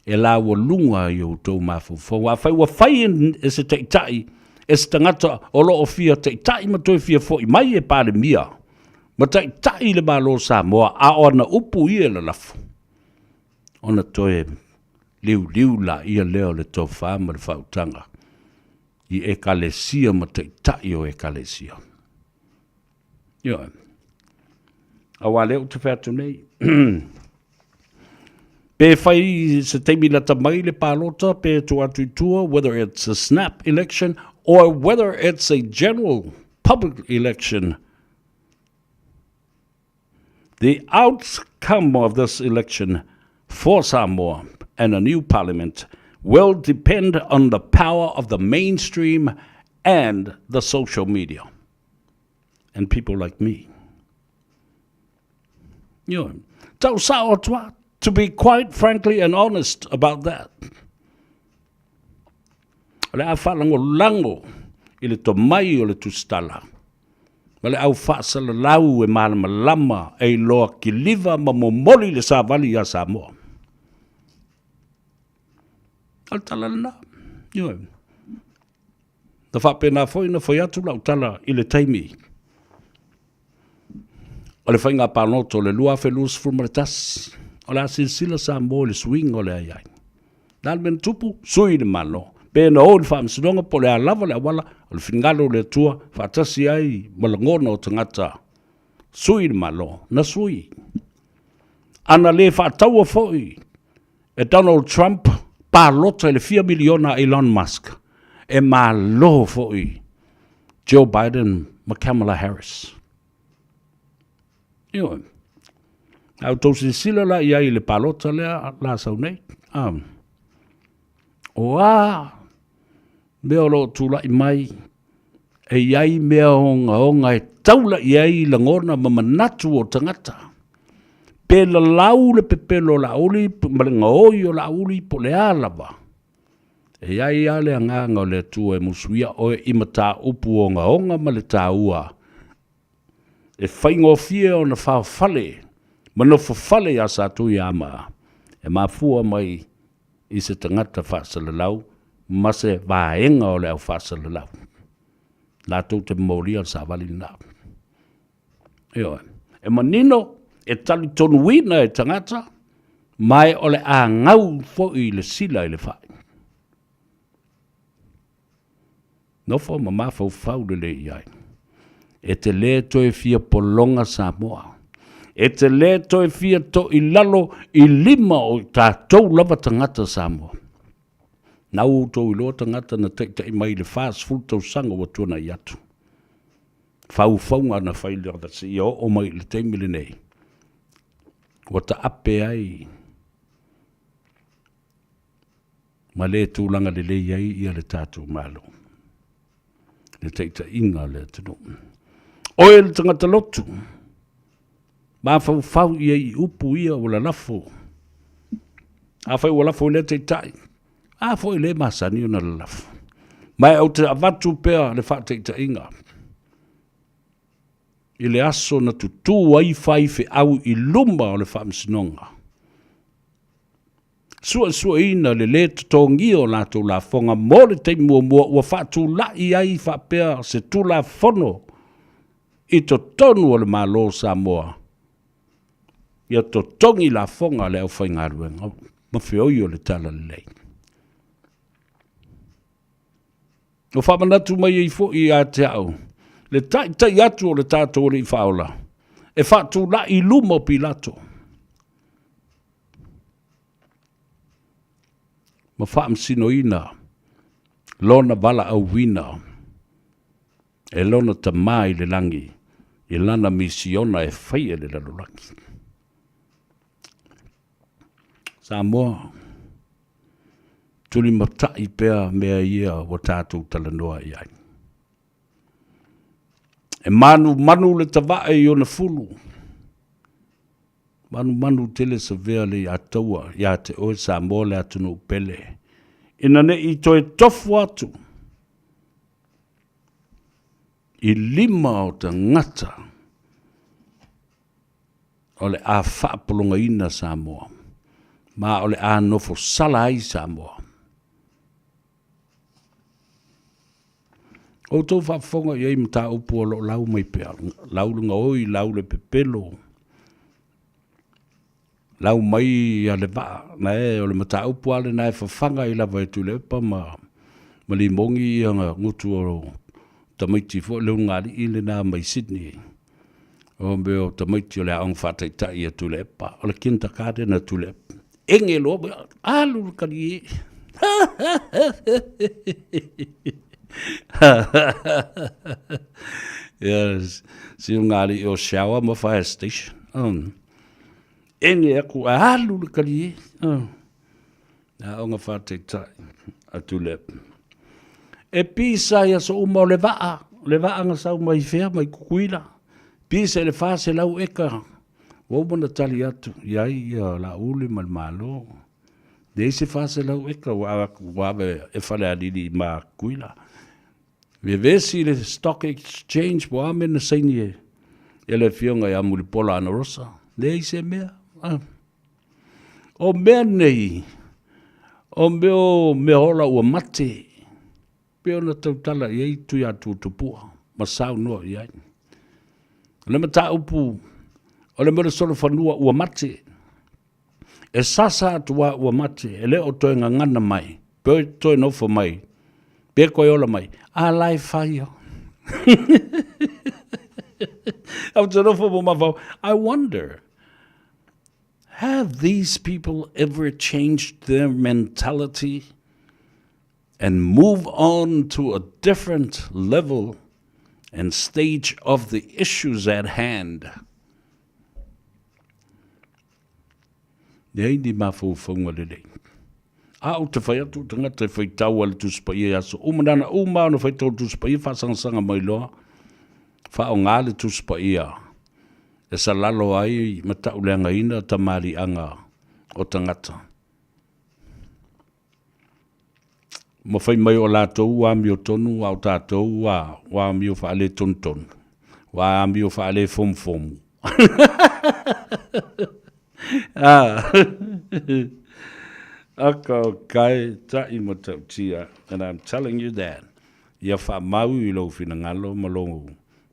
Speaker 5: e laualuga i outou mafaufauga. Afai ua fai e se taitai, e se tagata o lo o fia taitai ma toe fia foi mai e Palemia ma taitai le Malo o Samoa, a o ana upu ia e lalafo, ona toe liuliu laia lea o le tofa ma le faautaga i Ekalesia ma taitai o Ekalesia. Ioe. Aua lea ou te fai atu nei, pe fai se taimi lata mai le palota pe tuu atu i tua, whether it's a snap election or whether it's a general public election, the outcome of this election for Samoa and a new parliament will depend on the power of the mainstream and the social media and people like me. You know, tau sao atu to be quite frankly and honest about that. O le a faalagolago i le tomai o le tusitala ma le au faasalalau e malamalama e iloa kiliva ma momoli le savali iā Samoa. O le tala lena. Ioe. Na faapena foi ona fai atu lau tala i le taimi o le faiga palota o le 2021, o le a silasila Samoa i le suiga o le a i ai. O le a le mea na tupu? Sui le Malo. Pe na o i le faamasinoga po o le a lava le auala, o le finagalo o le Atua faatasi ai ma lagona o tagata, sui le Malo. Na sui. A na le faataua foi e Donald Trump palota i le fia miliona a Elon Musk, e malo foi Joe Biden ma Kamala Harris. Ioe. A outou silasila la i ai i le palota lea la sau nei. O a mea o lo o tulai mai e i ai mea ogaoga e taula i ai lagona ma manatu o tagata. Pe lalau le pepelo o Laauli ma le gaoi o Laauli po o le a lava, e i ai lava le agaga o le Atua e musuia oe i mataupu ogaoga ma le taua e faigofie ona faofale ma nofofale iā Satuiamaa e mafua mai i se tagata faasalalau ma se vaega o le au faasalalau latou te momolia le savali lena. Ioe. E manino, e talitonuina e tagata, ma e o le a gau foi le sila i le fai. Nofo ma mafaufau lelei i ai. E te lē toe fia pologa Samoa. E te lē toe fia toilalo i lima o i tatou lava tagata Samoa. Nau outou iloa tagata na taitai mai i le 40 tausaga ua tuanai atu. Faufauga na fai le seia oo mai i le taimi lenei, ua taape ai ma le tulaga lelei ai ia le tatou Malo, le taitaiga o le atunuu. Oe le tagata lotu, mafaufau i ai i upu ia ua lalafo. Afai ua lafo i lea taitai, a foi le masani ona lalafo. Ma e ou te avatu pea le faataitaiga i le aso na tutū ai faifeau i luma o le faamasinoga. Suesueina le lē totogia o latou lafoga mo le taimi muamua ua faatula'i ai faapea se Tulafono i totonu o le Malo o Samoa ia totogi lafoga a le aufaigaluega ma feoi o le Talalelei. Ua faamanatu mai ai foi ia te au le taitai atu o le tatou Alii Faaola e faatula'i i luma o Pilato ma faamasinoina. Lona valaauina e Lona Tama i le lagi i Lana misiona e faia i le lalolagi. Samoa, tulimatai pea mea ia ua tatou talanoa i ai. E manumanu le tavae i ona fulu, manumanu tele savea le iataua ia te oe Samoa le atunuu pele, ina ne i toe tofu atu i lima o tagata o le a faapologaina Samoa, ma o le a nofo sala ai Samoa. Outou faafofoga i ai mataupu o lo o lau mai pea, lau le gaoi, lau le pepelo, lau mai a le vaa, na e o le mataupu lava lena e fafaga ai lava e Tuilaepa ma ma Limogi ia gutu o tamaiti foi le ulugalii lena mai Sydney. O mea o tamaiti o le aoga faataitai a Tuilaepa, o le kindergarten a Tuilaepa. Ege loa, alu le kalie. Ia, si ulugalii o shower ma fire station. Ege aku, alu le kalie. Aoga faataitai a Tuilaepa. E pisa i aso uma o le vaa, le vaa na sau mai fea, mai Kukuila. Pisa i le 400 eka. Ua uma ona tali atu i ai ia Laauli ma le Malo. Leai se 400 eka ua ave e Falealili ma Kukuila. Vevesi i le Stock Exchange po o a mea na saini e le Afioga ia Mulipola Anarosa. Leai se mea. O mea nei, o mea o meaola ua mate, pei ona tautala i ai Tuiatua Tupua ma saunoa i ai. O le mataupu o le mea o le solofanua ua mate, e sasa atu lava ua mate, e le o toe gagana mai, pe toe nofo mai, pe toe ola mai, a la e fai lava. Ou te nofo ma mafaufau, I wonder, Have these people ever changed their mentality and move on to a different level and stage of the issues at hand? Leai ni mafaufauga lelei. A ou te fai atu o tagata e faitau a le Tusi Paia i aso uma, nana uma ona faitau le Tusi Paia, faasagasanga mai loa, faaaoga le Tusi Paia e salalo ai ma tauleagaina tamaliiaga o tagata. Ma fai mai o latou ua amiotonu a o tatou ua, ua amio faaletonutonu, ua amio faalefomufomu. Ah. Aka o kai ta'i matautia, and I'm telling you that, ia faamau i lou finagalo ma lou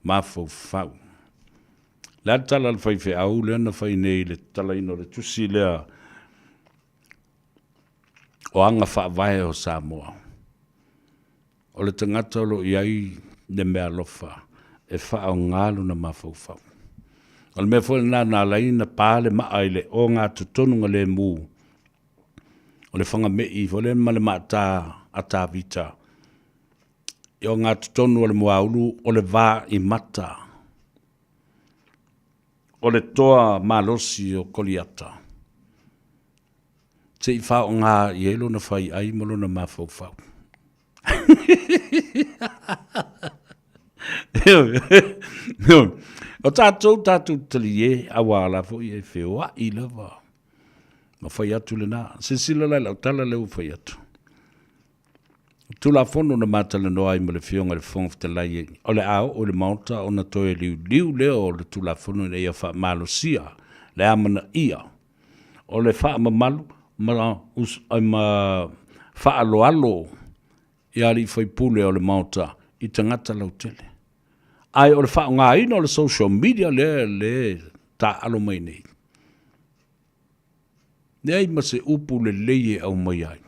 Speaker 5: mafaufau. Le a le tala a le faifeau lea na fai nei i le tatalaina o le tusi lea o aga faavae o Samoa? O le tagata o lo o i ai le meaalofa e faaaoga lona mafaufau. O le mea foi lena na ala ai ona pa le maa i le ogatotonuga lemu o le fagame'i foi lea ma le maata a Tavita i ogatotonu o le muaulu o le va i mata o le toa malosi o Koliata se i faaaoga i ai lona faiai ma lona mafaufau. O tatou, tatou talie, aua la foi e feoai lava. Ma fai atu lena. Silasila la i lau tala lea ua fai atu. Tulafono na ma talanoa ai ma le Afioga i le Fofoga Fetalai, o le a oo i le Maota ona toe liuliu lea o le Tulafono ina ia faamalosia le amanaia o le faamamalu ma, ma faaaloalo i alii faipule o le Maota i tagata lautele. Ae o le faaaogaina o le social media lea le taaalo mai nei, leai ma se upu lelei e aumaia ai.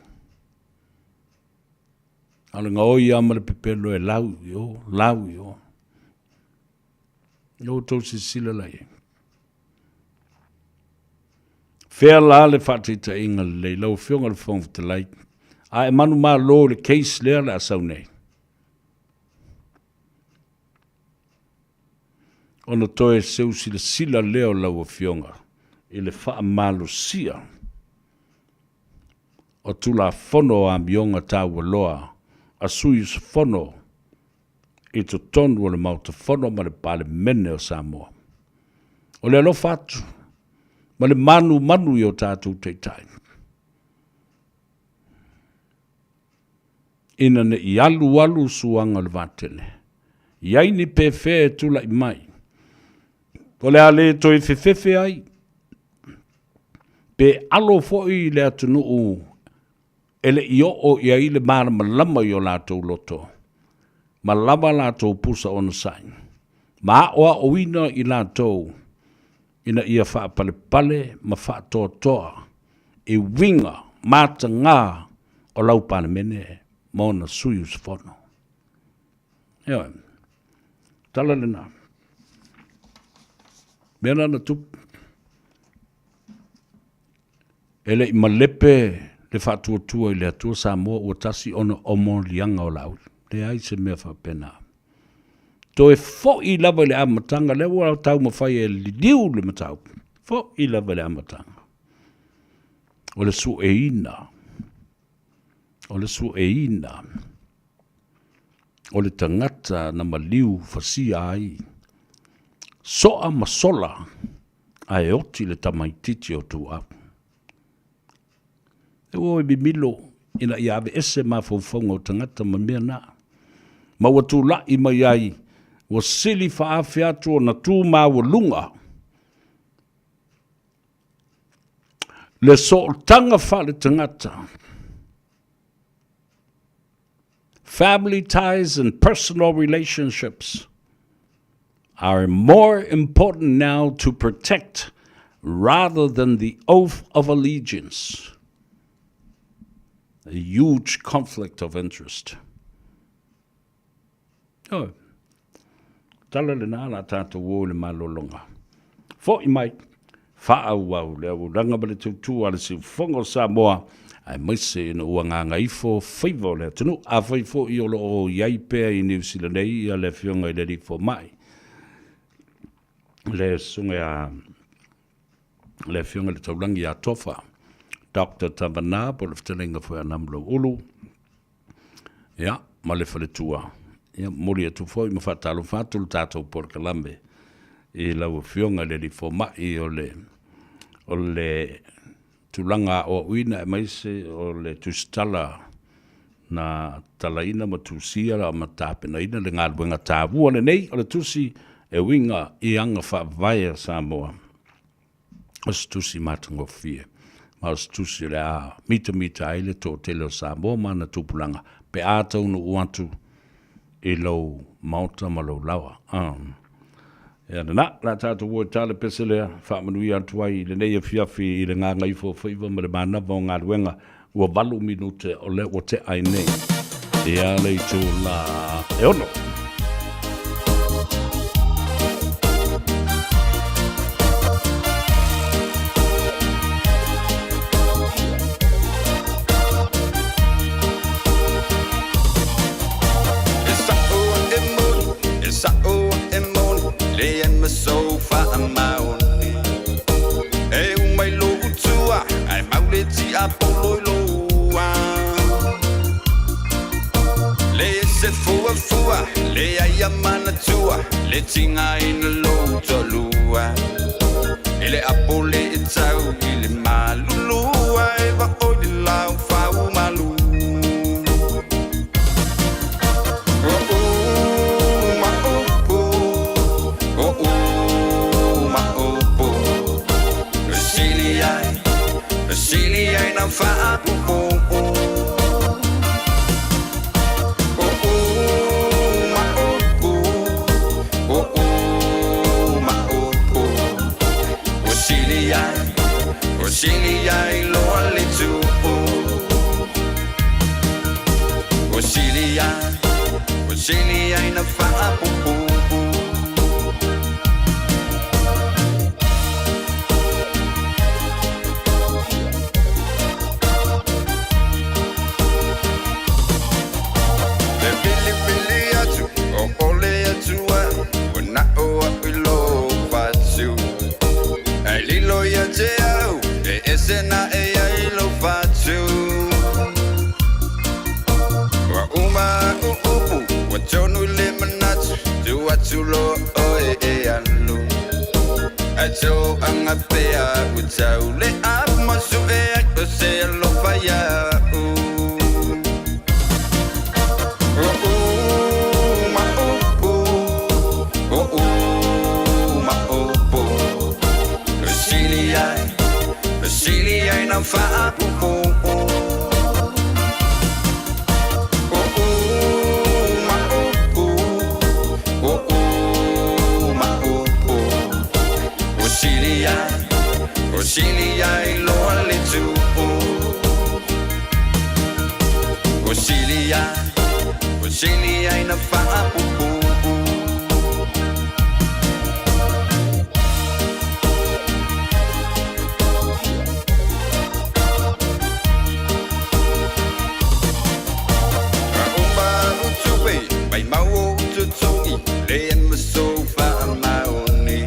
Speaker 5: A o le gaoi lava ma le pepelo e lau i o, lau i o. Ia outou silasila la i ai. Fea la le faataitaiga lelei, lau Afioga i le Fofoga Fetalai? A e manumalo i le case lea o le a sau nei. Ona toe seu silasila lea o lau Afioga i le faamalosia o Tulafono o Amioga Taualoa a sui usufono i totonu o le Maota Fono ma le Palemene o Samoa. O le alofa atu ma le manumanu i o tatou taitai, ina ne i alualu suaga o le vatele, i ai ni pefea e tulai mai, o le a le toe fefefe ai, pe alo foi le atunuu e le i oo i ai le malamalama i o latou loto, ma lava latou pusa onosai, ma aoaoina i latou ina ia faapalepale ma faatoatoa i uiga mataga o lau Palemene ma ona sui usufono. Ioe. Tala lena. Mea na na tupu. E le i malepe le faatuatua i le Atua Samoa ua tasi ona omo liaga o Laauli. Leai se mea faapena. Toe foi lava i le amataga, lea ua taumafai e liliu le mataupu, foi lava i le amataga. O le sueina, o le sueina o le tagata na maliu fasia ai, soa ma sola ae oti le tamaitiiti o Tuuau. E ua e mimilo ina ia aveese mafaufauga o tagata ma mea na, ma ua tulai mai ai, ua sili faaafe atu ona tu maualuga le sootaga faaletagata, family ties and personal relationships are more important now to protect rather than the oath of allegiance. A huge conflict of interest. Oh, tala lena la tātou o le malologa. Fo'i mai, faaauau le auaunaga ma le tautua a le Siufofoga o Samoa, aemaise ina ua gagaifo faiva o le atunuu. Afai foi o lo o i ai pea i Niu Sila nei le Afioga i le Alii Fomai, le Susuga ia le Afioga i le Taulagi ia Tofa, Doctor Tavana, po o le fetalaiga foi a Namulauulu, ia, ma le faletua. Ia, momoli atu foi ma faatalofa atu le tatou polokalame i lau Afioga i le Alii Fomai o le, o le tulaga aoaoina aemaise o le tusitala na talaina ma tusia ma tapenaina le galuega taua lenei o le tusi e uiga i aga faavae a Samoa. O se tusi matagofie, ma o se tusi o le a mitamita ai le toatele o Samoa ma ana tupulaga pe a taunuu atu i lou maota ma lou laoa. Ia lena, o le a tatou o e ta le pese lea, faamanuia atu ai i lenei afiafi i le gagaifo faiva ma le manava o galuega ua 8 minute o lea ua tea ai nei ia le itula e 6.
Speaker 10: Le tiga ina lou toalua i le apo le e tau i le malulua e vaoi le lau fau malu. O u ma upu, o u ma upu, sili ai, sili ai na faapupu. Sili ai loa le tuu. O sili ai, o sili ai na faapupu. u tau le apu masu e ai o se alofa ia u. O u ma upu, o u ma upu. Sili ai, sili ai na faapupu. O u ma upu, o u ma upu. O sili ai, o sili ai loa le tupu. O sili ai, o sili ai na faapupu. Uma utupe, mai mau o tutogi, le maso wha maoni.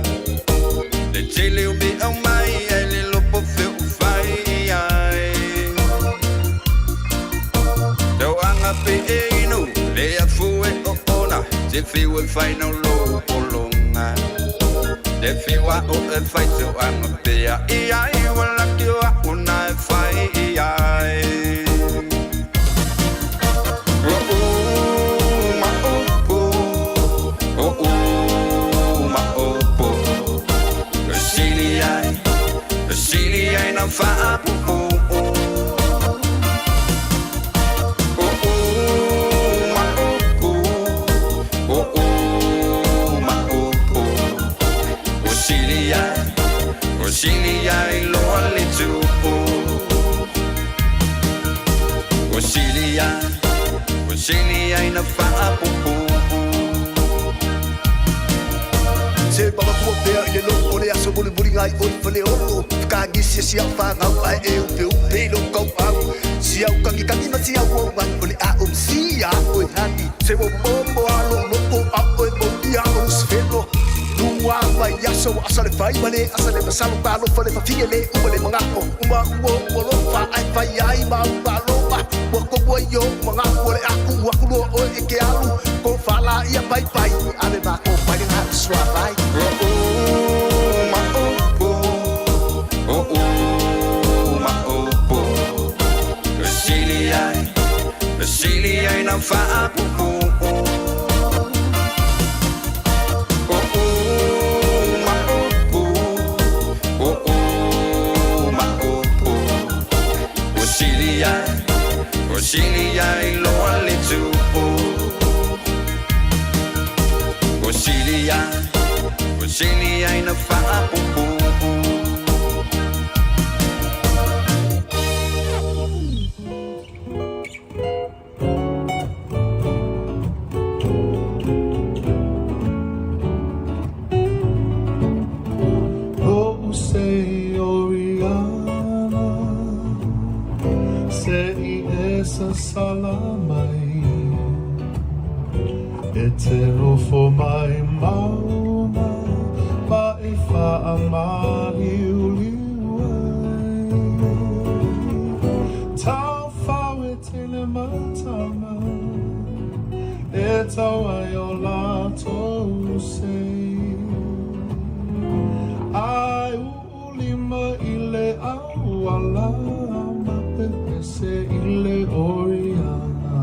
Speaker 10: Le tele o me au mai, ai le lopo feo fai ai. Tau anga pe e inu, le afu e o ona, te whiu e whai no lo polonga. Te whiua o e whai tau anga pea i ai, wala ki o a una e whai i ai. O u ma upu, o u ma upu. Sili ai, sili ai na faapupu. O u ma upu, o u ma upu. O sili ai, o sili ai loa le tupu. O sili ai, o sili ai na faapupu.
Speaker 12: Se mamatua pea i le loo o le aso mulimuliga ai oi faleolo fekagisi e sia'u fagau ae e upeupe i lou kauau sia'u kagikagi ma sia'u auai o le a'o masia a'o e hani se ua momo alo'olo'o a'o e moulia o lusifelo lua mai aso ua asa le fai ma le asa le masalo talofa le fafine le uma le maga'o uma ua ua lofa ae fai ai ma umaloma ua komu ai o maga'u o le aku aku lua oe e ke alu ko fala ia paipai ave mako pai le ga'u suavai.
Speaker 10: O u ma upu, o u ma upu. Sili ai, sili ai na faapupu. O u ma upu, o u ma upu. O sili ai, o sili ai loa le tupu. O sili ai, o sili ai na faapupu.
Speaker 4: Lo'u sei Oriana Se i esa salamai E te rofo mai mauna Ma e whaamaliuliu ai Tau whau e tele matanga E tau ai o lātou sei Ai ulima i le auala ma pepese i le Oriana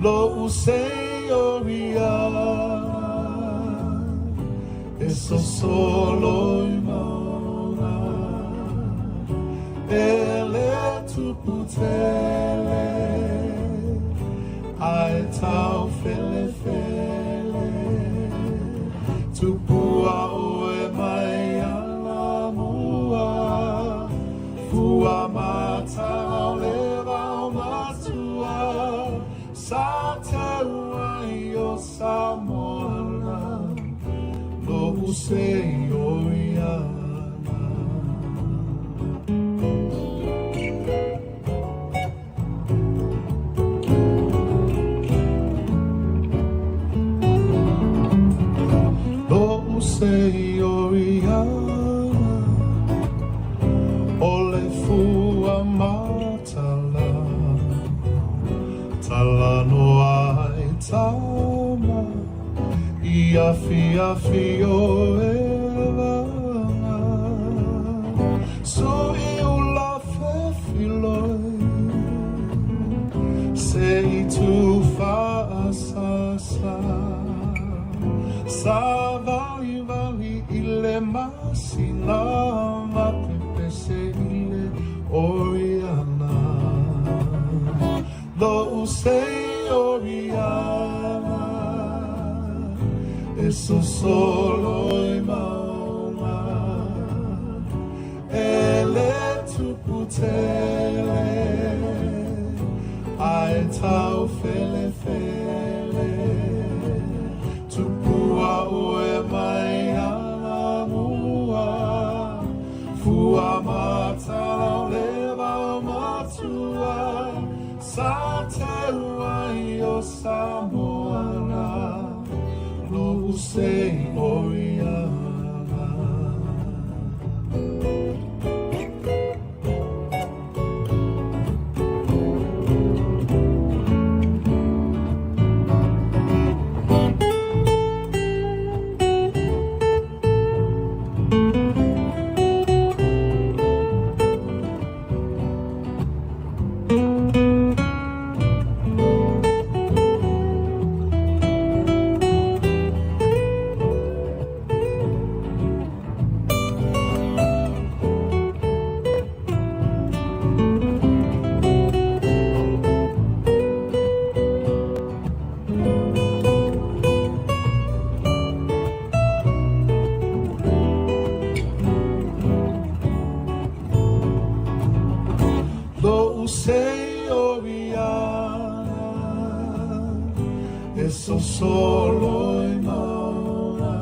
Speaker 4: Lo'u sei Oriana E sosolo i mauna E le tupu tele Ai tau fele fele Tupua oe mai ala mua Fua matau le vau matua Sa te uai o Samoana Lo'u sei Oriana. Lo'u sei Oriana O le fua matala Talanoa ai tama I afi afi o e laga. Se i tu whaasasa Sa vali vali i le masina Ma te pese i le Oriana Lo se Oriana E so solo i maunga E le tuputele Ai tau fele fele Tupua oe mai ala mua Fua mata le vao matua Sa te uai o Samoana Lo se Oriana. Lo se Oriana E so solo i maunga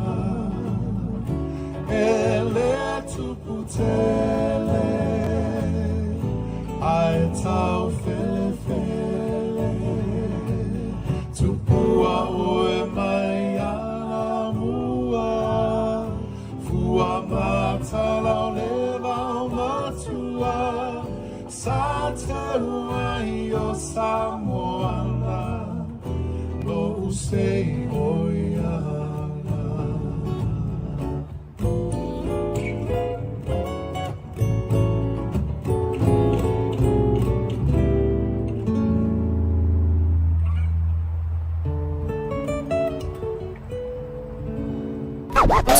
Speaker 4: E le tuputele Ai tau fele fele Tupua oe mai ala mua Fua mata lau le vao matua Sa te uai o Samoana Lo se Oriana.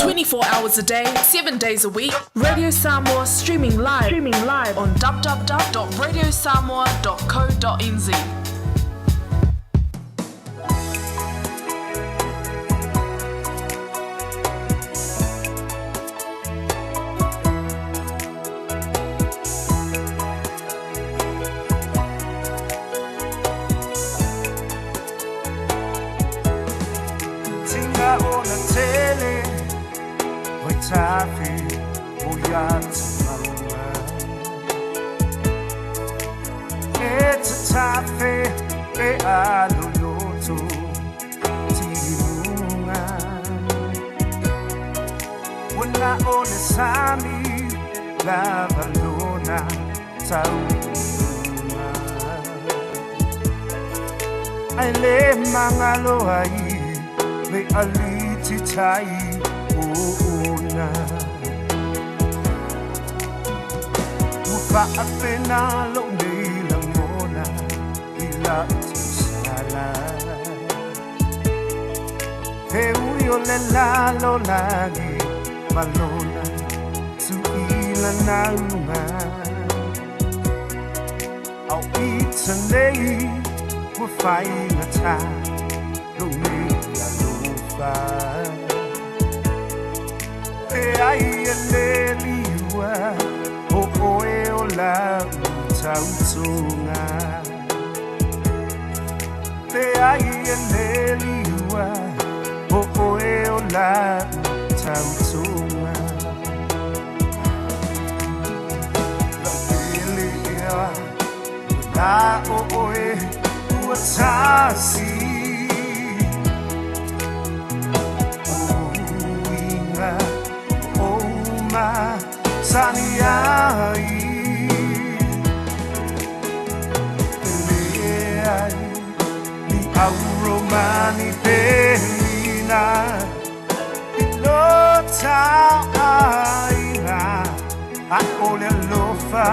Speaker 2: 24 hours a day, 7 days a week. Radio Samoa streaming live, on www.radiosamoa.co.nz.
Speaker 4: Tinga o na tele Vai tafi o ia te maunga E te tafe e alo loto Tinunga Wana o le sami Lava lona tauinga Ai le mangalo ai Le aliti tai o ona Ua faapena lo nei langona I la tusala He ui o le lalo lagi Malona tu ila naunga Au i te nei Ua whaingata Lo nei alofa E ai e le liua O oe o la tautonga Te ai e le liua O oe o la tautonga La pele ea La o oe ua tasi O uinga o ma sani ai Te ai Ni auro mani penina I lo tau aiga A o le alofa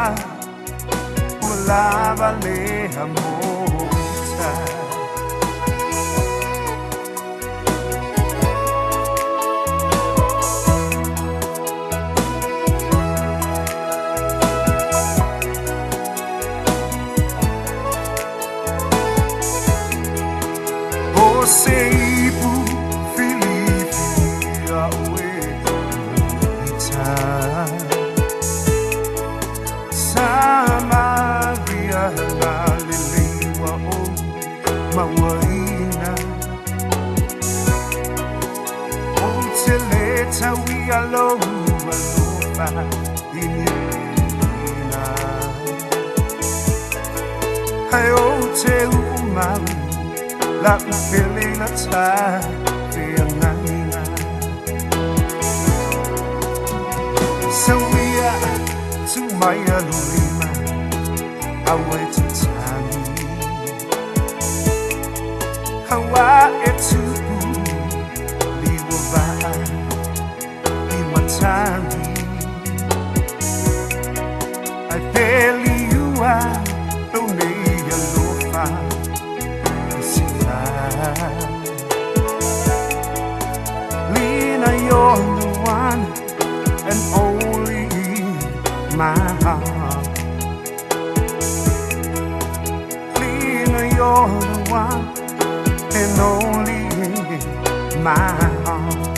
Speaker 4: Ua lava le amo. O se ipu filifili a oe ita. Samaria la lelei ua ou mauaina. Ou te le tauia lou alofa i niuina. Ae ou te uumau la'u pele i la ta feagaiga. Sauia tu mai a lou lima aua e tatagi. Aua e tupu liua vaa i matagi. Ae pe liua lou nei alofa i sila. Lena, you're the one and only in my heart. Lena, you're the one and only in my heart.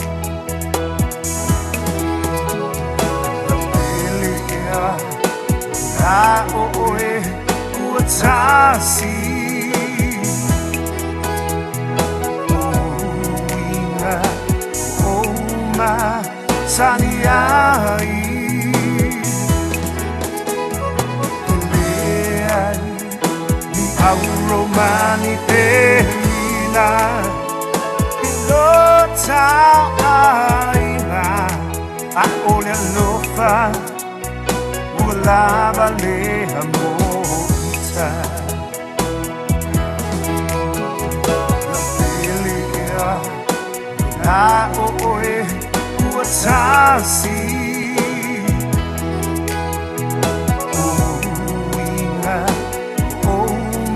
Speaker 4: Lau pele ea, la o oe ua tasi. O uiga o masani ai. E leai ni auromani pelina i lo tauaiga a o le alofa ua lava lea mo uta. Lau pele ea, la o oe ua tasi. O uiga o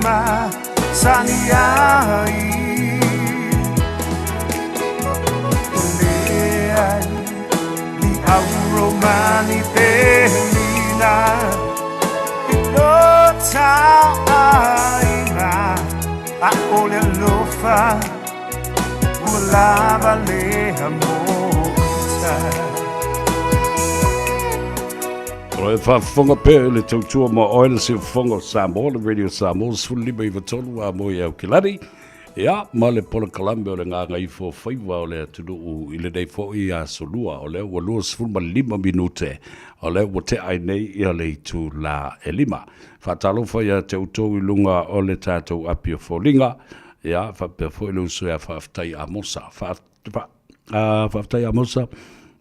Speaker 4: masani ai. E leai ni auromani pelina i lo tauaiga a o le alofa ua lava lea mo uta.
Speaker 5: O e faafofoga pea i le tautua ma oe le siufofoga o Samoa, le Radio Samoa 15 93 a mo i Aukilani. Ia, ma le polokalame o le gagaifo faiva o le atunuu i lenei foi aso lua, o lea ua 25 minute, o lea ua tea ai nei ia le itula e 5. Faatalofa ia te outou i luga o le tatou api o foliga, ia, faapea foi le uso ia Faafetai Amosa. Faafetai Amosa,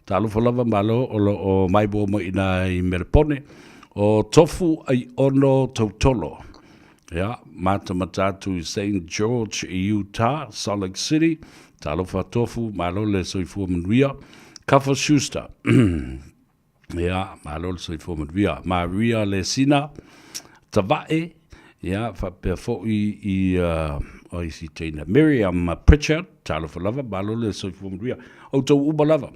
Speaker 5: talofa lava malo o lo o maimoa mai ina i Melepone, o Tofu Aiono Tautolo. Ia, matamata atu i Saint George i Utah, Salt Lake City. Talofa Tofu, malo le soifua manuia. Kafa Schuster. Ia, malo le soifua manuia. Maria Lesina, Tavae, ia, faapea foi i, o isi teina. Miriam Pritchard, talofa lava, malo le soifua manuia. Outou uma lava.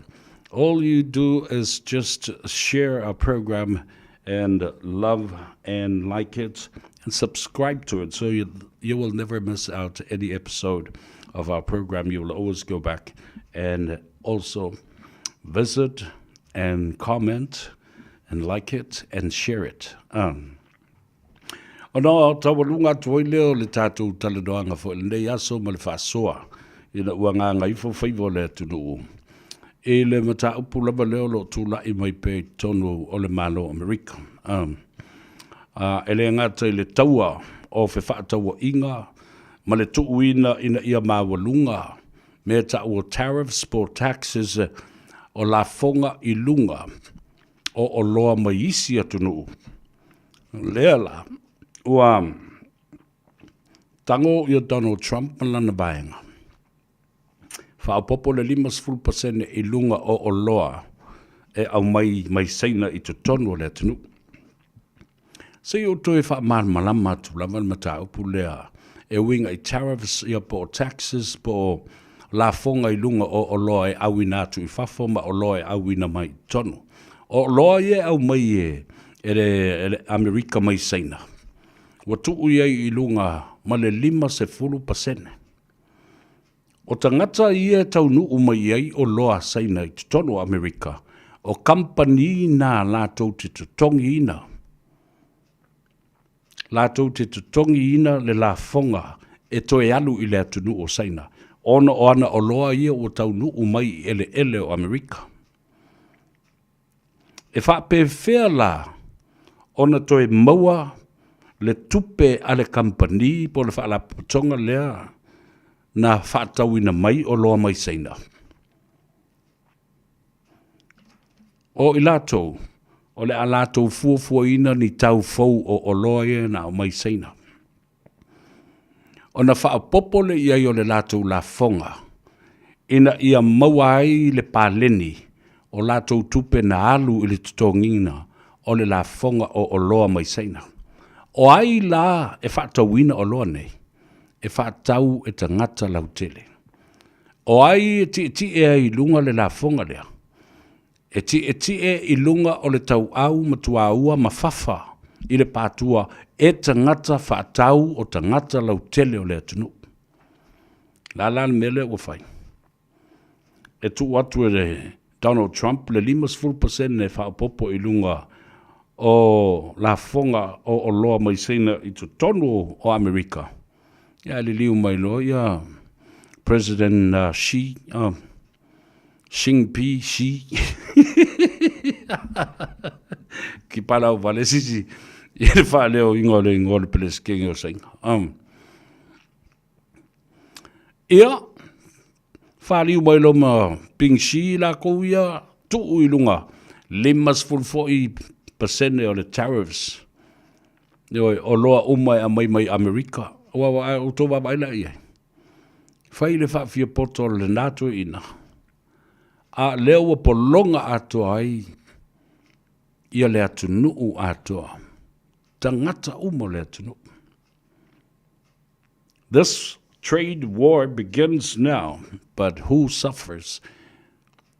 Speaker 5: All you do is just share our program and love and like it and subscribe to it so you, you will never miss out any episode of our program. You will always go back and also visit and comment and like it and share it. Um, Ona taualuga atu ai lea o le tatou talanoaga foi i lenei aso ma le faasoa ina ua gagaifo faiva o le atunuu i le mataupu lava lea o lo o tulai mai pea i totonu o le Malo o Amerika. Um, a, e le gata i le taua o fefaatauaiga ma le tuuina ina ia maualuga mea tau o tariffs po o taxes o lafoga i luga o oloa mai isi atunuu. Lea la, ua tago ia Donald Trump ma lana vaega. Faaopoopo le 50% i luga o oloa e aumai mai Saina i totonu o le atunuu. Se i ou toe faamalamalama atu lava le mataupu lea e uiga i tariffs ia po o taxes po o lafoga i luga o oloa e auina atu i fafo ma oloa e auina mai i totonu. O oloa ia e aumai e, e le, e le Amerika mai Saina, ua tuu i ai i luga ma le 50%. O tagata ia e taunuu mai ai oloa a Saina i totonu o Amerika, o kamupani na latou te totogiina, latou te totogiina le lafoga e toe alu i le atunuu o Saina, ona o ana oloa ia ua taunuu mai i eleele o Amerika. E faapefea la ona toe maua le tupe a le kamupani po o le faalapotopotoga lea na faatauina mai oloa mai Saina? O i latou, o le a latou fuafuaina ni tau fou o oloa ia na aumai Saina. Ona faaopoopo lea i ai o le latou lafoga ina ia maua ai le paleni o latou tupe na alu i le totogiina o le lafoga o oloa mai Saina. O ai la e faatauina oloa nei? E faatau e tagata lautele. O ai e tietie ai i luga le lafoga lea? E tietie i luga o le tauau ma tuaua ma fafa i le patua e tagata faatau o tagata lautele o le atunuu. O le a la le mea lea ua fai? E tuu atu e le Donald Trump le 50% e faaopoopo i luga o lafoga o oloa mai Saina i totonu o Amerika. Ia ae liliu mai loa ia President Xi, Xing Pi Xi ki palau vale sisi i le faaleoina o le igoa o le Peresetene o Saina. Ia, faliu mai loa ma Ping Xi lakou ia, tuu i luga 50 foi pasene o le tariffs. Ioe, oloa uma e aumai mai Amerika. Aua a outou vaavaai la i ai. Fai le faafiapoto o lena toeaina, a lea ua pologa atoa ai ia le atunuu atoa, tagata uma o le atunuu. This trade war begins now, but who suffers?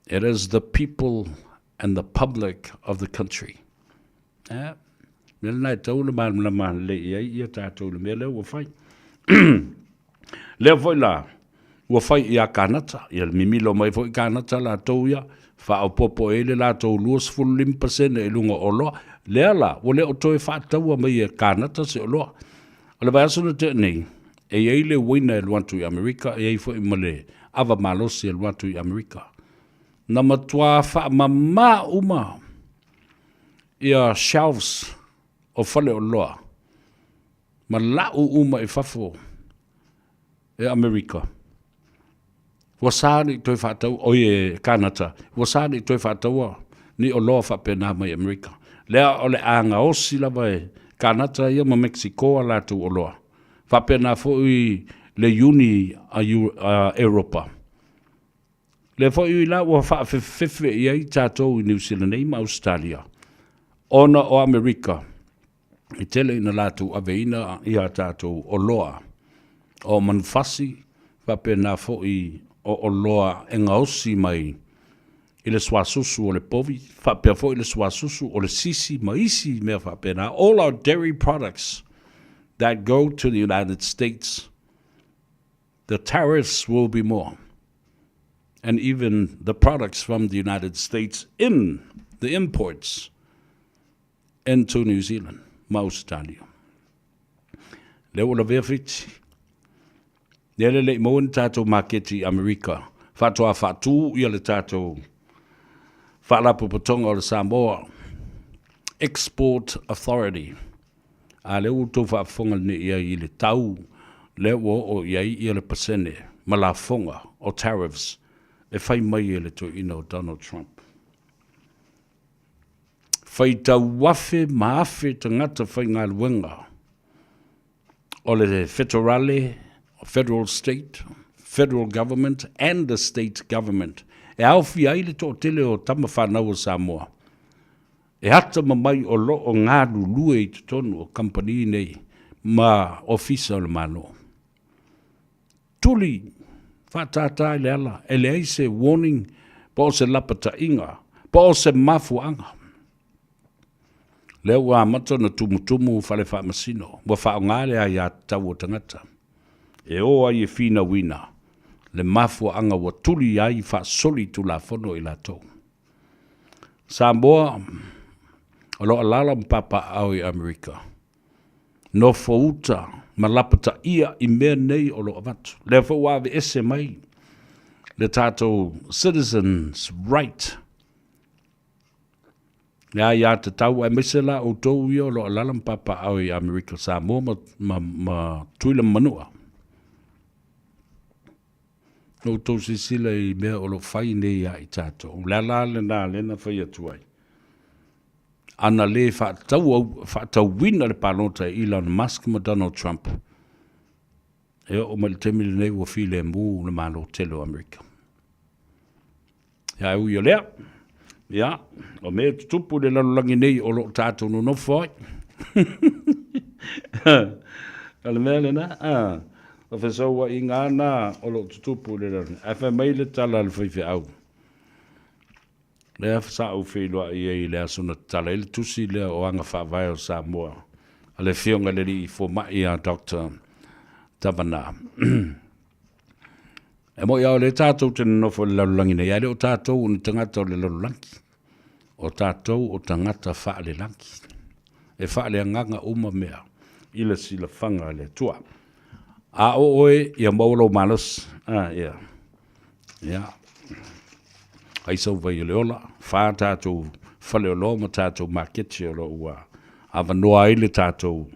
Speaker 5: It is the people and the public of the country. Eh, mea lena e tau ona malamalama lelei i ai ia tatou i le mea lea ua fai. Lea foi la, ua fai ia Kanata, ia le mimilo mai foi Kanata latou ia, faaopoopo i ai le latou 25% i luga o oloa. Lea la, ua le o toe faataua mai e Kanata se oloa. O le vaiaso na tea nei, e i ai le uaina e alu atu i Amerika, e i ai foi ma le ava malosi e alu atu i Amerika. Na matua faamama uma ia shelves o faleoloa ma lau uma i fafo e Amerika. Ua sa ni toe faatau, oi e Kanata, ua sa ni toe faataua ni oloa faapena mai Amerika. Lea o le a gaosi lava e Kanata ia ma Mexico a latou oloa. Faapena foi le Iuni a Europa. Lea foi la ua faafefefefe i ai tatou i Niu Sila nei ma Ausetalia, ona o Amerika e tele ina latou aveina ia tatou oloa o manufasi faapena foi o oloa e gaosi mai i le suasusu o le povi, faapea foi le suasusu o le sisi ma isi mea faapena. All our dairy products that go to the United States, the tariffs will be more. And even the products from the United States in the imports into New Zealand ma Ausetalia. Lea ua lavea Fiti. Lea le lei maua ni tatou maketi i Amerika. Faatoa faatu ia le tatou Faalapotopotoga o le Samoa Export Authority. A lea ua outou faafofoga nei i ai i le tau lea ua oo i ai ia le pasene ma lafoga o tariffs e fai mai e le toeaina o Donald Trump. Faitau afe ma afe tagata faigaluega o le fetorale, federal state, federal government and the state government e aofia ai le toatele o tama fanau o Samoa e atamamai o lo o galulue i totonu o kamupani nei ma ofisa o le Malo. Tuli faatātā i le ala, e leai se warning po o se lapataiga po o se mafuaaga. Lea ua amata ona tumutumu fale faamasino, ua faaaoga le aiatatau o tagata e o ai e finauina. le mafuaaga ua tuli ai faasoli tulafono i latou. Samoa o lo o alaala ma papaaao i Amerika, nofouta ma lapataia i mea nei o lo o avatu. Lea foi ua aveese mai le tatou citizens right le aiatatau aemaise la outou ia o lo o alaala ma papaaao i Amerika, Samoa ma, ma, ma Tutuila ma Manua. Na outou silasila i mea o lo o fai nei ia i tatou. O le ala lena lea na fai atu ai. Ana le faatau, faatauina le palota e Elon Musk ma Donald Trump, e oo mai le taimi lenei ua filemu le Malo tele o Amerika. Ia, e ui o lea, ia, o mea e tutupu i le lalolagi nei o lo o tatou nonofo ai. O le mea lena, a, o fesauaiga lava na o lo o tutupu i le lalolagi. Ae fai mai le tala a le faifeau, lea sa ou feiloai ai i le aso na tatala ai le tusi lea o aga faavae o Samoa a le Afioga i le Alii Fomai a Doctor Tavana. E moi lava o lea tatou te nonofo i le lalolagi nei, ae le o tatou o ni tagata o le lalolagi. O tatou o tagata faalelagi. E faaleagaga uma mea i le silafaga a le Atua. A o oe, ia maua lou malosi. Ah, ia. Ia. Ai sau vai o le ola, fa tatou faleoloa ma tatou maketi o lo o ua avanoa ai le tatou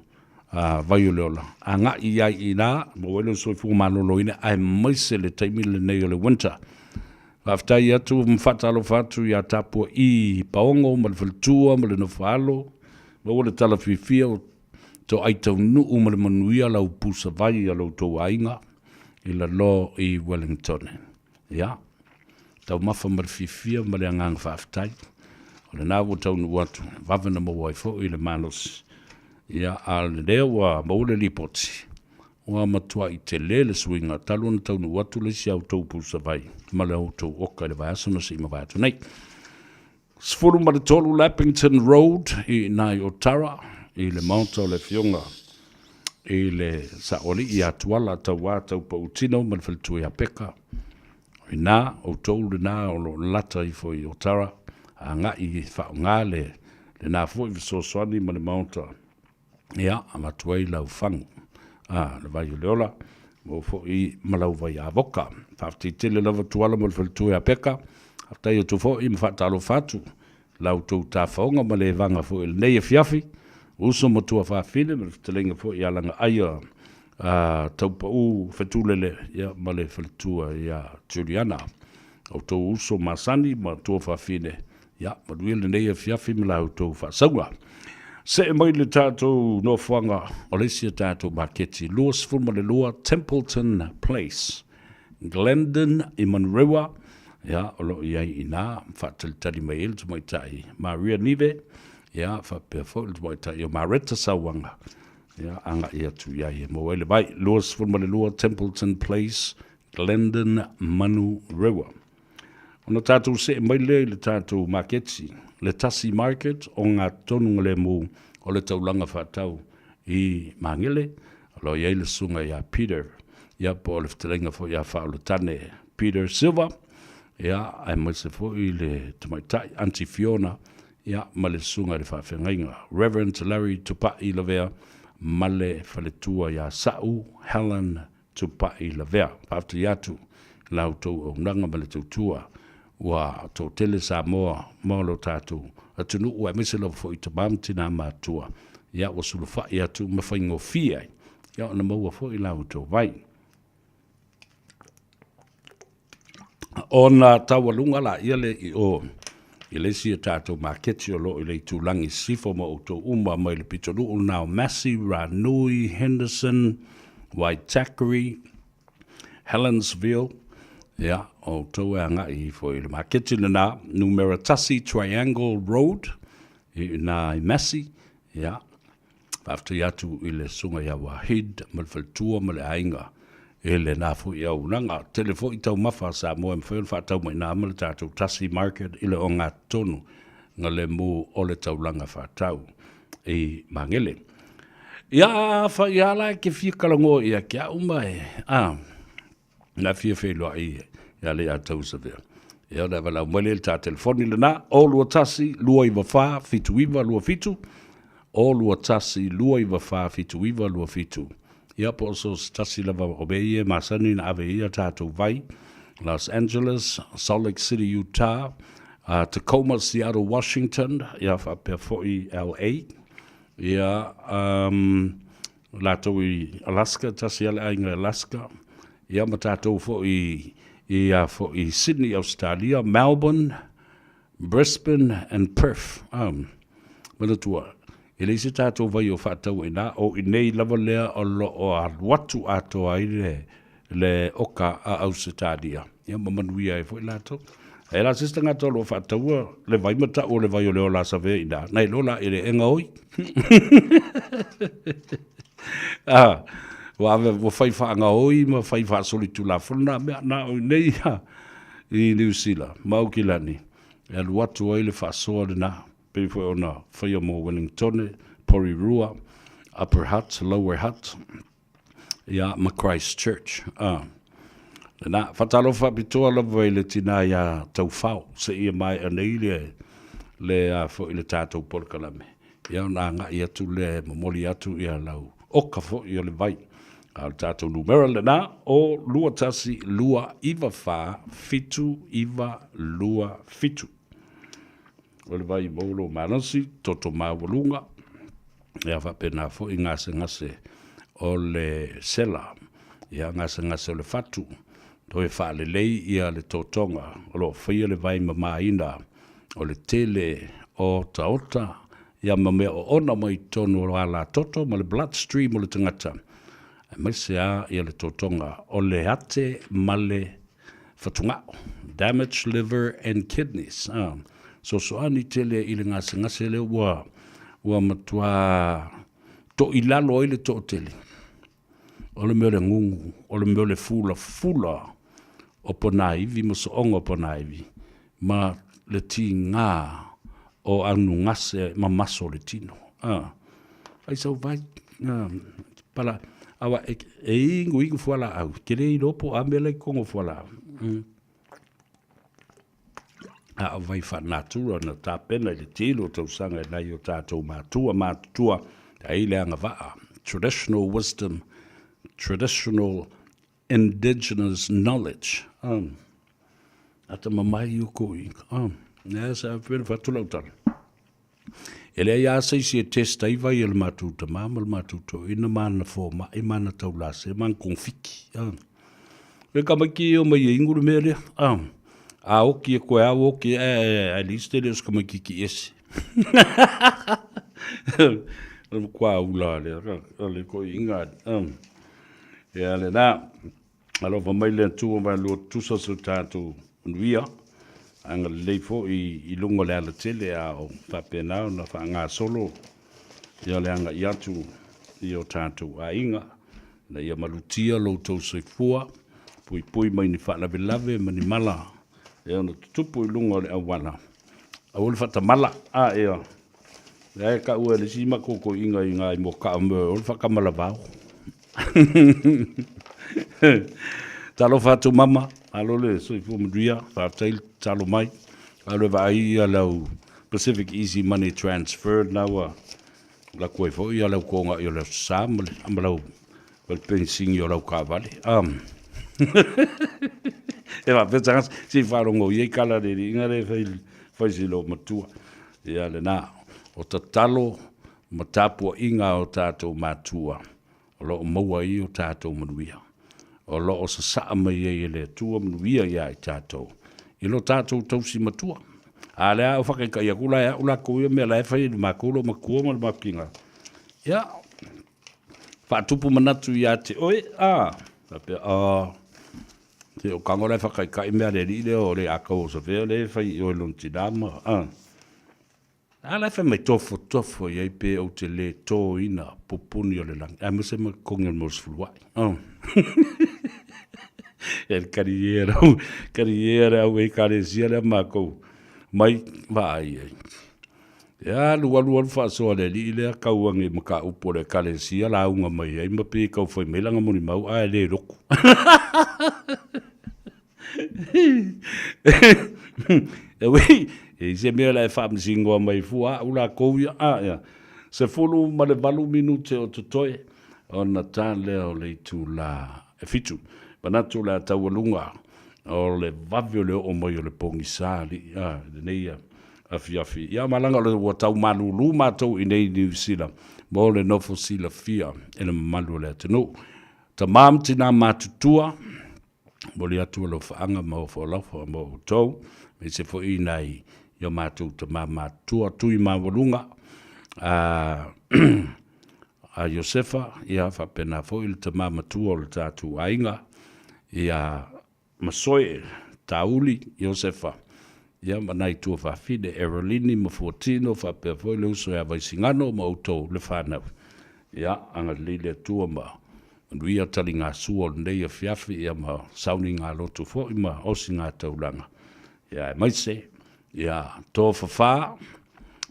Speaker 5: vai o le ola, agai i ai i ina, maua ai lou soifua maloloina, aemaise le taimi lenei o le winter. Faafetai atu ma faatalofa atu ia Tapua'i Paogo ma le faletua ma le nofoaalo, maua le tala fiafia o toai taunuu ma le manuia lau pusa vai a lo outou aiga i lalo i Wellington. Ia, taumafa ma le fiafia ma le agaga faafetai. O lena ua taunuu atu, vave na maua ai foi le malosi. Ia, a o lea ua maua le lipoti, ua matuai tele le suiga talu ona taunuu atu le isi a outou pusavai ma le outou oka i le vaiaso na se i mavae atu nei. 13 Leppington Road i ina i Otara i le maota o le Afioga i le Saoalii ia Tuala Tauā Taupautino ma le faletua ia Peka. O ina, outou lena o lo o lata ifo i Otara, agai e faaaoga le lena foi fesoasoani ma le maota Ia, avatu ai lau fagu, a, le vai o le ola, maua foi ma lau vai avoka. Faafetai tele lava Tuala mo le faletua ia Peka. Faafetai atu foi ma faatalofa atu la outou tafaoga ma le evaga foi i lenei afiafi. Uso ma tuafafine ma le fetalaiga foi ia Lagaaia a Taupau Fetulele ia, ma le faletua ia Juliana. Outou uso masani ma tuafafine Ia, manuia lenei afiafi ma la outou faasauga. See mai le tatou nofoaga o le isi a tatou maketi, 22 Templeton Place, Glendon i Manurewa, ia, o lo o i ai i inā, faatalitali mai ai le tamaitai Maria Nive, ia, faapea foi le tamaitai o Mareta Sauaga, ia, agai atu i ai e maua ai le vai. 22 Templeton Place, Glendon, Manurewa. Ona tatou see mai lea i le tatou maketi, le Tasi Market o Gatonu Lemu o le taulaga faatau i Magele, o lo o i ai le susuga ia Peter, ia po o le fetalaiga foi ia Faaulutane Peter Silva, ia aemaise foi le tamaitai Aunty Fiona, ia ma le susuga i le faafeagaiga Reverend Larry Tupai Lavea ma le faletua ia Sa'u Helen Tupai Lavea. Faafetai atu i la outou auaunaga ma le tautua ua toatele Samoa ma lo tatou atunuu aemaise lava foi tama ma tina matutua ia ua sulufai atu ma faigofie ai ia ona maua foi la outou vai. Ona taualuga laia lea i o i le isi a tatou maketi o lo o i le itulagi sisifo ma outou uma mai le pitonuu lena o Massey, Ranui, Henderson, Waitakere, Helensville, ia, o outou e agai ifo i le maketi lena, numera 1 Triangle Road, i ina i Massey, ia, Faafetai atu i le Susuga ia Wahid ma le faletua ma le aiga i lena foi auaunaga. Tele foi taumafa a Samoa e mafai ona faatau mai i ina ma le tatou Tasi Market i le ogatotonu na lemu o le taulaga faatau i Magele. Ia, afai lava la e te fia talanoa ia te au ma e, a, Na fia feiloai ia le ia tau Savea. Ia ona e valaau mai lea i le ta telefoni lena, 021 294 7927, 021 294 7927. Ia po o so se tasi lava o mea ia e masani ona ave i ai a tatou vai, Los Angeles, Salt Lake City, Utah, Tacoma, Seattle, Washington, ia faapea foi LA. Ia, um, latou i Alaska, tasi lava le aiga i Alaska, ia ma tatou foi i a foi Sydney, Australia, Melbourne, Brisbane and Perth. Um, manatua, e leai se tatou vai o faatau i ina, o i nei lava lea o lo o alu atu atoa ai le, le oka a Ausetalia, ia ma manuia ai foi latou. E la se isi tagata o lo o faataua le vai ma tau o le vai o le ola savea i ina, nai lo la e le e gaoi. Ah, ua ave, ua fai faagaoi ma fai faasolitulafono na mea, na o i nei a i Niu Sila ma Aukilani, e alu atu ai le faasoa lena, pei foi ona faia mo Wellingtone, Porirua, Upper Hutt, Lower Hutt, ia, ma Christchurch. A, lena, faatalofa faapitoa lava i le tinā iā Taufao, seia maea nei le, le a foi le tatou polokalame. Ia ona agai atu lea e momoli atu ia lau oka foi o le vai. A o le tatou numera lena, o 21 294 7927. O le vai maua lou malosi, toto maualuga, ia faapena foi gasegase o le sela, ia gasegase o le fatu, toe faalelei ia le totoga o lo o faia le vai mamaina o le tele o otaota ia ma mea oona mai totonu o alatoto ma le blood stream o le tagata, aemaise lava ia le totoga o le ate ma le fatugao, damaged liver and kidneys. Ah, sosoani tele i le gasegase lea ua, ua matua toilalo ai le toatele. O le mea o le gugu, o le mea o le fulafula o ponaivi ma sooga o ponaivi, ma le tiga o anugase ma maso o le tino. Ah, ai sau vai, ah, pala, awa, e, e ingu ingu fualaau, ke le iloa po o a mea la i totonu o fualaau. Mm. A o vai faanatura na tapena i le tele o tausaga e nai o tatou matua matutua ai le agavaa, traditional wisdom, traditional indigenous knowledge. Um, ata mamai o ko i. Um, nea sa pena whatu lau tala. E leai a se isi e test ai vai e le matou tamā ma le matou toeaina ma ana fomai ma ana taulase ma ana kogofiki. A. Le tamaiti e omai e inu le mea lea. A. A oki e koe a oki e at least e le o se tamaititi ese. O le matua ula lea, o le toeaina. Ia lena. Alofa mai le Atua ma lua tutusa so tatou manuia, agalelei foi i luga o le alatele a o faapena ona faagasolo ia le agai atu i o tatou aiga, ina ia malutia lo outou soifua, puipui mai ni faalavelave ma ni mala e ono tutupu i luga o le auala. Aua le faatamala, a ea, lea e taua e le isi matou toeaiina i ina i Moataa o le faatamalavao. Talofa atu mama, malo le soifua manuia, faafetai le tatalo mai. Alu e vaai ia lau Pacific Easy Money Transfer lena ua alu atu ai foi lau togai o le Aso Sa ma le, ma lau ma le penisini o lau taavale. Um, e faapea tagata, se i faalogo i ai tala a le alii lea e fai, fai si loomatua. Ia lena, o tatalo ma tapuaiga a o tatou matua o lo o maua ai o tatou manuia, o lo o sasaa mai ai e le Atua manuia ia i tatou, i lo tatou tausi matua. A lea o whakaikai aku la e au lakou ia mea la e fai e le makou lo matua ma le makinga. Ia, whaatupu manatu ia te oe, a, faapea, a, te o kango la e whakaikai mea le alii lea o le akau o Savea le e fai i oe lona tina ma, a. A la e fai mai tofotofo i ai pe ou te le tōina pupuni o le lagi, aemaise ma totogi o le Mosefuluai. Oh. E le kariera, kariera au ekalesia lea makou mai vaai ai. Ia, alu alu alu faasoa le alii lea kau age i mataupu o le ekalesia lauga mai ai ma pei e tau fai mai lana molimau ae le lotu. E ui, e i se mea la e faamasinoa mai fua au lakou ia, a ia, 18 minute o totoe ona ta lea o le itula e 7. Manatu o le a taualuga o le vave o le oo mai o le pogisa alii, a, lenei ia afiafi. Ia ma laga o le ua tau malūlū matou i nei i Niu Sila mo le nofo silafia e le mamalu o le atunuu. Tama ma tina matutua, momoli atu alofaaga ma ofo alofa mo outou, aemaise foi nai o matou tama matutua, tui maualuga a a Iosefa, ia faapena foi le tama matua o le tatou aiga, ia Masoe, Tauli, Iosefa, ia ma nai tuafafine, Erolini ma Fuatino, faapea foi le uso ia Vaisigano ma outou le fanau. Ia, agalelei le Atua ma manuia taligasua o lenei afiafi, ia ma saunigalotu foi ma osigataulaga. Ia, aemaise, ia tofafa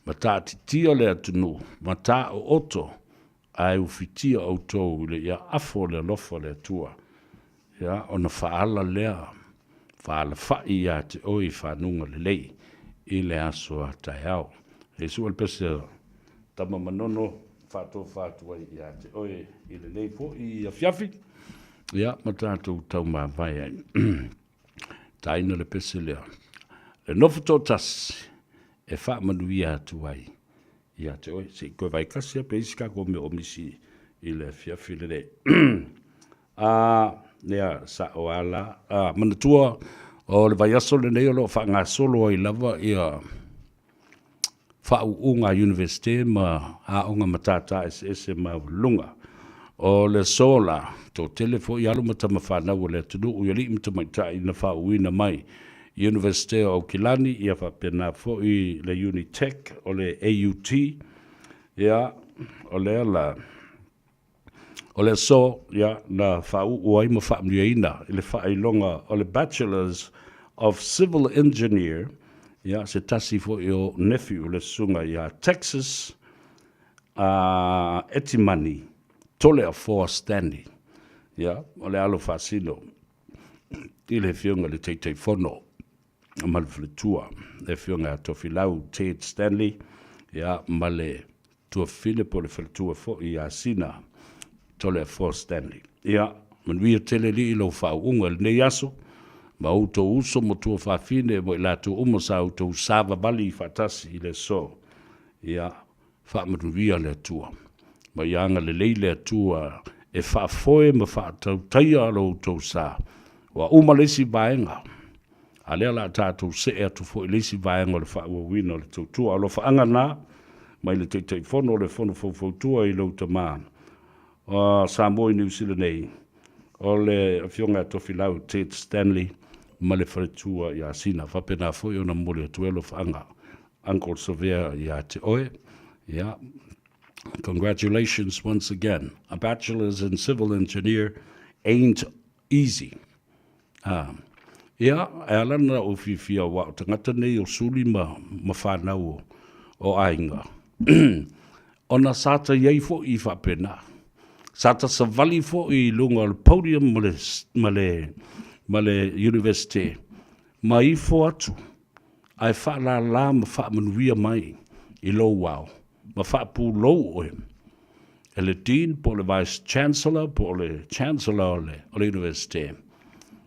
Speaker 5: ma taatitia le atunuu ma taooto ae ufitia outou i le iaafo o le alofa o le Atua, ia, ona faaala lea, faalafai ia te oe i fanuga lelei i le aso a taeao. Iesu o le pese a Tama Manono faatofa atu ai ia te oe i lenei foi afiafi, ia, ma tatou taumavae ai. Taina le pese lea, le nofo toatasi e faamanuia atu ai ia te oe. Se i toe vaitasi lava pe i ai se tatou mea o misi i le afiafi lenei. A, ia, sao lava la. A, manatua, o le vaiaso lenei o lo o faagasolo ai lava ia faauuga a Iunivesite ma aoga matata eseese maualuluga. O le aso la, toatele foi alo ma tama fanau a le atunuu i alii ma tamaitai na faauuina mai Iunivesite o Aukilani, ia faapena foi le Unitec o le AUT, ia, o lea la, o le aso, ia, na faauu ai ma faamanuiaina i le faailoga o le Bachelors of Civil Engineer, ia, se tasi foi o nephew o le susuga ia Texas a Etimani Toleafoa Stanley, ia, o le alo faasino i le Afioga i le Taitaifono ma le faletua, le Afioga ia Tofilau Ted Stanley, ia, ma le tuafafine po o le faletua foi ia Sina Toleafoa Stanley. Ia, manuia tele alii lou faauuga i lenei aso, ma outou uso ma tuafafine ma i latou uma sa outou savavali faatasi i le aso. Ia, faamanuia le Atua. Ma ia agalelei le Atua e faafoe ma faatautaia lo outou sa. Ua uma le isi vaega, a lea o le a tatou see atu foi i le isi vaega o le faaauauina o le tautua. Alofaaga na mai le Taitaifono o le Fono Faufautua i lou tama Samoa i Niu Sila nei, o le Afioga ia Tofilau Ted Stanley ma le faletua ia Sina. Faapena foi ona momoli atu ai alofaaga Uncle Savea ia te oe. Yeah. Congratulations once again. A bachelor's in civil engineer ain't easy. Ah. Ia, e ala na ou fiafia aua o tagata nei o Suli ma, ma whanau o, o aiga. Ona sa ta iai foi i faapena. Sa ta savali foi i luga o le podium ma le, ma le, ma le university ma ifo atu ae faalala ma faamanuia mai i lou ao ma faapulou oe e le Dean po o le Vice Chancellor po o le Chancellor o le, o le Universite.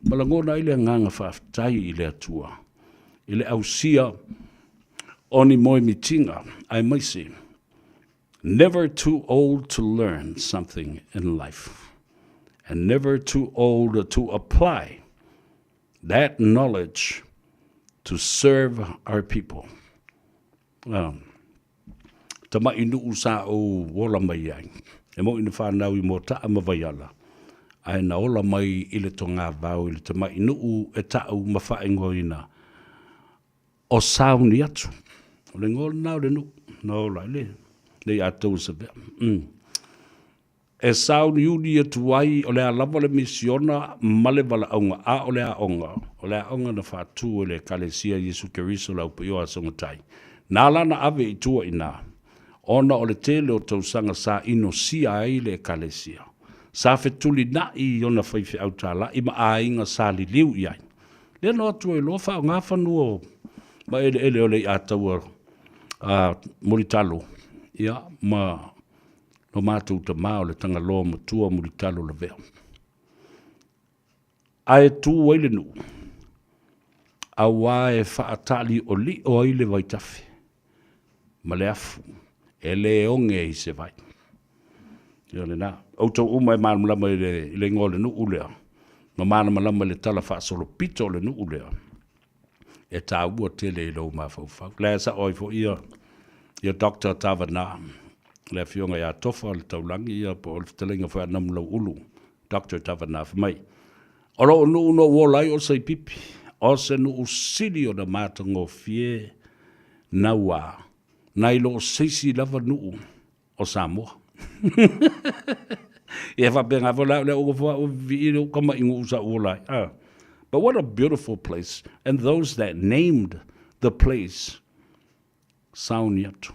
Speaker 5: Ma lagona ai le agaga faafetai i le Atua i le ausia o ni moemitiga aemaise Never too old to learn something in life and never too old to apply that knowledge to serve our people. Um, tama'i nu'u sa ou ola mai ai. E mo'i na whanau i Mota'a ma Vaiala, ae na ola mai i le togavao i le tama'i nu'u e ta'u ma fa'aigoaina o sauni atu. O le igoa lena o le nu'u na ola ai le nei atou Savea. E sauniuni atu ai o le a lava le misiona ma le valaauga, a o le aoga, o le aoga na faatu e le Ekalesia Iesu Keriso le Aupaia o Asogatai. Na ala ona ave i tua i ina, ona o le tele o tausaga sa inosia ai le Ekalesia, sa fetulinai i ona faifeau talai ma aiga sa liliu i ai. Lea na o atu ai loa faaaoga fanua o ma eleele o le iataua a Mulitalo, ia, ma lo matou tama o le Tagaloa Matua Mulitalo Lavea. Ae tu ai le nuu, aua e faataliolio ai le vaitafe ma le afu e le oge i se vai. Ia lena. Outou uma e malamalama i le, i le igoa o le nuu lea, ma malamalama i le tala faasolopito o le nuu lea, e taua tele i lou mafaufau. La e sao ai foi ia, ia Dr. Tavana, le afioga ia Tofa le Taulagi, ia po o le fetalaiga foi a Namulauulu, Dr. Tavana, fai mai, O lou nuu na ou ola ai o Saipipi, o se nuu sili ona matagofie naua, nai lo se isi lava nuu o Samoa. Ia faapena foi la au lea ua nofo au vivii le kama i nuu sa ou ola ai. Ah. But what a beautiful place. And those that named the place Sauniatu.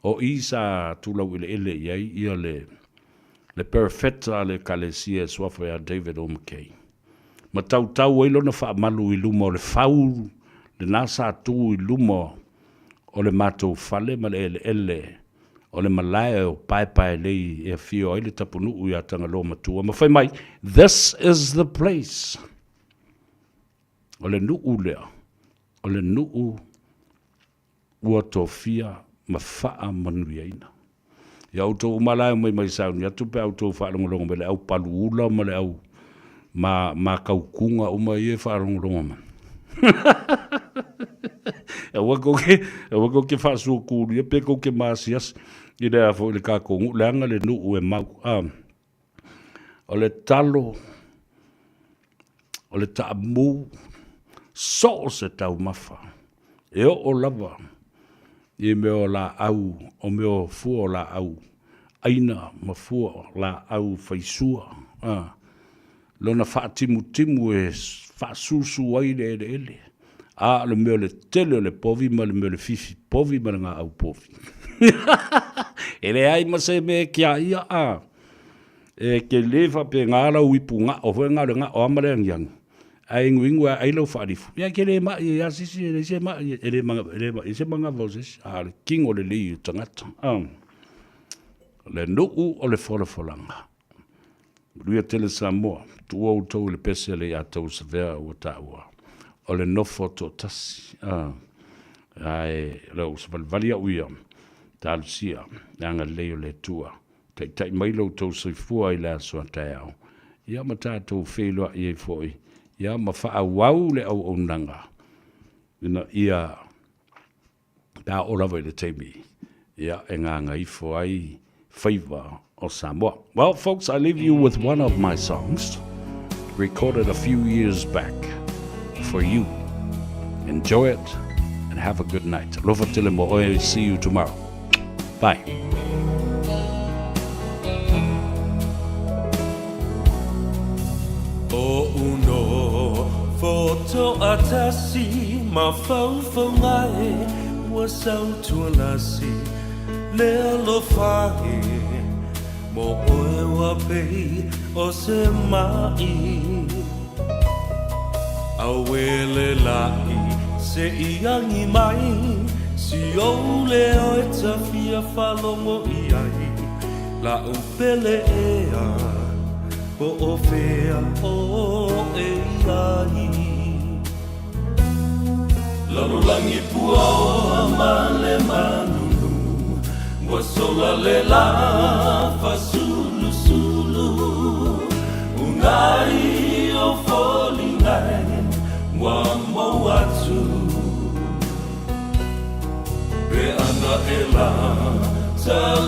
Speaker 5: O i sa tulau eleele i ai ia le le perefeta a le Ekalesia e suafa ia David O. McKay. Ma tautau ai lona faamalu i luma o le fau lena sa tu i luma o le matou fale ma le eleele o le malae o Paepaelei e afio ai le tapunuu ia Tagaloa Matua ma fai mai, This is the place. O le nuu lea, o le nuu ua tofia ma faamanuiaina. Ia outou uma la e omai mai sauni atu pe a outou faalogologo mai le au palu ula ma le au ma makaukuga uma ia e faalogologo mai. Aua kou ke, aua kou ke faasuakulia pe kou ke maasiasi i le a foi le kakou nuu, leaga le nuu e mau. A, o le talo, o le taamu, so o se taumafa, e oo lava i mea o laau, o mea o fua o laau aina ma fua o laau faisua, a, lona faatimutimu e faasusu ai le eleele, a o le mea o le tele o le povi ma le mea o le fifi povi ma le gaau povi. E leai ma se mea e kia ia, a, e ke le faapena lau ipu gao foi na o le gao lava ma le agiagi, ae iguigu e ai lau faalifu, ia e te le mai ai lava se isi, e leai se mai, e le mai se manava o se isi, a o le tino lelei o tagata. A, o le nuu o le folafolaga. Manuia tele Samoa, tuua outou i le pese a le Iatau Savea ua taua, o le nofo toatasi, a, ae o le savalivali au ia, talosia le agalelei o le Atua, taitai mai lo outou soifua i le aso a taeao, ia ma tatou feiloai ai foi, ia ma faaauau le auaunaga, ina ia pe a oo lava i le taimi, ia, e gagaifo ai faiva o Samoa. Well, folks, I leave you with one of my songs, recorded a few years back for you. Enjoy it and have a good night. Alofa tele mo oe. See you tomorrow. Bye.
Speaker 6: O uno fotoatasi ma faufauga e ua sautualasi le alofa e mo oe ua pei o se ma'i Auele la'i se i agi mai si ou leo e ta fia faalogo i ai la'u pele ea po o fea oe i ai. Lalolagi puaoa ma le manunu ua sola le la fasulusulu ugai o foliga e ua mou atu pe ana e la ta.